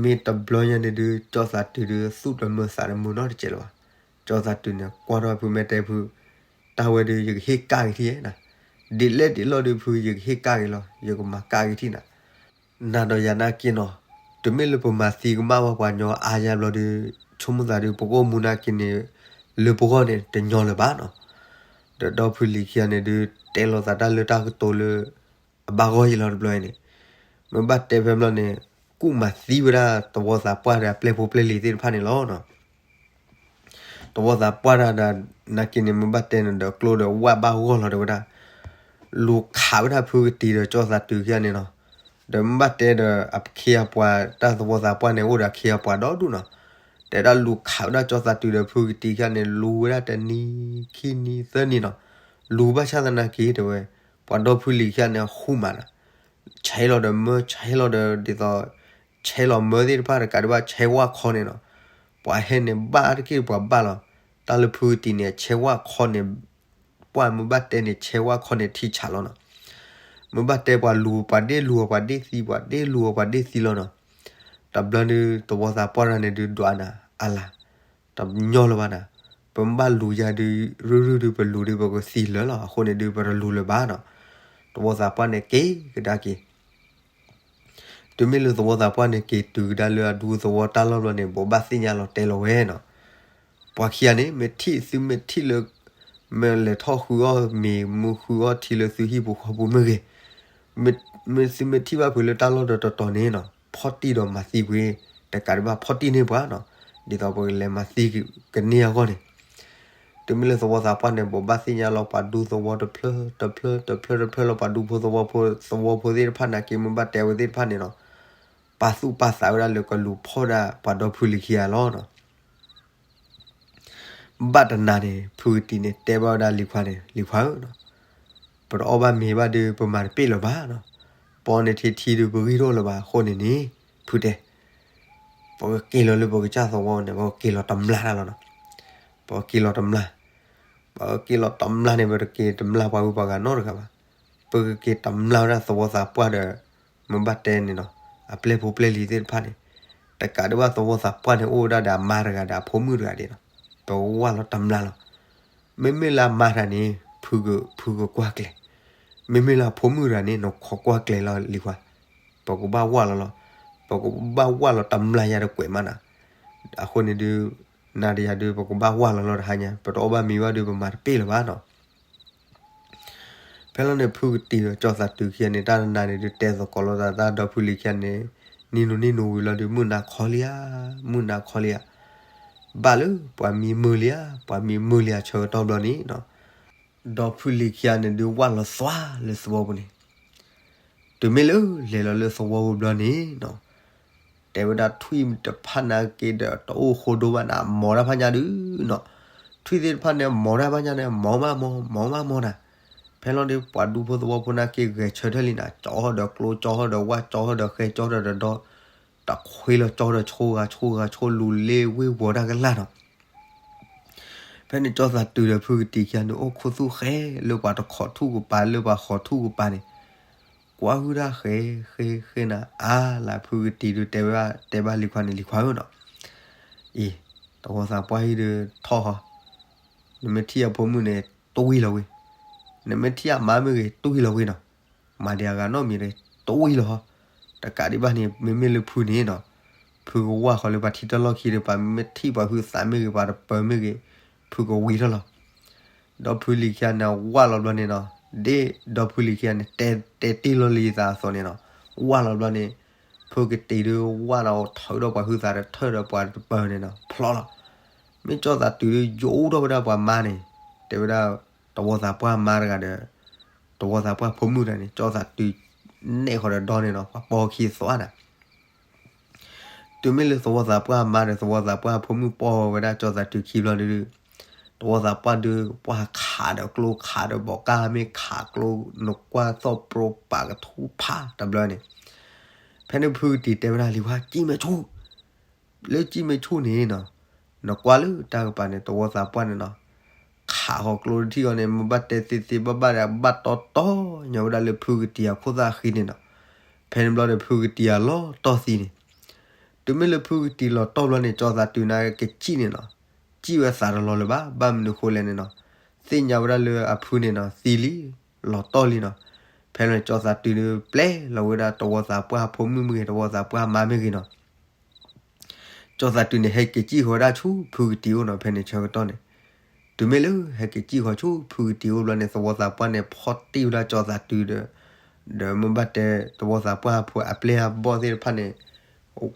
မ့ၢ်တဘျီညါန့ၣ်ဒုး ကၠီသးတုၤဒုး သူၣ်တမုာ်သးတမုာ်နီတစဲးလၢၤဘၣ်. ကၠီသးတုၤန့ၣ် ကွၢ်ထီၣ်ဖုမဲာ်တဲဖု, တၢ်ဝဲဒုး ယကဟ့ၣ်ကၣ်က့ၤထံၣ်နၤ, ဒ်လဲၣ်ဒ်လဲၣ်ဒုးဖု ယကဟ့ၣ်ကၣ်က့ၤလီၤ, ယကမၤကၣ်က့ၤထံၣ်နၤ. နၤဒီးယၤနာ်က့နီၤ, တမ့ၢ်လၢပမၤသံကမၣ်ဘၣ်ပှၤညီအါယါဘျီဒုး, ဆိကမိၣ်သးဒုး ပကအိၣ်မူနာ်က့န့ၣ် လၢပဂီၢ်န့ၣ် တညီလၢၤဘၣ်နီၤ. ဒီးဒီဖုလံၤခံဂၤန့ၣ်ဒုး တဲလိာ်သးတၢ်လၢတၢ်ကတိၤလၢ အဘၣ်ဂီၢ်ယံၤလီၤတဘျီအံၤန့ၣ်, မ့ၢ်ဘၣ်တဲဖဲဘျီန့ၣ် ကူၣ်မၤသံဝဲဒၣ်သဝီသးပှၢ်ဒီးအပျဲၢ်ဖိပျဲၢ်လံၤသ့ၣ်တဖၣ်န့ၣ်လီၤနီၤ. သဝီသးပှၢ်တၢ်ဒီး နာ်က့န့ၣ် မ့ၢ်ဘၣ်တဲန့ၣ်ဒီးကျိဒီးဝၣ်ဘၣ်ဂီၢ်လီၤတဲဝဲဒၣ်, လူၤခးဝဲဒၣ်ဖုကတံၤဒီးကၠီသးတုၤခံဂၤန့ၣ်နီၤ. ဒီးမ့ၢ်ဘၣ်တဲဒီးအခ့အပှၤ တၢ်သဝီသးပှၢ်န့ၣ် အိၣ်ဒီးအခ့အပှၤဒီဒူၣ်နီၤ. တဲဒၣ်လူၤခးဝဲဒၣ်ကၠီသးတုၤဒီးဖုကတံၤခံဂၤန့ၣ် လူၤဝဲဒၣ်တနံၤခံနံၤသၢနံၤနီၤ. လူၤဘၣ်ဆၣ်သနာ်က့တဲဝဲ, ပှၤဒီဖုလံၤခံဂၤန့ၣ် ဟူးမးနီၤ. ဆဲးလီၤဒီးမၢ ဆဲးလီၤဒီးဒ်သိး ဆဲးလီၤမၢသ့ၣ်တဖၣ်တကးဒံးဘၣ် ဆဲးဝၣ်ခီန့ၣ်နီၤ. ပှၤဟဲန့ၣ်ဘၣ်တက့ၢ်ပှၤဘၣ်လီၤ. တၢ်လၢဖုကတံၤန့ၣ် ဆဲးဝၣ်ခီန့ၣ် ပှၢ်မ့ၢ်ဘၣ်တဲန့ၣ် ဆဲးဝၣ်ခီန့ၣ်ထံဆးလီၤနီၤ. မ့ၢ်ဘၣ်တဲပှၤလူၤပှၤဒ့ၣ်လူၤအီၤပှၤဒ့ၣ်သံ ပှၤဒ့ၣ်လူၤအီၤပှၤဒ့ၣ်သံလီၤနီၤ. တဘျီဒုး သဝီသးပှၢ်တဂၤန့ၣ်ဒုးဒွးနၤ အလၤ တညီလၢၤဘၣ်နၤ. ပမ့ၢ်ဘၣ်လူၤယၤဒုး ရုၢ်ရုၢ်ဒုးပလူၤဒုးပကသံလၢာ်လီၤ. အဃိန့ၣ်ဒုးပတလူၤလၢၤဘၣ်နီၤ. သဝီသးပှၢ်န့ၣ်က့ၤကဒါက့ၤ တုၤမ့ၢ်လၢသဝီသးပှၢ်န့ၣ်က့ၤတုၤကဒါလၢအဒူသဝီတၢ်လီၢ်ဘျီန့ၣ် ဘိးဘၣ်သ့ၣ်ညါလီၤတဲလီၤဝဲနီၤ. ပှၤခံဂၤန့ၣ် မ့ၢ်ထံၣ်သုမ့ၢ်ထံၣ်လၢ မ့ၢ်လဲၤထီၣ်ဃုအီၣ်မ့ၤ မ့ၢ်ဃုအီၣ်ထံလၢသုဟံၣ်ပူၤဃီပူၤမ့ၢ်ဂ့ၤ, မ့ၢ်သုမ့ၢ်ထံၣ်ဘၣ်ဖုးလၢတၢ်လီၢ်ဒီးတတီၤန့ၣ်နီၤ ဖီၣ်တံၢ်ဒီးမၤသံကွံာ်, တကးဒံးဘၣ်ဖီၣ်တံၢ်န့ၢ်ပှၤနီၤ, ဒ်သိးပကလဲၤမၤသံကန့ၢ်အဂီၢ်န့ၣ် တုၤမ့ၢ်လၢသဝီသးပှၢ်န့ၣ် ဘိးဘၣ်သ့ၣ်ညါလီၤ ပှၤဒူသဝီတဖျၢၣ် တဖျၢၣ် တဖျၢၣ်လီၤ ပှၤဒူဖိသဝီဖိ သဝီဖိသ့ၣ်တဖၣ်နာ်က့ မ့ၢ်ဘၣ်တဲဝဲသ့ၣ်တဖၣ်န့ၣ်နီၤ, ပာ်သူၣ်ပာ်သးဝဲဒၣ်လၢကလူၤဖီၣ်ဒၣ်ပှၤဒီဖုလံၤခံဂၤလီၤနီၤ. ဘၣ်တနၤန့ၣ် ဖုကတံၤန့ၣ် တဲဘၣ်ဝဲဒၣ်လံၤခွါန့ၣ် လံၤခွါဧၢ, ပတအီၣ်ဘၣ်မ့ၤဘၣ်ဒီး ပမၤတပ့ၢ်လၢၤဘၣ်နီၤ, ပအီန့ၣ်ထံထံဒီးပဂံၢ်ထီၣ်လၢၤဘၣ်အဃိန့ၣ်န့ၣ်, ဖုတဲ ပကက့ၤလီၤလၢပကစၢ်သဝီန့ၣ် ပကက့ၤလီၤတမျာ်တၢ်လီၤနီၤ, ပကက့ၤလီၤတမျာ်, ပကက့ၤလီၤတမျာ်န့ၣ် ပတက့ၤတမျာ်ပှၤဂုၤပှၤဂၤနီတဂၤဘၣ်, ပကက့ၤတမျာ်ဝဲဒၣ်သဝီသးပှၢ်ဒီး မ့ၢ်ဘၣ်တဲန့ၣ်နီၤ, အပျဲၢ်ဖိပျဲၢ်လံၤသ့ၣ်တဖၣ်န့ၣ်, တကးဒံးဘၣ်သဝီသးပှၢ်န့ၣ် အိၣ်ဝဲဒၣ်ဒီးအမါတဂၤဒီးအဖိမုၣ်တဂၤဒၣ်နီၤ, ပကဝၢ်လီၤတမျာ်လီၤ. မ့မ့ၢ်လၢအမါတဂၤန့ၣ် ဖုကကွၢ်ကျဲၤ, မ့မ့ၢ်လၢအဖိမုၣ်တဂၤန့ၣ် နခိးကွၢ်ကျဲၤလီၤလံၤခွါ, ပကဘၣ်ဝၢ်လီၤလီၤ, ပကဘၣ်ဝၢ်လီၤတမျာ်ယၤတကွဲးမးနီၤ, အဃိန့ၣ်ဒုး နၤဒီးယၤဒုး ပကဘၣ်ဝၢ်လီၤလီၤတဟါညါ ပတအီၣ်ဘၣ်မ့ၤဘၣ်ဒုး ပမၤတပ့ၢ်လၢၤဘၣ်နီၤ. ဖဲလီၤန့ၣ် ဖုကတံၤဒီးကၠီသးတုၤခံဂၤန့ၣ် တၢ်တနၤန့ၣ်ဒုး တဲသကိးလိာ်သးတၢ်ဒီဖုလံၤခံဂၤန့ၣ်, နံၤနုၤနံၤနုၤဝံၤလီၤဒုး မုၢ်နၤခီလံဧါ, မုၢ်နၤခီလံဧါ, ဘၣ်လၢပှၤမံမုၢ်လံဧါ, ပှၤမံမုၢ်လံဧါ ဆၢကတီၢ်ဘျီန့ၣ်နီၤ, ဒီဖုလံၤခံဂၤန့ၣ်ဒုး ဝၢ်လီၤသွါလၢသဝီပူၤန့ၣ်, တုၤမ့ၢ်လၢလဲၤလီၤလၢသဝီပူၤဘျီန့ၣ်နီၤ တဲဝဲဒၣ်ထွံၣ်တဖၣ်နာ်က့ဒီး တအိၣ်ဃိဒိဘၣ်နၤ မီၤတၢ်ဖးညါဒုးနီၤ, ထွံၣ်သ့ၣ်တဖၣ်န့ၣ် မီၤတၢ်ဖးညါန့ၣ် မီၤမးမီၤ မီၤမးမီၤနၤ. ဖဲလီၤဒုး ပှၤဒူဖိသဝီဖိနာ်က့ ဂဲၤဆၢထၢၣ်လံနၤ, ကၠီထီၣ်ဒီးကျိ ကၠီထီၣ်ဒီးဝၣ် ကၠီထီၣ်ဒီးဃဲ ကၠီထီၣ်ဒီးဒီ တခွ့လီၤ ကၠီထီၣ်ဒီးဆိဂၤ ဆိဂၤဆိလူၤလ့ဝ့ၢ်ဝီၤတၢ်ကလာ်နီၤ. ဖဲန့ၣ်ကၠီသးတုၤဒီးဖုကတံၤခံဂၤန့ၣ် အိၣ်ခိၣ်သူၣ်ဃဲ လၢပှၤတခိးထူၣ်ကပၤ လၢပှၤဃီၤထူၣ်ကပၤန့ၣ်, ကွၢ်ဟုၣ်တၢ်ဃဲ ဃဲ ဃဲနၤ အါလၢဖုကတံၤဒုး တဲဝဲ တဲဘၣ်လံၤခွါန့ၣ် လံၤခွါဧၢနီၤ, အံၤ သဝီသးပှၢ်အံၤဒုးထီၣ်ဃီ, နမ့ၢ်ထံၣ်အဖိမုၣ်န့ၣ် တွံၢ်လီၤဝံၤ, နမ့ၢ်ထံၣ်အမါမ့ၢ်ဂ့ၤ တွံၢ်လီၤဝံၤနီၤ, မၤဒံးအဂၤနီတမံၤဒီး တွံၢ်လီၤဃီ. တကးဒံးဘၣ်န့ၣ် မ့မ့ၢ်လၢဖုန့ၣ်နီၤ, ဖုကဝၢ်ဃီလၢပှၤထံတၢ်လီၢ်ခံဒီး ပှၤမ့ၢ်ထံၣ်ပှၤဟုသးမ့ၢ်ဂ့ၤ ပှၤတပၢၤမ့ၢ်ဂ့ၤ, ဖုကဝံၤထီၣ်လီၤ. ဒီဖုလံၤခံဂၤန့ၣ် ဝၢ်လီၤဘျီန့ၣ်နီၤ, ဒ်ဒီဖုလံၤခံဂၤန့ၣ် တဲ တဲတ့ၢ်လီၤလံသးအသိးန့ၣ်နီၤ, ဝၢ်လီၤဘျီန့ၣ် ဖုကတံၤဒုးဝၢ်လီၤထၢဒီးပှၤဟုသးဒီး ထၢဒီးပှၤတပၢၤန့ၣ်နီၤ ဖျီလီၤ. မ့ၢ်ကၠီသးတုၤဒုး ယိးထီၣ်ဝဲဒၣ်ပှၤမါန့ၣ်, တဲဝဲဒၣ် သဝီသးပှၢ်မါတဂၤဒီး သဝီသးပှၢ်ဖိမုၣ်တဂၤန့ၣ် ကၠီသးတုၤနဲၣ်ဃီဒီးဒီန့ၣ်နီၤ ပှၤပိာ်ခံသွါနၤ တုၤမ့ၢ်လၢသဝီသးပှၢ်မါဒီး သဝီသးပှၢ်ဖိမုၣ်ပိာ်ဝဲဒၣ်ကၠီသးတုၤခံဘျီဒုး, သဝီသးပှၢ်ဒုး ပှၢ်ခးဒီးကျိခးဒီးဘီးကၢ်မ့ၢ်ခးကျိ နကွၢ်သီၣ်ပြိပာ်ကထူၣ်ဖးတဘျီန့ၣ်, ဖဲန့ၣ်ဖုကတံၤတဲဝဲဒၣ်လံၤခွါ ကံၣ်မဲာ်ဆူၣ်, လၢကံၣ်မဲာ်ဆူၣ်န့ၣ်နီၤ, နကွၢ်လၢတၢ်ကပၤန့ၣ် သဝီသးပှၢ်န့ၣ်နီၤ, ခးဃီၤကျိတထံၣ်အီၤန့ၣ် မ့ၢ်ဘၣ်တဲသ့သ့ဘၣ်ဘၣ်ဒီး ဘၣ်တီတီညီဝဲဒၣ်လၢဖုကတံၤအခိၣ်သၣ်ဃံန့ၣ်နီၤ. ဖဲန့ၣ်ဘျီဒီး ဖုကတံၤအလီၢ်တီၢ်သံန့ၣ်, တုၤမ့ၢ်လၢဖုကတံၤလီၤတီၢ်ဘျီန့ၣ် ကၠီသးတုၤန့ၣ်ကစံၣ်န့ၣ်နီၤ, စံၣ်ဝဲသးတလီၤလၢၤဘၣ်, ဘၣ်မနုၤဃိလဲၣ်န့ၣ်နီၤ, သ့ၣ်ညါဝဲဒၣ်လၢအဖုန့ၣ်နီၤ သံလံ, လီၤတီၢ်လံနီၤ. ဖဲန့ၣ်ကၠီသးတုၤန့ၣ်ပျဲလီၤဝဲဒၣ်သဝီသးပှၢ်ဖိမုၣ်မ့ၢ်ဂ့ၤ သဝီသးပှၢ်မါမ့ၢ်ဂ့ၤနီၤ, ကၠီသးတုၤန့ၣ် ဟဲက့ၤစံၣ်ဃီၤဝဲဒၣ်ဆူဖုကတံၤအိၣ်နီၤ. ဖဲန့ၣ်ဆၢကတီၢ်န့ၣ်, တုၤမ့ၢ်လၢဟဲက့ၤစံၣ်ဃီၤဆူဖုကတံၤအိၣ်ဘျီန့ၣ် သဝီသးပှၢ်န့ၣ် ဖီၣ်တံၢ်ဝဲဒၣ်ကၠီသးတုၤဒီး, ဒီးမ့ၢ်ဘၣ်တဲသဝီသးပှၢ်ဖိအပျဲၢ်အဘီၣ်သ့ၣ်တဖၣ်န့ၣ်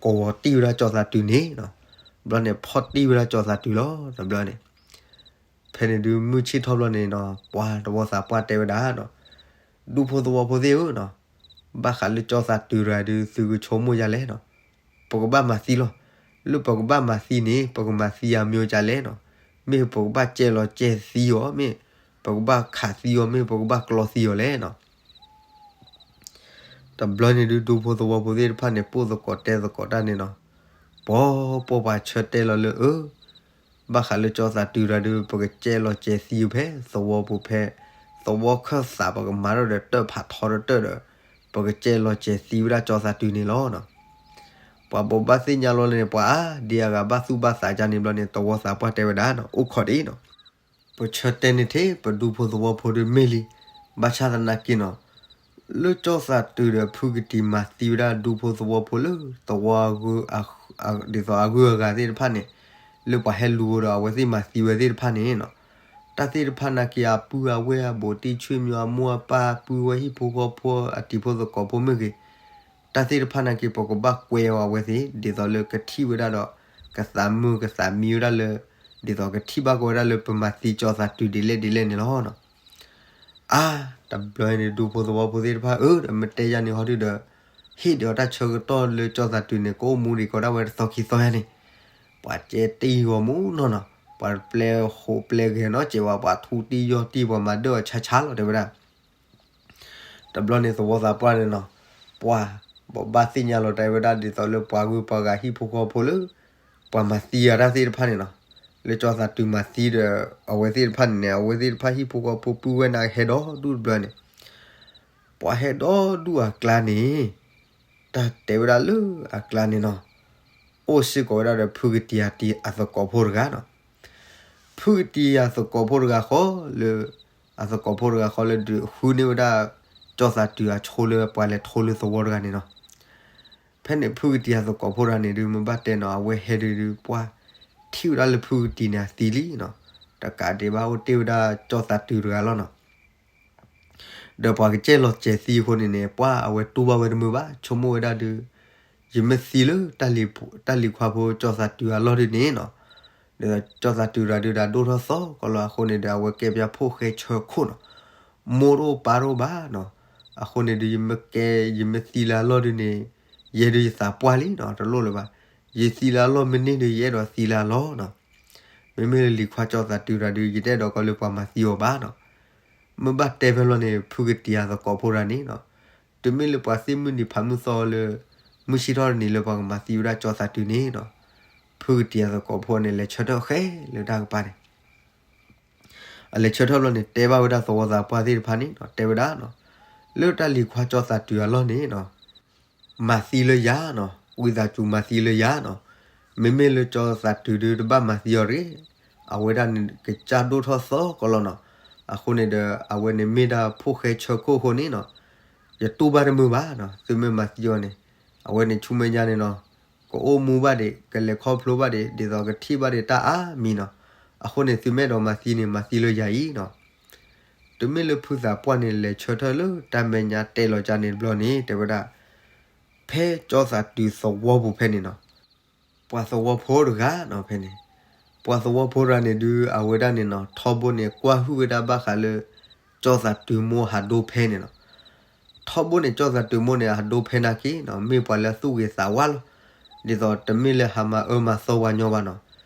ကဝီၤတံၢ်ဝဲဒၣ်ကၠီသးတုၤန့ၣ်နီၤ. ဘျီန့ၣ် ဖီၣ်တံၢ်ဝဲဒၣ်ကၠီသးတုၤလီၤ တဘျီန့ၣ်. ဖဲန့ၣ်ဒုးမုၢ်ဆ့ၣ်ထီၣ်ဘျီန့ၣ်နီၤ, ပှၤသဝီသးပှၢ်တဲဝဲဒၣ်နီၤ, ဒူဖိသဝီဖိသ့ၣ်ဧၢနီၤ, ဘၣ်ဃးလၢကၠီသးတုၤတဂၤဒုး သုကဆိကမိၣ်ယၤလဲၣ်နီၤ. ပကဘၣ်မၤသံလီၤ. လၢပကဘၣ်မၤသံန့ၣ် ပကမၤသံအမံၤကလဲၣ်နီၤ. မ့ၢ်ပကဘၣ်ကဲလီၤကဲသံအီၤ, မ့ၢ်ပကဘၣ်ခးသံအီၤ, မ့ၢ်ပကဘၣ်ကျီသံအီၤလဲၣ်နီၤ. တဘျီန့ၣ်ဒုး ဒူဖိသဝီဖိသ့ၣ်တဖၣ်န့ၣ် ပိၢ်သကိးတဲသကိးတၢ်န့ၣ်နီၤ, ပှၤပိာ်ပှၤဆၢတဲလီၤလၢအၢ, ဘၣ်ဃးလၢကၠီသးတုၤတဂၤဒုး ပကကဲလီၤကဲသံဖဲသဝီပူၤဖဲ, သဝီခၢၣ်သးပကမၤထီၣ်ဒီးတၢၢ်ဖးထီတတၢၢ်ဒီး, ပကကဲလီၤကဲသံဝဲဒၣ်ကၠီသးတုၤန့ၣ်လီၤနီၤ. ပှၤဘိးဘၣ်သ့ၣ်ညါလီၤန့ၣ် ပှၤအါဒံအါဂၤဘၣ်သူၣ်ဘၣ်သးကန့ၣ်ဘျီန့ၣ် သဝီသးပှၢ်တဲဝဲဒၣ်နီၤ, အိၣ်ခိးဒ်အံၤနီၤ, ပဆၢတဲန့ၣ်ထဲပဒူဖိသဝီဖိဒုးမ့ၢ်လံ, ဘၣ်ဆၣ်သနာ်က့နီၤ, လၢကၠီသးတုၤဒီးဖုကတံၤမၤသံဝဲဒၣ်ဒူဖိသဝီဖိလၢသဝီအဂုၤ, ဒ်သိးအဂုၤအဂၤသ့ၣ်တဖၣ်န့ၣ်, လၢပှၤဟဲလူၤဃိဒီးအဝဲသ့ၣ်မၤသံဝဲသ့ၣ်တဖၣ်န့ၣ်နီၤ, တၢ်သ့ၣ်တဖၣ်နာ်က့ အပုၢ်အဝဲၢ်အဘူးတံၢ်ဆွေမျိုး အမိၢ်အပၢ် ပုၢ်ဝဲၢ်ဟံၣ်ဖိဃီဖိ အတံၤဖိသကိးဖိမ့ၢ်ဂ့ၤ, တၢ်သ့ၣ်တဖၣ်နာ်က့ ပကဘၣ်ကွဲအီၤအဝဲသ့ၣ် ဒ်သိးလၢကထံၣ်ဝဲဒၣ်ဒီး ကသးမုာ်ကသးမံဝဲဒၣ်လၢ, ဒ်သိးကထံၣ်ဘၣ်ကီးဝဲဒၣ်လၢပမၤသံကၠီသးတုၤဒ်လဲၣ်ဒ်လဲၣ်န့ၣ်လီၤနီၤ. အါ, တဘျီန့ၣ်ဒူဖိသဝီဖိသ့ၣ်တဖၣ်အၢ ဒီးမ့ၢ်တဲယၤန့ၣ်ဟီဒုဒီး, ဟ့ၣ်ဒီးတၢ်ဆၢကတီၢ်လၢကၠီသးတုၤန့ၣ် ကအိၣ်မူဒံးကီးဒၣ်ဝဲတသီခံသီယါန့ၣ်, ပှၤကဲတံၢ်ဂီၤမူနီၢ်နီၤ, ပှၤပျဲဃိးပျဲဂဲၤနီၢ်ကဲးဝဲ ပှၤထူတံၢ်ယီၢ်တံၢ် ပှၤမၤဒၢၣ်အီၤဆါဆါလီၤ တဲဝဲဒၣ် တဘျီန့ၣ်သဝီသးပှၢ်န့ၣ်နီၤ, ပှၤဘိးဘၣ်သ့ၣ်ညါလီၤတဲဝဲဒၣ်ဒ်သိးလၢပှၤဂုၤပှၤဂၤဟံၣ်ဖိဃီဖိလၢ, ပှၤမၤသံအတၢ်သ့ၣ်တဖၣ်န့ၣ်နီၤ, လၢကၠီသးတုၤမၤသံဒီး, အဝဲသ့ၣ်တဖၣ်န့ၣ်န့ၣ် အဝဲသ့ၣ်တဖၣ်ဟံၣ်ဖိဃီဖိပုၢ်ဝဲၢ်န့ၣ်ဟဲဒီဒူၣ်တဘျီန့ၣ်, ပှၤဟဲဒီဒူၣ်အကျါန့ၣ်, တၢ်တဲဝဲဒၣ်လၢအကျါန့ၣ်နီၤ, အိၣ်စ့ၢ်ကီးဝဲဒၣ်ဒီးဖုကတံၤအတံၤအသကိးဖိတဂၤနီၤ ဖုကတံၤအသကိးဖိတဂၤဃီလၢ, အသကိးဖိတဂၤဃီလၢဒုးဃုန့ၢ်ဝဲဒၣ်, ကၠီသးတုၤအဆိလၢပှၤလဲၤထိလၢသဝီတဂၤန့ၣ်နီၤ, ဖဲန့ၣ်ဖုကတံၤအသကိးဖိတဂၤန့ၣ်ဒုး မ့ၢ်ဘၣ်တဲနီၤ အဝဲဟဲဒုးဒုး ပှၤထံၣ်ဝဲဒၣ်လၢဖုကတံၤန့ၣ်အသံလံနီၤ, တကးဒံးဘၣ်အိၣ်တ့ၢ်ဝဲဒၣ်ကၠီသးတုၤတဂၤလီၤနီၤ ဒီးပှၤကကဲလီၤစဲၤသံအဃိန့ၣ်န့ၣ် ပှၤအဝဲတူၢ်ဘၣ်ဝဲတမုာ်ဘၣ် ဆိကမိၣ်ဝဲဒၣ်ဒုး, ယမ့ၢ်သံလၢ, တၢ်လံၤခွါဖိကၠီသးတုၤအလီၢ်ဒုန့ၣ်နီၤ, ဒီးကၠီသးတုၤတဂၤဒုးဒီးဒိၣ်ထီၣ်သီကီးလီၤအဃိန့ၣ်ဒီး အဝဲကဲပၠးဖိၣ်ဃဲဆၢခိၣ်နီၤ, မိၢ်တအိၣ်ပၢ်တအိၣ်ဘၣ်နီၤ, အဃိန့ၣ်ဒုး ယမ့ၢ်ကဲ, ယမ့ၢ်သံလၢအလီၢ်ဒုန့ၣ်, ယဲဒုးယသးပှၢ်လံနီၤ တလိၣ်လၢၤဘၣ်, ယသံလၢအလီၢ်မ့ၢ်န့ၢ်ဒုး ယအဲၣ်ဒိးသံလၢအလီၢ်နီၤ မ့မ့ၢ်လၢလံၤခွါကၠီသးတုၤတဂၤဒုး ယတအဲၣ်ဒိးကီးလၢပှၤမၤသံအီၤဘၣ်နီၤ, မ့ၢ်ဘၣ်တဲဖဲလီၤန့ၣ် ဖုကတံၤအသကိးဖိတဂၤန့ၣ်နီၤ, တုၤမ့ၢ်လၢပှၤသ့ၣ်မုၢ်နံၤဖးမုၢ်သီလၢ, မုၢ်ဆ့ၣ်ထီၣ်တနံၤလၢပှၤကမၤသံဝဲဒၣ်ကၠီသးတုၤန့ၣ်နီၤ, ဖုကတံၤအသကိးဖိန့ၣ် လဲၤဆၢထၢၣ်ဃဲလၢတၢ်ကပၤန့ၣ် အလဲၤဆၢထၢၣ်ဘျီန့ၣ် တဲဘၣ်ဝဲဒၣ်သဝီသးပှၢ်သ့ၣ်တဖၣ်န့ၣ်နီၤ တဲဝဲဒၣ်နီၤ, လၢတၢ်လံၤခွါကၠီသးတုၤအလီၢ်န့ၣ်နီၤ, မၤသံလၢယၤနီၤ ဝံသးစူၤမၤသံလၢယၤနီၤ, မ့မ့ၢ်လၢကၠီသးတုၤဒုးတဘၣ်မၤသံအီၤတဂ့ၤ, အဝဲဒၣ်န့ၣ်ကစၢ်ဒိၣ်ထီၣ်သီကီးလီၤနီၤ, အဃိန့ၣ်ဒီး အဝဲန့ၣ်မ့ၢ်ဒၣ်ဖိၣ်ဃဲဆၢခိၣ်အဃိန့ၣ်နီၤ, ယတူၢ်ဘၣ်တမုာ်ဘၣ်နီၤ သုမ့ၢ်မၤသံအီၤန့ၣ်, အဝဲန့ၣ်ဆူမဲာ်ညါန့ၣ်နီၤ, ကအိၣ်မူဘၣ်ဒံး ကလဲၤခီဖျိဘၣ်ဒံး ဒ်သိးကထံၣ်ဘၣ်ဒံးတၢ်အါမံၤနီၤ, အဃိန့ၣ်သုမ့ၢ်အဲၣ်ဒိးမၤသံန့ၣ် မၤသံလၢယၤအံၤနီၤ, တုၤမ့ၢ်လၢဖုသးပှၢ်န့ၣ် လဲၤဆၢထၢၣ်လၢတၢ်မဲာ်ညါတဲလီၤကၢ်န့ၣ်တဘျီန့ၣ် တဲဝဲဒၣ်, ဖဲကၠီသးတုၤသဝီပူၤဖဲန့ၣ်နီၤ, ပှၤသဝီဖိတဂၤနီၤဖဲန့ၣ်, ပှၤသဝီဖိတဂၤန့ၣ်ဒုး အဝဲဒၣ်န့ၣ်နီၤ ထီဘိန့ၣ် ကွၢ်ဟုၣ်ဝဲဒၣ်ဘၣ်ဃးလၢ ကၠီသးတုၤမိၢ်ဟးဒိဖဲန့ၣ်နီၤ, ထီဘိန့ၣ် ကၠီသးတုၤမိၢ်န့ၣ် အဟးဒိဖဲနာ်က့နီၤ မ့ၢ်ပှၤလၢအသူၣ်ဂ့ၤသးဝါလီၤ, ဒ်သိးတမ့ၢ်လၢဟးမၤအၢမၤသီပှၤညီဘၣ်နီၤ,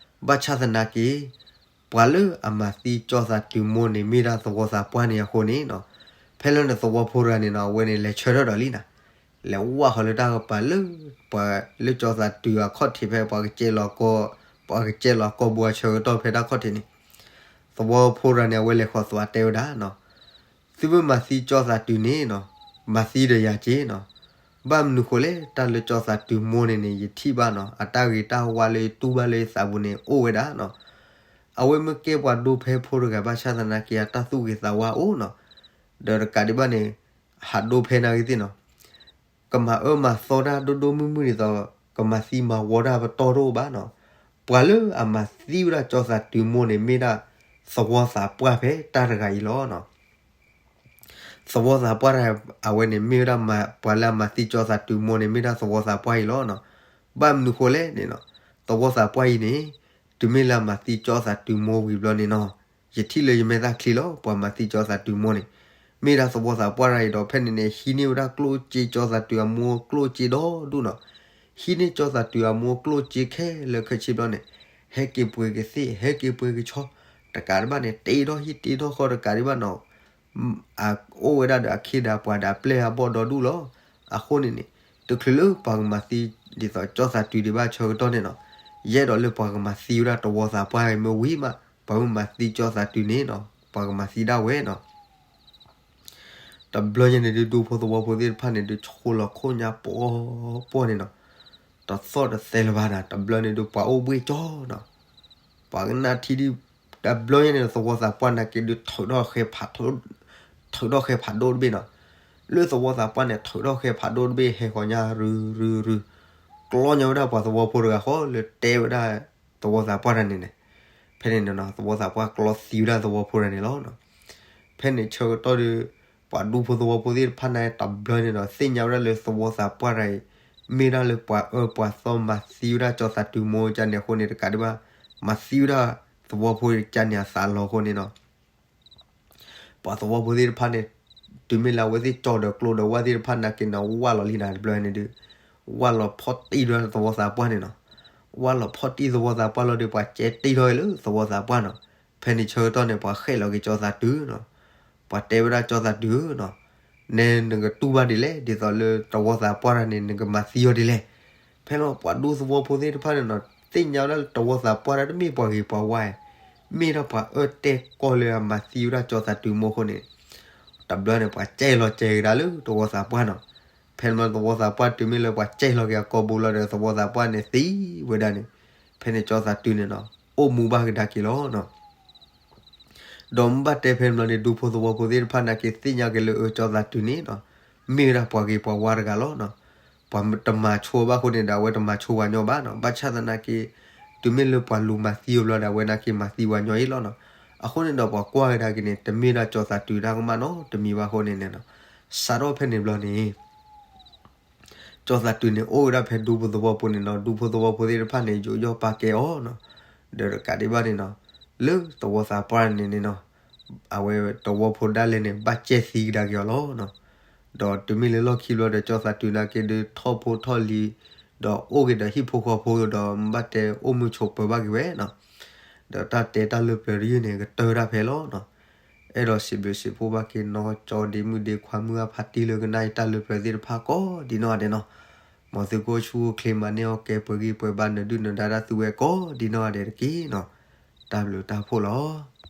ဘၣ်ဆၣ်သနာ်က့ ပှၤလၢအမၤသံကၠီသးတုၤမိၢ်န့ၣ် မ့ၢ်ဒၣ်သဝီသးပှၢ်န့ၣ်အဃိန့ၣ်နီၤ, ဖဲလၢန့ၣ်သဝီဖိတဂၤန့ၣ်နီၤ အဝဲန့ၣ်လဲၤဆၢထၢၣ်ဒီးလံနီၤ, လဲၤဝၢ်ဃီၤလၢတၢ်ကပၤလၢ ပှၤလၢကၠီသးတုၤအခီၣ်ထံးဖဲပှၤကစဲးလီၤကီၢ်, ပှၤကစဲးလီၤကီၢ်ဘိအဆၢကတီၢ်ဖဲတၢ်ခီၣ်ထံးန့ၣ်, သဝီဖိတဂၤန့ၣ် အဝဲလဲၤဃီၤသွးတဲဝဲဒၣ်နီၤ, သုမ့ၢ်မၤသံကၠီသးတုၤန့ၣ်နီၤ, မၤသံဒီးယၤက့ၤနီၤ, ဘၣ်မနုၤဃိလဲၣ် တၢ်လၢကၠီသးတုၤမိၢ်န့ၣ်န့ၣ် ယထံၣ်ဘၣ်နီၤ, အတၢ်ဂ့ၤတၢ်ဝါလၢယတူၢ်ဘၣ်လၢယသးပူၤန့ၣ် အိၣ်ဝဲဒၣ်နီၤ, အဝဲမ့ၢ်ကဲပှၤဒိဖဲဖိတဂၤဘၣ်ဆၣ်သနာ်က့ အတၢ်သူၣ်ဂ့ၤသးဝါအိၣ်နီၤ, ဒီးတကးဒံးဘၣ်န့ၣ် ဟးဒိဖဲနာ်ဂ့ၤသ့ၣ်နီၤ ကမၤအၢမၤသီတၢ်ဒိၣ်ဒိၣ်မုၢ်မုၢ်ဒ်သိး ကမၤသံမၤဝီတၢ်ပတီၢ်တအိၣ်ဘၣ်နီၤ, ပှၤလၢအမၤသံဝဲဒၣ်ကၠီသးတုၤမိၢ်န့ၣ် မ့ၢ်ဒၣ်သဝီသးပှၢ်ဖဲတၢ်တဂၤအံၤလီၤနီၤ. သဝီသးပှၢ်တဂၤအဝဲန့ၣ် မ့ၢ်ဝဲဒၣ်ပှၤလၢအမၤသံကၠီသးတုၤမိၢ်န့ၣ် မ့ၢ်ဒၣ်သဝီသးပှၢ်အံၤလီၤနီၤ. ဘၣ်မနုၤဃိလဲၣ်န့ၣ်နီၤ, သဝီသးပှၢ်အံၤန့ၣ် တုၤမ့ၢ်လၢအမၤသံကၠီသးတုၤမိၢ်ဝံၤဘျီန့ၣ်နီၤ, ယထံၣ်လၢယမဲာ်သၣ်ချံလီၤ ပှၤမၤသံကၠီသးတုၤမိၢ်န့ၣ်, မ့ၢ်ဒၣ်သဝီသးပှၢ်တဂၤအံၤဒီး ဖဲန့ၣ်န့ၣ် ဟံးန့ၢ်ဝဲဒၣ်ကျိၣ်စ့ကၠီသးတုၤအမိၢ်ကျိၣ်စ့ဒီဒူၣ်နီၤ, ဟံးန့ၢ်ကၠီသးတုၤအမိၢ်ကျိၣ်စ့ခဲလၢာ်ခဲဆ့ဘျီန့ၣ်, ဟဲက့ၤပှ့ၤကသ့ၣ် ဟဲက့ၤပှ့ၤကဆီ, တကးဒံးဘၣ်န့ၣ် တ့ထီၣ်ဟံၣ်တ့ထီၣ်ဃီတကးဒံးဘၣ်နီၤ အအိၣ်ဝဲဒၣ်ဒီးအခ့ဒီးအပှၤဒီးအပျဲၢ်အဘီၣ်ဒီဒူၣ်လီၤ. အဃိန့ၣ်န့ၣ် တချုးလၢပှၤကမၤသံဒ်သိးကၠီသးတုၤဒံးဘၣ်ဆၢကတီၢ်န့ၣ်နီၤ, ယအဲၣ်ဒိးလၢပှၤကမၤသံဝဲဒၣ်သဝီသးပှၢ်အံၤမ့ၢ်ဝံၤမး, ပှၤမ့ၢ်မၤသံကၠီသးတုၤန့ၣ်နီၤ ပှၤကမၤသံဒၣ်ဝဲနီၤ. တဘျီညါန့ၣ်ဒုး ဒူဖိသဝီဖိသ့ၣ်တဖၣ်န့ၣ်ဒုး ဆိလီၤခိၣ်ညါပှီၤပှီၢ်န့ၣ်နီၤ, တသီၣ်တသဲလၢၤဘၣ်နီၤ, တဘျီန့ၣ်ဒုး ပှၤအိၣ်ဘှ့ၣ်ကၠီနီၤ, ပှၤကနၣ်ထံဒုး တဘျီညါန့ၣ် သဝီသးပှၢ်နာ်က့ဒုး ထုးထီၣ်ဃဲဖးဒိၣ်တဘ့ၣ်နီၤ, လၢသဝီသးပှၢ်န့ၣ် ထုးထီၣ်ဃဲဖးဒိၣ်တဘ့ၣ် ဟဲဃီၤညါရုရုရု, ကျီညါဝဲဒၣ်ပှၤသဝီဖိတဂၤဃီလၢတဲဝဲဒၣ်သဝီသးပှၢ်တဂၤန့ၣ်န့ၣ်, ဖဲန့ၣ်န့ၣ်နီၤ သဝီသးပှၢ်ကျီသံဝဲဒၣ်သဝီဖိတဂၤန့ၣ်လီၤ. ဖဲန့ၣ်ဆၢကတီၢ်ဒီး ပှၤဒူဖိသဝီဖိသ့ၣ်တဖၣ်န့ၣ် တဘျီန့ၣ်ဒီး သ့ၣ်ညါဝဲဒၣ်လၢသဝီသးပှၢ်တဂၤအံၤ မ့ၢ်ဒၣ်လၢပှၤအၢပှၤသီမၤသံဝဲဒၣ်ကၠီသးတုၤမိၢ်ကန့ၣ်အဃိန့ၣ် တကးဒံးဘၣ် မၤသံဝဲဒၣ်သဝီဖိကန့ၣ်အသးလီၤအဃိန့ၣ်နီၤ ပှၤသဝီဖိသ့ၣ်တဖၣ်န့ၣ် တုၤမ့ၢ်လၢအဝဲသ့ၣ်ကၠီဒီးကျိဒီးဝၢ်သ့ၣ်တဖၣ်နာ်က့န့ၣ် ဝၢ်လီၤလံနၤတဘျီန့ၣ်ဒုး ဝၢ်လီၤဖီၣ်တံၢ်ဒီးသဝီသးပှၢ်န့ၣ်နီၤ, ဝၢ်လီၤဖီၣ်တံၢ်သဝီသးပှၢ်လီၤဒီး ပှၤကဲတံၢ်ထီၣ်လၢသဝီသးပှၢ်နီၤ, ဖဲန့ၣ်ဆၢကတီၢ်န့ၣ် ပှၤဃဲးလီၤက့ၤကၠီသးတုၤနီၤ, ပှၤတဲဝဲဒၣ်ကၠီသးတုၤနီၤ, နဲနကတူၢ်ဘၣ်ဒ်လဲၣ် ဒ်သိးလၢသဝီသးပှၢ်တဂၤန့ၣ် နကမၤသံအီၤဒ်လဲၣ်, ဖဲလီၤပှၤဒူသဝီဖိသ့ၣ်တဖၣ်န့ၣ်နီၤ သ့ၣ်ညါဝဲဒၣ်လၢသဝီသးပှၢ်တဂၤတမ့ၢ်ပှၤဂ့ၤပှၤဝါ မ့ၢ်ဒၣ်ပှၤအၢတဲကီၢ်လၢအမၤသံဝဲဒၣ်ကၠီသးတုၤမိၢ်အဃိန့ၣ်, တဘျီန့ၣ် ပှၤကဲလီၤကဲကဒါလၢသဝီသးပှၢ်နီၤ, ဖဲန့ၣ်သဝီသးပှၢ်တုၤမ့ၢ်လၢပှၤကဲလီၤက့ၤအကိာ်ဘိလီၤဒီးသဝီသးပှၢ်န့ၣ်သံဝဲဒၣ်န့ၣ်, ဖဲန့ၣ်ကၠီသးတုၤန့ၣ်နီၤ အိၣ်မူဘၣ်ကဒါက့ၤလီၤနီၤ ဒီးမ့ၢ်ဘၣ်တဲဖဲန့ၣ်ဘျီန့ၣ် ဒူဖိသဝီဖိသ့ၣ်တဖၣ်နာ်က့သ့ၣ်ညါက့ၤလၢအၢကၠီသးတုၤန့ၣ်နီၤ, မ့ၢ်ဝဲဒၣ်ပှၤဂ့ၤပှၤဝါတဂၤလီၤနီၤ, ပှၤတမၤဆိဘၣ်အဃိန့ၣ်ဒီး အဝဲတမၤဆိဝဲညီဘၣ်နီၤ, ဘၣ်ဆၣ်သနာ်က့ တုၤမ့ၢ်လၢပှၤလူၤမၤသံအီၤဘျီဒီး အဝဲနာ်က့မၤသံဝဲညီအံၤလီၤနီၤ, အဃိန့ၣ်ဒီး ပှၤကွၢ်ကဒါက့ၤန့ၣ် တမ့ၢ်ဒၣ်ကၠီသးတုၤတၢ်ကမၣ်နီတမံၤဘၣ်အဃိန့ၣ်န့ၣ်နီၤ, စးထီၣ်ဖဲန့ၣ်ဘျီန့ၣ် ကၠီသးတုၤန့ၣ် အိၣ်ဝဲဒၣ်ဖဲဒူဖိသဝီဖိန့ၣ်နီၤ, ဒူဖိသဝီဖိသ့ၣ်တဖၣ်န့ၣ် ယူးယီၣ်ပာ်ကဲအီၤနီၤ, ဒီးတကးဒံးဘၣ်န့ၣ်နီၤ, လၢသဝီသးပှၢ်န့ၣ်န့ၣ်နီၤ, အဝဲသဝီဖိဒၣ်လဲာ်န့ၣ် ဘၣ်ကဲသံကဒါက့ၤအီၤလီၤနီၤ, ဒီးတုၤမ့ၢ်လၢလီၢ်ခံဘျီဒီး ကၠီသးတုၤနာ်က့ဒုးထီၣ်ဖိထီၣ်လံၤ, ဒီးအိၣ်က့ၤဒီးဟံၣ်ဖိဃီဖိဒီး ဘၣ်တဲအိၣ်မုာ်ဆိးပၢၤဘၣ်က့ၤဝဲနီၤ, ဒီးတၢ်တဲတၢ်လၢပျၢၤတယုၢ်န့ၣ် ကတၢၢ်ဒၣ်ဖဲလီၤနီၤ, အဲၣ်ဒိးစံးဘျုးစံးဖှိၣ်ဘၣ်က့ၤနီၢ်ကၠီဒ့မုၣ်ဒ့ခွါမုၣ်အါဖးတံၢ်လၢကနၣ်အံၤတၢ်လၢပျၢၤသ့ၣ်တဖၣ်ကိးဒ်နီၢ်ဂၤဒဲးနီၤ, မ်သုကအိၣ်ဆူၣ်အိၣ်ချ့မၤန့ၢ်အီၣ်ကဲ ပှဲၤဂံၢ်ပှဲၤဘါနဒုၣ်နဒါတၢ်သူဝဲကိးဒ်နီၢ်ဂၤဒဲးတက့ၢ်နီၤ, တၢ်ဘျုးတၢ်ဖှိၣ်လီၤ.